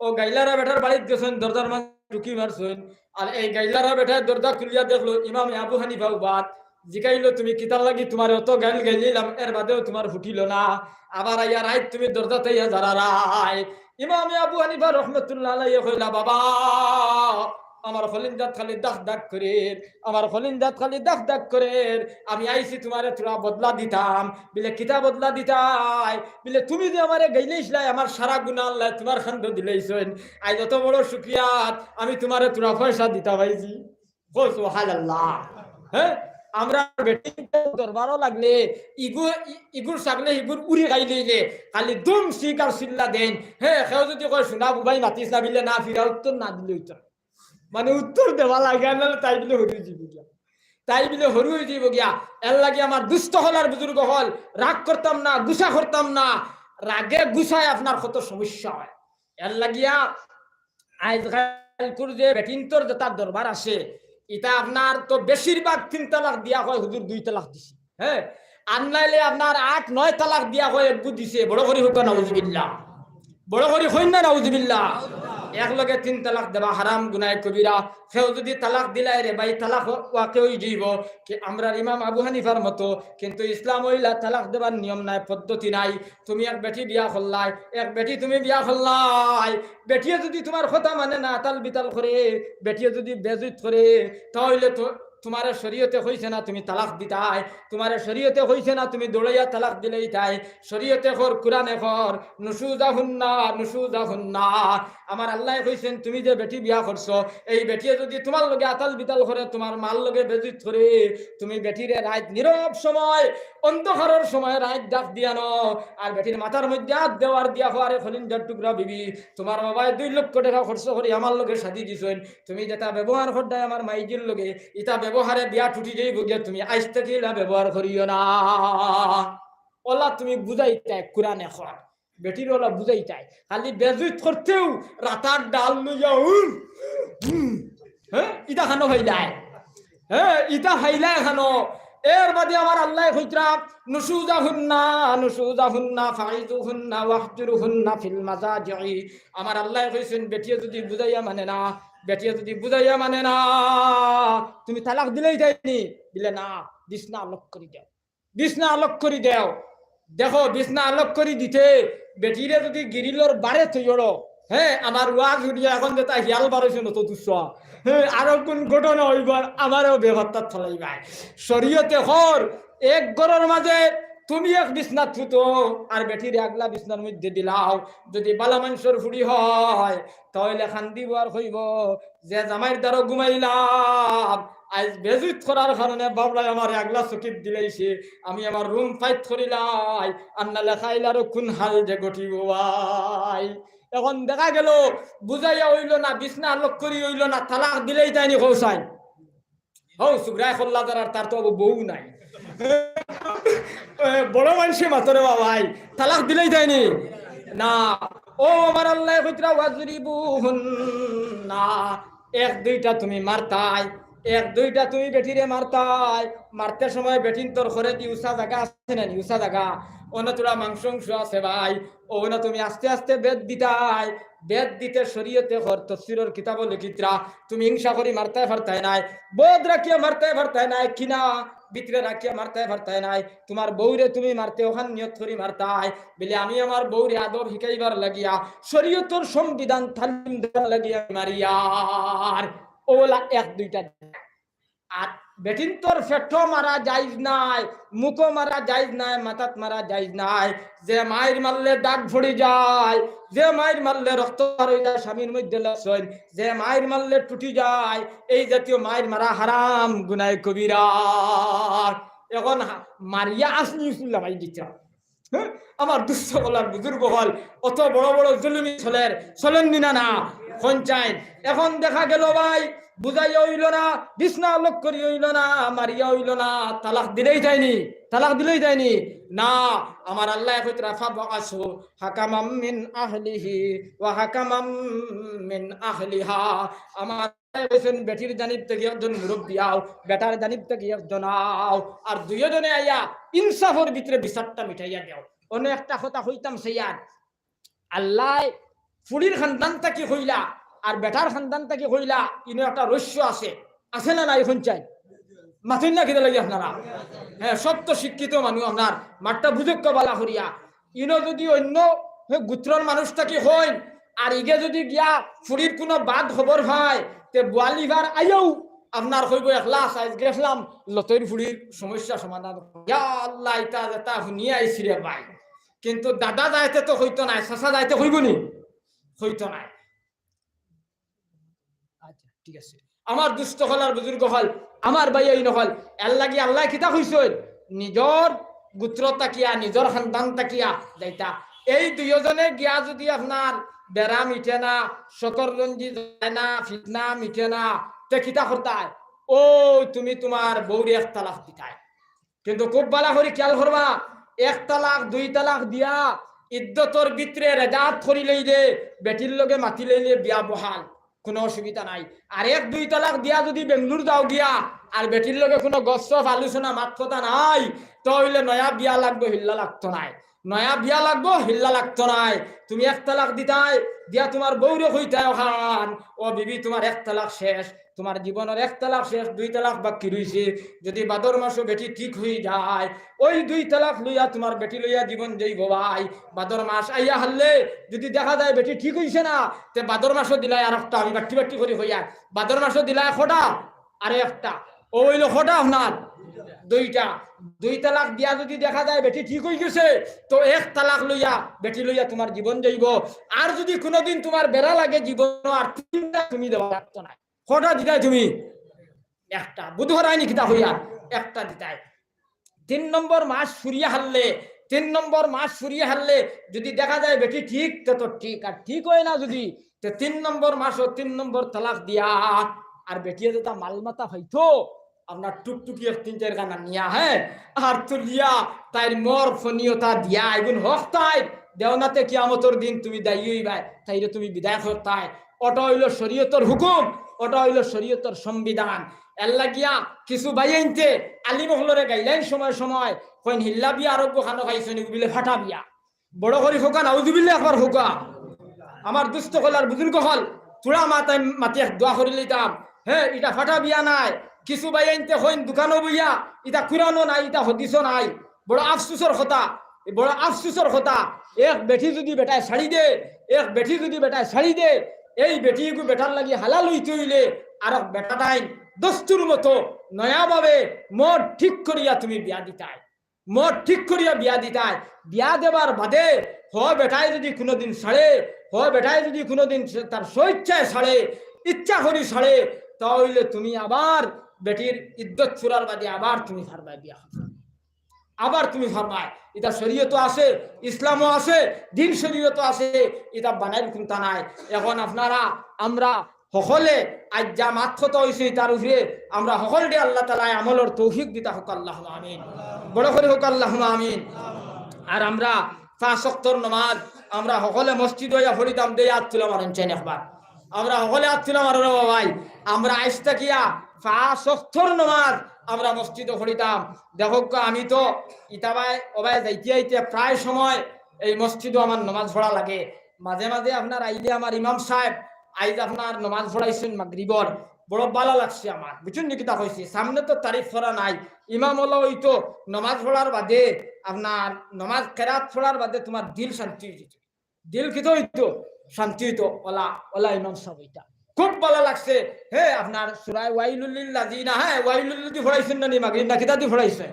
অউ গাইলারা বেটার বাড়িত গেছইন, দরজার মাঝে টুকি মারছইন। আর এই গাইলারা বেটায় দরজা খুলিয়া দেখলো ইমামে আবু হানিফা উবাত। জিগাইলো, তুমি কিতার লাগি, তুমারে অত গাইল গাইলিলাম, এর বাদেও তুমার ফুটিলো না, আবার আইয়া রাইত তুমি দরজাত আইয়া জারারায়। ইমামে আবু হানিফা রহমতুল্লাহ আলাইহি কইলা, বাবা, আমার কলিজাত খালি দাক দাক করের, আমার কলিজাত খালি দাক দাক করের। আমি আইছি তুমারে থুড়া বদলা দিতাম। বিলে, কিতা বদলা দিতায়? বিলে, তুমি যে আমারে গাইলাইছলায়, আমার সারা গুনা আল্লায় তুমার কান্দো দিলাইছইন। আইজ অত বড় শুকরিয়াত আমি তুমারে থুড়া পয়সা দিতাম আইছি। কও সুবহানাল্লাহ। হে, আমরা বেটিন দরবারো লাগলে ইগু, ই-, ইগুর ছাগলে ইগুর উড়ি খাইলে যে খালি দুম শিক আর চিল্লা দেইন। হে, কেউ যুদি কয়, সোনা বুবাই মাতিস না, বিলে না, ফিরা উত্তর না দিলে অইতো না। মানে উত্তর দেওয়া লাগে, আর নাইলে তাই বিলে হুরু অইযিবো গিয়া। তাই বিলে হুরু অইযিবো গিয়া। এরলাগি আমার দুস্ত অকল আর বুজুর্গ অকল, রাগ করতাম না, গুসা করতাম না। রাগে গুসায় আপনার কত সমস্যা অয়। এরলাগিয়া আইজকাইলকুর যে বেটিন্তর যেতা দরবার আছে, ইতা আপনার তো বেশিরভাগ তিন তালাক দিয়া কয়, হুজুর দুই তালাক দিছি। হে, আর নাইলে আপনার আট নয় তালাক দিয়া কয়, এগু দিছে। বড় করি কউক্কা নাউজুবিল্লাহ। বড় করি কইন না নাউজুবিল্লাহ। একলগে তিন তালাক দেওয়া হারাম, গুনায়ে কবিরা। কেউ যুদি তালাক দিলায় রে ভাই, তালাক ওয়াকে অইযিবো। কি আমরার ইমাম আবু হানিফার মতো, কিন্তু ইসলামো ইলা তালাক দেবার নিয়ম নাই, পদ্ধতি নাই। তুমি এক বেটি বিয়া করলায়, এক বেটি তুমি বিয়া করলায়, বেটিয়ে যুদি তুমার কথা মানে না, আতাল বিতাল করে, বেটিয়ে যুদি বেইজ্জত করে, তা অইলে তো তুমারে শরীয়তে কইছে না তুমি তালাক দিতায়, তুমারে শরীয়তে কইছে না তুমি দৌড়াইয়া তালাক দিলাইতায়। শরীয়তে কর, কুরআনে কর, নুশুজাহুন্না, নুশুজাহুন্না। আমার আল্লায় কইছইন, তুমি যে বেটি বিয়া করছো, এই বেটিয়ে যুদি তুমার লগে আতাল বিতাল করে, তুমার মার লগে বেইজ্জত করে, তুমি বেটিরে রাইত নীরব সময়, অন্ধকারর সময় রাইত ডাক দিয়া নও, আর বেটির মাথার মধ্যে আত দেও আর দিয়া কও, আরে কলিজার টুকরা বিবি, তুমার বাবায় দুই লক্ষ টেকা খরচ করি আমার লগে শাদি দিছইন, তুমি যেতা ব্যবহার কররায় আমার মাইজির লগে, ইতা ব্যবহারে বিয়া টুটি যাইবো গিয়া, তুমি আইজ থাকি ইলা ব্যবহার করিও না। অলা তুমি বুঝাইতায় কুরআনে কর। বেটিরে অলা বুঝাইতায়। খালি বেইজ্জত করতেউ রাতার ডাল লইয়া, হুম, হুম। হে, ইতা কানো পাইলায়। হে, ইতা পাইলায় কানো। এর বাদে আমার আল্লায় কইতরা, নুশুজাহুন্না, নুশুজাহুন্না, ফাইজুহুন্না, ওয়াহজুরুহুন্না ফিল মাজাজিই। আমার আল্লায় কইছইন, বেটিয়ে যুদি বুঝাইয়া মানে না, বেটিয়ে যুদি বুঝাইয়া মানে না, তুমি তালাক দিলাইতায় নি? বিলে না, দিস না, লক করি দেও। বিছনা আলগ করি দেও। দেখো, বিছনা আলগ করি দিতে বেটিরে যদি গিরিলর বারে থইয়ড়ো, হ্যাঁ, আমার ওয়াজ হুনিয়া এখন যেটা হিয়াল বারইছে নত দুসরা, হ্যাঁ, আরো কোন ঘটনা অইবার আমারেও বেপাত্তাত ফালাইবায়। শরীয়তে কর, এক ঘরর মাঝে তুমি এক বিছনাত হুতো, আর বেটিরে আগলা বিছনার মধ্যে দিলাও। যদি বালা মানষর ফুড়ি হয়, তাইলে কান্দিবো আর কইবো যে, "জামাইর দ্বারো ঘুমাইলাম, আইজ বেইজ্জত করার কারণে বাবলায় আমারে আগলা চকিত দিলাইছে, আমি আমার রুম ফাইত করিলাই, আর নালে কাইল আরো কোন হাল যে ঘটিবো ভাই।" এখন দেখা গেল, বুঝাইয়া অইলো না, বিছনা আলগ করি অইলো না, তালাক দিলাইতায়নি কও চাই। হউ, সুগ্রায় কল্লা যারার, তার তো বউ নাই। এ, বড় মানষে মাতরে বা ভাই, তালাক দিলাইতায়নি? না। ও আমার আল্লায় কইতরা, "ওয়াজরিবুহুন্না।" এক দুইটা তুমি মারতায়, এক দুইটা তুমি বেটিরে মারতায়। মারতে সময় বেটিন্তর করেদি উচা জাগা আছে না নি, উচা জাগা, অনো থুড়া মাংস উংস আছে ভাই, অনো তুমি আস্তে আস্তে বেত দিতায়। বেত দিতে শরীয়তে কর, তফসিরর কিতাবো লেখিতরা, তুমি হিংসা করি মারতায় পারতায় নায়, বদ রাখিয়া মারতায় পারতায় নায়, কিনা ভিতরে রাখিয়া মারতায় পারতায় নায়। তুমার বউরে তুমি মারতে অখান নিয়ত করি মারতায়, বলে, "আমি আমার বউরে আদব হিকাইবার লাগিয়া, শরীয়তর সংবিধান তালিম দেওয়ার লাগিয়া মারিয়ার।" অউলা এক দুইটা। আর বেটিন্তর পেটো মারা জাইজ নায়, মুখো মারা জাইজ নায়, মাথাত মারা জাইজ নায়। যে মাইর মারলে দাগ ফড়ি যায়, যে মাইর মারলে রক্ত বার অই যায়, স্বামীর মধ্যে লসইন, যে মাইর মারলে টুটি যায়, এই জাতীয় মাইর মারা হারাম, গুনায় কবিরা। এখন হা-, মারিয়া আসনি উসুল্লা ভাই দিতরা। হ্যাঁ? আমার দুস্ত অকল আর বুজুর্গ অকল, অত বড় বড় জুলুমি চলের, চলের নি না, না, পঞ্চায়েত। এখন দেখা গেল ভাই, বুঝাইয়া অইলো না, বিছনা আলগ করি অইলো না, মারিয়া অইলো না, তালাক দিলাইতায়নি, তালাক দিলাইতায়নি। না, আমার আল্লায় কইতরা, "ফাবআসু হাকামাম মিন আহলিহি ওয়া হাকামাম মিন আহলিহা।" আমার কইছইন, বেটির জানিব থাকি একজন মুরব্বি আও, বেটার জানিব থাকি একজন আও, আর দুইওজনে আইয়া ইনসাফর ভিতরে বিচারটা মিটাইয়া দেও। অনো একটা কথা কইতাম চাইয়ার, আল্লায় ফুড়ির খান্দান থাকি কইলা আর বেটার খান্দান থাকি কইলা, ইনো একটা রহস্য আছে, আছে না নাই? এখন চাই মাতইন না কিতা লাগি আপনারা? হ্যাঁ, সব তো শিক্ষিত মানুষ, আপনার মাতটা বুঝউক্কা বালা করিয়া। ইনো যদি অইন্য, হে, গুত্রর মানুষ থাকি কইন, আর ইগে যদি গিয়া ফুড়ির কুনু বাদ খবর পায়, তে বুয়ালিবার আইয়াউ আপনার কইবো, "একলা আছাইজ গেছলাম, লতইর ফুড়ির সমস্যা সমাধান।" ইয়া আল্লাহ, ইতা যেতা হুনিয়া আইছি রে ভাই। কিন্তু দাদা যাইতে তো কইতো নায়, চাচা যাইতে কইবো নি? কইতো নায়। আচ্ছা, ঠিক আছে। আমার দুস্ত অকল আর বুজুর্গ অকল, আমার ভাইয়াইন অকল, এরলাগি আল্লায় কিতা কইছইন? নিজর গুত্র থাকিয়া, নিজর খান্দান থাকিয়া যাইতা। এই দুইওজনে গিয়া যদি আপনার বেড়া মিটে না, চকররঞ্জি যায় না, ফিতনা মিটে না, তে কিতা করতায়? ও, তুমি তুমার বউরে এক তালাক দিতায়। কিন্তু খুব বালা করি খিয়াল করবা, এক তালাক, দুই তালাক দিয়া ইদ্দতর ভিতরে রেজাত করি লইলে, বেটির লগে মাতি লইলে বিয়া বহাল, কুনু অসুবিধা নাই। আর এক দুই তালাক দিয়া যদি বেঙ্গলুর যাও গিয়া, আর বেটির লগে কুনু গফসফ আলোচনা মাত কথা নাই, তে অইলে নয়া বিয়া লাগবো, হিল্লা লাগতো নায়। নয়া বিয়া লাগবো, হিল্লা লাগতো নায়। তুমি এক তালাক দিতায়, দিয়া তুমার বউরে কইতায়, "অখান, ও বিবি, তুমার এক তালাক শেষ।" তুমার জীবনর এক তালাক শেষ, দুই তালাক বাকি রইছে। যদি বাদর মাসো বেটি ঠিক অই যায়, ওই দুই তালাক লইয়া তুমার বেটি লইয়া জীবন যাইবো ভাই। বাদর মাস আইয়া হারলে যদি দেখা যায় বেটি ঠিক অইছে না, তে বাদর মাসো দিলায় আরোকটা, আমি বাট্টি বাট্টি করি কইয়ার, বাদর মাসো দিলায় কটা, আরো একটা। ও অইলো কটা আপনার? দুইটা। দুই তালাক দিয়া যদি দেখা যায় বেটি ঠিক অই গেছে, তো এক তালাক লইয়া, বেটি লইয়া তুমার জীবন যাইবো। আর যদি কুনুদিন তুমার বেড়া লাগে জীবন, আর তিনটা তুমি দেওয়া লাগতো নায়। কটা দিতায় তুমি? একটা। বুধ হরায়নি কিতা কইয়ার? একটা দিতায়। তিন নম্বর মাস ফুরিয়া হারলে, তিন নম্বর মাস ফুরিয়া হারলে যদি দেখা যায় বেটি ঠিক, তে তো ঠিক, আর ঠিক অয় না যদি, তে তিন নম্বর মাসো তিন নম্বর তালাক দিয়া, আর বেটিয়ে যেতা মালমাতা পাইতো, আপনার টুকটুকি এক তিন চাইর খান আনিয়া, হ্যাঁ, আর তুলিয়া তাইর মর ফনিয়তা দিয়া, এগুন হক তাইর, দেও না তে কিয়ামতর দিন তুমি দায়ী অইবায়, তাইরে তুমি বিদায় করতায়। ওটা অইলো শরীয়তর হুকুম, ওটা অইলো শরীয়তর সংবিধান। এরলাগিয়া কিছু ভাইয়াইন্তে আলিম অকলরে গাইলাইন সময় সময়, কইন, "হিল্লা বিয়া আরোগ্য খানো খাইছো নি, বুলে ফাটা বিয়া।" বড় করি কউক্কা, নাউজুবিল্লাহ, একবার কউক্কা। আমার দুস্ত অকল আর বুজুর্গ অকল, থুড়া মাতাইন মাতি এক দোয়া করি লইতাম। হ্যাঁ, ইটা ফাটা বিয়া নায়। কিছু ভাইয়াইন্তে কইন দোকানো বইয়া, "ইটা কুরআনো নাই, ইটা হাদিসো নাই।" বড় আফসুসর কথা, বড় আফসুসর কথা। এক বেটি যুদি বেটায় ছাড়ি দে, এক বেটি যুদি বেটায় ছাড়ি দে, এই বেটিগু বেটার লাগি হালাল অইতে অইলে আরক বেটাটাইন দস্তুর মতো নয়াভাবে মত ঠিক করিয়া তুমি বিয়া দিতায়, মত ঠিক করিয়া বিয়া দিতায়। বিয়া দেবার বাদে হ বেটায় যুদি কুনুদিন ছাড়ে, হ বেটায় যুদি কুনুদিন সে-, তার স্বইচ্ছায় ছাড়ে, ইচ্ছা করি ছাড়ে, তা অইলে তুমি আবার বেটির ইদ্দত ফুরার বাদে আবার তুমি পারবায় বিয়া করতায়। আবার তুমি পারবায়। ইতা শরীয়তো আছে, ইসলামো আছে, দিন শরীয়তো আছে, ইতা বানাইল কুন্তা নায়। এখন আপনারা, আমরা হকলে আইজ যা মাত কথা অইছে, তার উপরে আমরা হকলরে আল্লাহ তাআলায় আমলর তৌফিক দিতা হউক, আল্লাহুম্মা আমিন। বড় করি হউক, আল্লাহুম্মা আমিন। আর আমরা পাঁচ ওয়াক্তর নমাজ আমরা হকলে মসজিদো আইয়া পড়িতাম, দেই আত তুলা মারইন চাইন একবার। আমরা হকলে আত তুলা মারো রে বাবাই। আমরা আইজ থাকিয়া পাঁচ ওয়াক্তর নমাজ আমরা মসজিদো পড়িতাম। দেখউক্কা, আমি তো ইতাবায় ওবায় যাইতে আইতে প্রায় সময় এই মসজিদো আমার নমাজ পড়া লাগে। মাঝে মাঝে আপনার আইলে আমার ইমাম সাহেব আইজ আপনার নমাজ পড়াইছইন মাগরিবর, বড় ভালা লাগছে আমার, বুঝছইন নি কিতা কইছি? সামনে তো তারিফ করা নাই, ইমাম অলা অইতো, নমাজ পড়ার বাদে, আপনার নমাজ কেরাত পড়ার বাদে তুমার দিল শান্তি অইযিতো। দিল কিতা অইতো? শান্তি অইতো। অলা, অলা ইমাম সাব অইতা। খুব ভালা লাগছে। হে, আপনার সূরা ওয়াইলুল লিল্লাযিনা, হে, ওয়াইলুল দি পড়াইছইন না নি মাগরিব, না কিতা দি পড়াইছইন?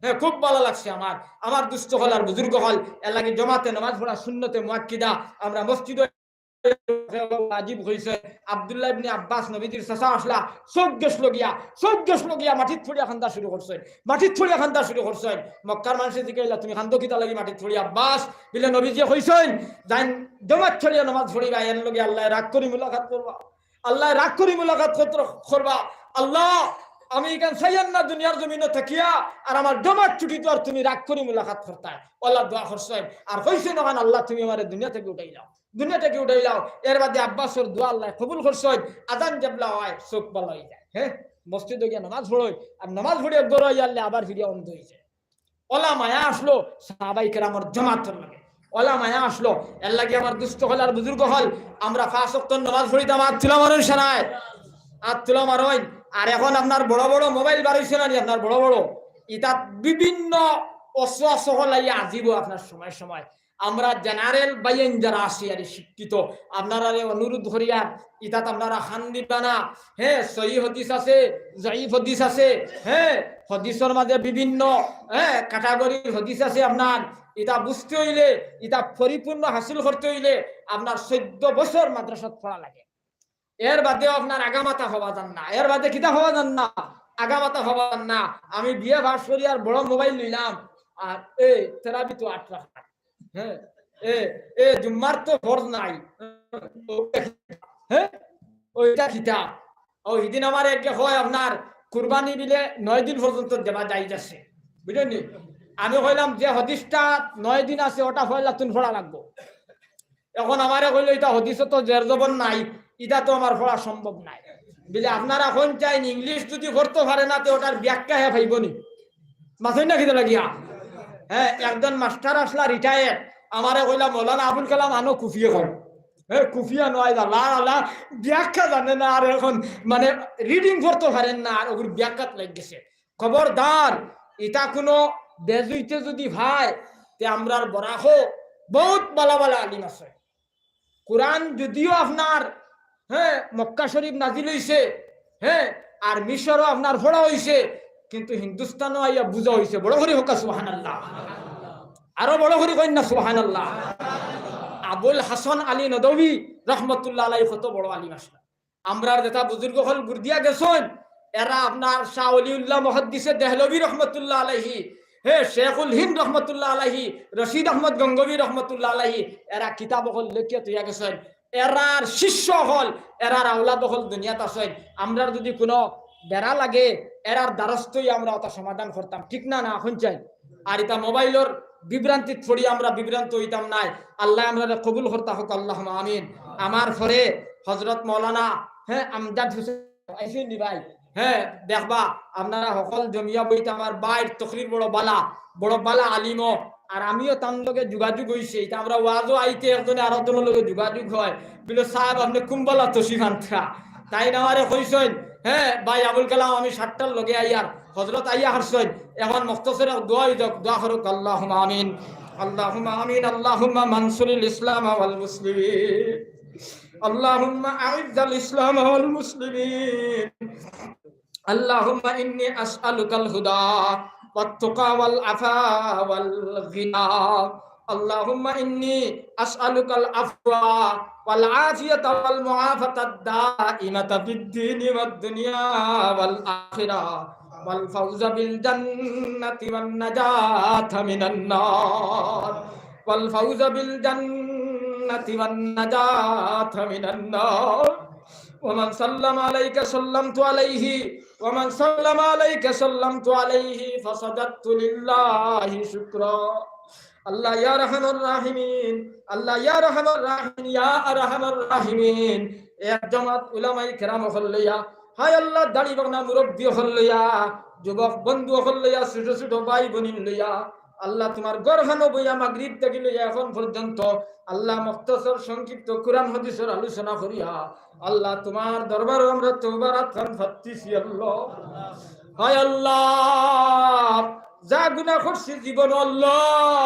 হে, খুব ভালা লাগছে আমার। আমার দুস্ত অকল আর বুজুর্গ অকল, এরলাগি জমাতে নমাজ পড়া সুন্নতে মুআক্কিদা, আমরা মসজিদো ওয়াজিব অইছে। আব্দুল্লাহ ইবনে আব্বাস নবীজির চাচা আছলা, চউখ গেছ লগিয়া, চউখ গেছ লগিয়া মাটিত পড়িয়া কান্দা শুরু করছইন, মাটিত পড়িয়া কান্দা শুরু করছইন। মক্কার মানষে জিকাইলা, "তুমি কান্দো কিতার লাগি মাটিত পড়িয়া আব্বাস?" বিলে নবীজিয়ে কইছইন, "যাইন জমাত ছাড়িয়া নমাজ পড়িবা, এর লগে আল্লায় রাগ করি মুলাকাত করবা, আল্লায় রাগ করি মুলাকাত কর-, করবা। আল্লাহ, আমি ইখান চাইয়ার না দুনিয়ার জমিনো থাকিয়া, আর আমার জমাত ছুটিতো আর তুমি রাগ করি মুলাকাত করতায়।" অলা দোয়া করছইন, আর কইছইন, "অখান আল্লাহ, তুমি আমারে দুনিয়া থাকি উঠাইলাও।" দুনিয়া থাকি উঠাইলাও। এর বাদে আব্বাসর দোয়া আল্লায় কবুল করছইন। আজান যেবলা অয়, চউখ ভালা অইযায়। হে, মসজিদো গিয়া নমাজ পড়ইন, আর নমাজ পড়িয়া ঘরো আইয়ারলে আবার ফিরিয়া অন্ধ অইযায়। অলা মায়া আছলো সাহাবায়ে কেরামর জমাতর লগে, অলা মায়া আছলো। এরলাগি আমার দুস্ত অকল আর বুজুর্গ অকল, আমরা পাঁচ ওয়াক্তর নমাজ পড়িতাম, আত তুলা মারইন সারায়, আত তুলা মারইন। আর এখন আপনার বড় বড় মোবাইল বার অইছে না নি, আপনার বড় বড়, ইতাত বিভিন্ন অসওয়া অকল আইয়া আজিবো আপনার সময় সময়। আমরা general ভাইয়াইন যারা আছি আর শিক্ষিত, আপনারারে অনুরোধ করিয়ার, ইতাত আপনারা কান দিবা না। হে, সহি হাদিস আছে, জয়ীফ হাদিস আছে, হে, হাদিসর মাঝে বিভিন্ন, হে, category-র হাদিস আছে। আপনার ইতা বুঝতে অইলে, ইতা পরিপূর্ণ হাসিল করতে অইলে আপনার চৌদ্দ বছর মাদ্রাসাত পড়া লাগে। এর বাদেও আপনার আগামাতা হওয়া যার না। এর বাদে কিতা হওয়া যার না? আগামাতা হওয়া যার না। আমি বিএ পাস করি আর বড় মোবাইল লইলাম, আর এ তেরাবি তো আট রাকাত। হে, এ, এ জুম্মার তো ফরজ নাই। হে, অইটা কিতা? ও, হিদিন আমারে একে কয়, "আপনার কুরবানি বিলে নয় দিন পর্যন্ত দেওয়া জায়েজ আছে।" বুঝছইন নি? আমি কইলাম, "যে হাদিসটা নয় দিন আছে, ওটা পয়লা তুন পড়া লাগবো।" এখন আমারে কইলো, "ইটা হাদিসো তো জের জবর নাই, ইটা তো আমার পড়া সম্ভব নায়।" বিলে, "আপনারা কইন চাইন, ইংলিশ যুদি পড়তো পারে না, তে ওটার ব্যাখ্যা হে পাইবো নি?" মাতইন না কিতা লাগিয়া? হে, একজন মাস্টার আছলা retired, আমারে কইলা, "মৌলানা আবুল কালাম আনো কুফিয়ে কও।" হে, কুফিয়া নয়, আল্লাহ, আল্লাহ, ব্যাখ্যা জানে না, আর এখন মানে reading পড়তো পারের না, আর ওগুর ব্যাখ্যাত লাগি গেছে। খবরদার, ইটা কুনু বেজুইতে যুদি ভাই, তে আমরার বরাকো বউত বালা বালা আলিম আছে। কুরআন যুদিও আপনার, হে, মক্কা শরীফ নাজিল অইছে, হে, আর মিশরও আপনার পড়া অইছে, কিন্তু হিন্দুস্তানও আইয়া বুঝা অইছে। বড় করি কউক্কা সুবহানাল্লাহ। আরো বড় করি কইন না সুবহানাল্লাহ। আবুল হাসান আলী নদভী রহমতুল্লাহ আলাইহি কত বড় আলিম আছলা। আমরার যেতা বুজুর্গ অকল গুরদিয়া গেছইন, এরা আপনার শাহ ওলিউল্লাহ মুহাদ্দিসে দেহলভী রহমতুল্লাহ আলাইহি, হে, শেখুল হিন্দ রহমতুল্লাহ আলাইহি, রশিদ আহমদ গঙ্গোহী রহমতুল্লাহ আলাইহি, এরা কিতাব অকল লেখিয়া থইয়া গেছইন। এরার শিষ্য অকল, এরার আওলাদ অকল দুনিয়াত আছইন। আমরার যুদি কুনু বেড়া লাগে, এরার দ্বারস্থ অইয়া আমরা ওটা সমাধান করতাম, ঠিক না? না, কইন চাইন? আর ইতা মোবাইলর বিভ্রান্তিত পড়ি আমরা বিভ্রান্ত অইতাম নায়। আল্লায় আমরারে কবুল করতা কউক্কা, আল্লাহুম্মা আমিন। আমার পরে হযরত মাওলানা, হে, আমজাদ হোসেন আইছইন নি ভাই? হে, দেখবা, আপনারা হকল জমিয়া বইতা, আমার ভাইর তকরির বড় বালা, বড় বালা আলিমও। আর আমিও তান লগে যোগাযোগ অইছে, ইতা আমরা ওয়াজও আইতে একজনে আরকজনর লগে যোগাযোগ অয়, বুলে, "সাব, আপনে কুন বালা তশরিফ আনতরা?" তাইন আমারে কইছইন, হে ভাই আবুল কালাম, আমি সাতটার লগে আইয়ার, হজরত আইয়া হারছইন, এখন মুখতসর এক দোয়া অই যাউক, দোয়া করউক, আল্লাহুম্মা আমিন, আল্লাহুম্মা আমিন, আল্লাহুম্মা মানসুরিল ইসলাম ওয়াল মুসলিমিন, আল্লাহুম্মা আইজ্জাল ইসলাম ওয়াল মুসলিমিন, আল্লাহুম্মা ইন্নী আসআলুকাল হুদা ওয়াত তুকা ওয়াল আফা ওয়াল গিনা। আল্লাহুম্মা ইন্নী আসআলুকাল আফওয়া ওয়াল আফিয়াতা ওয়াল মুআফাতাদ দাইমাতা ফিদ দীনি ওয়াদ দুনিয়া ওয়াল আখিরা ওয়াল ফাউজা বিল জান্নাতি ওয়ান নাজাতা মিনান নার। ওয়াল ফাউজা বিল জান্নাতি ওয়ান নাজাতা মিনান নার। ওয়া মান সাল্লামা আলাইকা সাল্লামতু আলাইহি, ওয়া মান সাল্লামা আলাইকা সাল্লামতু আলাইহি, ফাসাজাদতু লিল্লাহি শুকরা। আল্লাহ ইয়া আরহামার রাহিমিন, আল্লাহ ইয়া আরহামার রাহিমিন, ইয়া আরহামার রাহিমিন, এক জমাত উলামায়ে কেরাম অকল লইয়া, হায় আল্লাহ, দাড়ি বাকনা মুরব্বি অকল লইয়া, যুবক বন্ধু অকল লইয়া, ছোট ছোট ভাই বইন লইয়া, আল্লাহ, তুমার ঘরখানো বইয়া মাগরিব থাকি লইয়া এখন পর্যন্ত, আল্লাহ, মুখতসর সংক্ষিপ্ত কুরআন হাদিসর আলোচনা করিয়া, আল্লাহ, তুমার দরবারো আমরা তওবার আতখান পাততেছি, আল্লাহ। হায় আল্লাহ, যা গুনাহ করছি জীবনো, আল্লাহ,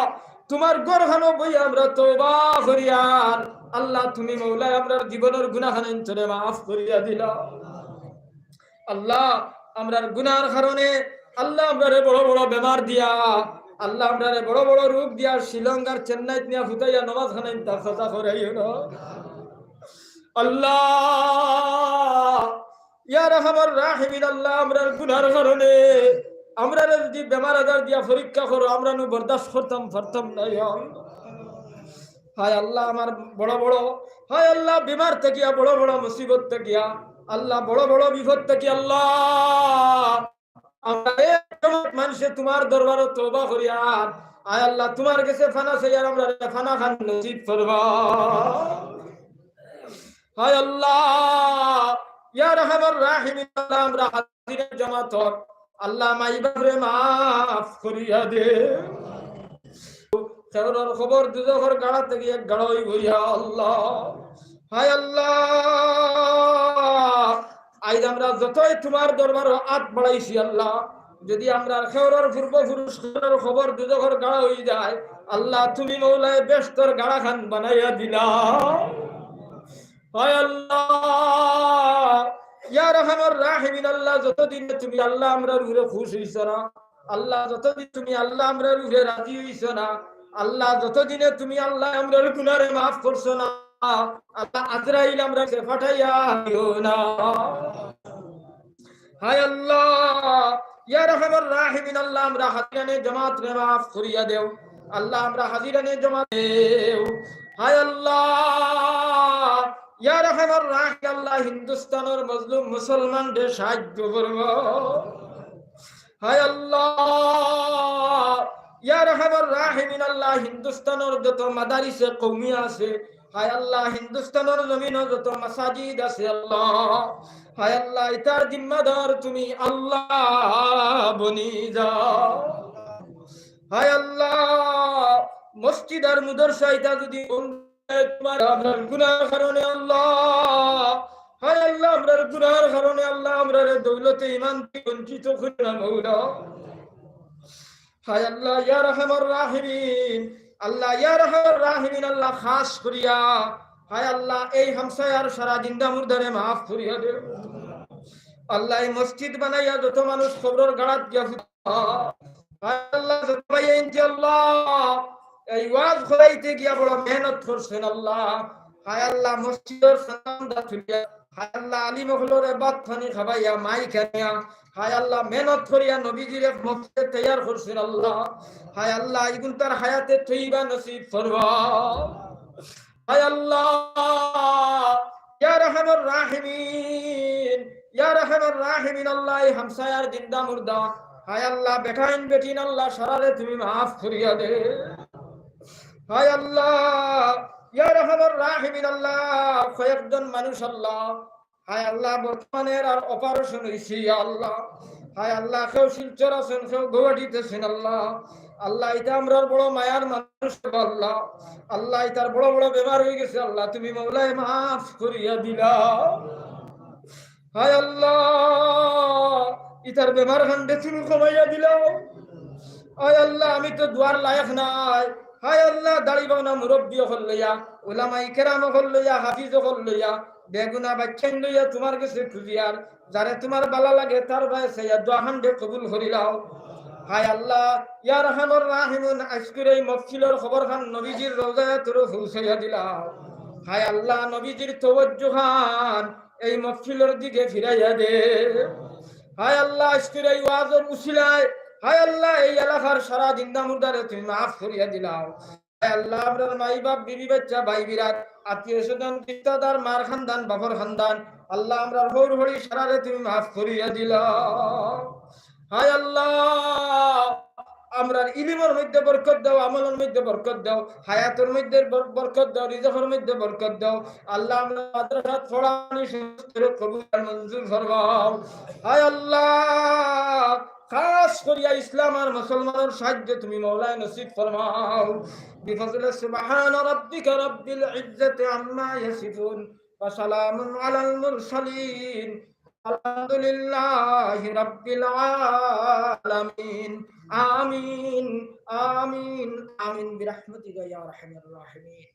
তুমার ঘরখানো বইয়া আমরা তওবা করিয়ার, আল্লাহ, তুমি মওলায় আমরার জীবনর গুনাহখানাইন তরে মাফ করিয়া দিলাও। আল্লাহ, আমরার গুনার কারণে, আল্লাহ, আমরারে বড় বড় বেমার দিয়া, আল্লাহ, আমরারে বড় বড় রোগ দিয়া, শিলং আর চেন্নাইত নিয়া ফুতাইয়া নমাজখানাইন তাফাতা করাইও না। আল্লাহ, ইয়া আরহামার রাহিমিন, আল্লাহ, আমরার গুনার কারণে আমরারে যদি বেমার আজার দিয়া পরীক্ষা করো, আমরা নু বরদাস্ত করতাম পারতাম না, ইয়া আল্লাহ। হায় আল্লাহ, আমার বড় বড়, হায় আল্লাহ, বেমার থাকিয়া, বড় বড় মুসিবত থাকিয়া, আল্লাহ, বড় বড় বিপদ থাকিয়া, আল্লাহ, আমরা এক জমাত মানষে তুমার দরবারো তওবা করিয়ার, আয় আল্লাহ, তুমার গেছে ফানা চাইয়ার, আমরারে ফানাখান নসিব করবা। হায় আল্লাহ, ইয়া আরহামার রাহিমিন, আল্লাহ, আমরা হাজিরিন জমাতর, আল্লাহ, মাই বাপরে মাফ করিয়া দে। কেউরর কবর দুজখর গাড়া থাকি এক গাড়া অইবো, ইয়া আল্লাহ। হায় আল্লাহ, আইজ আমরা যতই তুমার দরবারো আত বাড়াইছি, আল্লাহ, যদি আমরার কেউরর পূর্বপুরুষর কবর দুজখর গাড়া অই যায়, আল্লাহ, তুমি মওলায় বেহেস্তর গাড়াখান বানাইয়া দিলাও। হায় আল্লাহ, ইয়া আরহামার রাহিমিন, আল্লাহ, যতদিনে তুমি, আল্লাহ, আমরার উপরে খুশ অইছো না, আল্লাহ, যতদিন তুমি, আল্লাহ, আমরার উপরে রাজি অইছো না, আল্লাহ, যতদিনে তুমি, আল্লাহ, আমরার গুনারে মাফ করছো না, আল্লাহ, আজরাইল আমরার গেছে পাঠাইয়া দিও না। হায় আল্লাহ, ইয়া আরহামার রাহিমিন, আল্লাহ, আমরা হাজিরানে জমাতরে মাফ করিয়া দেও। আল্লাহ, আমরা হাজিরানে জমাত দেও। হায় আল্লাহ, ইয়া আরহামার রাহিমিন, আল্লাহ, হিন্দুস্তানর মজলুম মুসলমানরে সাহায্য করবা। হায় আল্লাহ, ইয়া আরহামার রাহিমিন, আল্লাহ, হিন্দুস্তানর যত মাদারিসে কওমি আছে, হায় আল্লাহ, হিন্দুস্তানর জমিনো যত মাসাজিদ আছে, আল্লাহ, হায় আল্লাহ, ইতার জিম্মাদার তুমি আল্লাহ বনি যাও। হায় আল্লাহ, মসজিদ আর মুদরসা ইতা যদি বন্ধ হয়, তুমার আমরার গুনার কারণে আল্লাহ, হায় আল্লাহ, আমরার গুনার কারণে আল্লাহ, আমরারে দৌলতে ইমান থাকি বঞ্চিত করিও না মওলা। হায় আল্লাহ, ইয়া আরহামার রাহিমিন, আল্লাহ, ইয়া আরহামার রাহিমিন, আল্লাহ, খাস করিয়া, হায় আল্লাহ, এই হামসায়ার সারা জিন্দা মুর্দারে মাফ করিয়া দেও। আল্লাহ, এই মসজিদ বানাইয়া যত মানুষ কবরর গাড়াত গিয়া ফুতা, হায় আল্লাহ, যত ভাইয়াইন্তে আল্লাহ, এই ওয়াজ করাইতে গিয়া বড় মেহনত করছইন আল্লাহ। হায় আল্লাহ, মসজিদর সামান তুলিয়া, হায় আল্লাহ, আলিম অকলরে ভাত পানি খাবাইয়া, মাইক আনিয়া, হায় আল্লাহ, মেহনত করিয়া নবীজিরে মসজিদে তৈয়ার করছইন আল্লাহ। হায় আল্লাহ, ইগুনতার হায়াতে তৈবা নসিব করবা। হায় আল্লাহ, ইয়া আরহামার রাহিমিন, ইয়া আরহামার রাহিমিন, আল্লাহ, এই হামসায়ার জিন্দা মুর্দা, হায় আল্লাহ, বেটাইন বেটিন আল্লাহ, সারারে তুমি মাফ করিয়া দে। হায় আল্লাহ, ইয়া আরহামার রাহিমিন আল্লাহ, কয়েকজন মানুষ আল্লাহ, হায় আল্লাহ, বর্তমানে এরার operation অইছে, ইয়া আল্লাহ। হায় আল্লাহ, কেউ শিলচর আছইন, কেউ গৌহাটিত আছইন, আল্লাহ। আল্লাহ, ইতা আমরার বড় মায়ার মানুষ, আল্লাহ। আল্লাহ, ইতার বড় বড় বেমার অইগেছে, আল্লাহ, তুমি মওলায় মাফ করিয়া দিলাও। হায় আল্লাহ, ইতার বেমার খানরে তুমি কমাইয়া দিলাও। হায় আল্লাহ, আমি তো দোয়ার লায়ক নায়। হায় আল্লাহ, দাড়ি বাওনা মুরব্বি অকল লইয়া, উলামায়ে কেরাম অকল লইয়া, হাফিজ অকল লইয়া, বেগুনা বাচ্চাইন লইয়া তুমার গেছে খুজিয়ার, যারে তুমার বালা লাগে তার বায় চাইয়া দোয়া খানরে কবুল করিলাও। হায় আল্লাহ, ইয়া আরহামার রাহিমিন, আইজকুর এই মহফিলর খবর খান নবীজির রওজায় তোরে পৌঁছাইয়া দিলাও। হায় আল্লাহ, নবীজির তওয়াজ্জু খান এই মহফিলর দিকে ফিরাইয়া দে। হায় আল্লাহ, আইজকুর এই ওয়াজর উসিলায়, হায় আল্লাহ, এই এলাকার সারা জিন্দা মুর্দারে তুমি মাফ করিয়া দিলাও। হায় আল্লাহ, আমরার মাই বাপ, বিবি বাচ্চা, ভাই বিরাট, আত্মীয় স্বজন, রিশতেদার, মার খানদান, বাপর খানদান, আল্লাহ, আমরার হউর হড়ি সারারে তুমি মাফ করিয়া দিলাও। হায় আল্লাহ, আমরার ইলিমর মধ্যে বরকত দাও, আমলর মধ্যে বরকত দাও, হায়াতর মধ্যে বর-, বরকত দাও, রিজিকর মধ্যে বরকত দাও। আল্লাহ, আমরা মাদ্রাসাত পড়ানি সমস্ত কবুল আর মঞ্জুর ফরমাও। হায় আল্লাহ, খাস করিয়া ইসলাম আর মুসলমানর সাহায্য তুমি মওলায় নসিব ফরমাও। بفضل سبحان ربك رب العزة عما يصفون وسلام على المرسلين والحمد لله رب العالمين. آمين، آمين، آمين برحمتك يا أرحم الراحمين.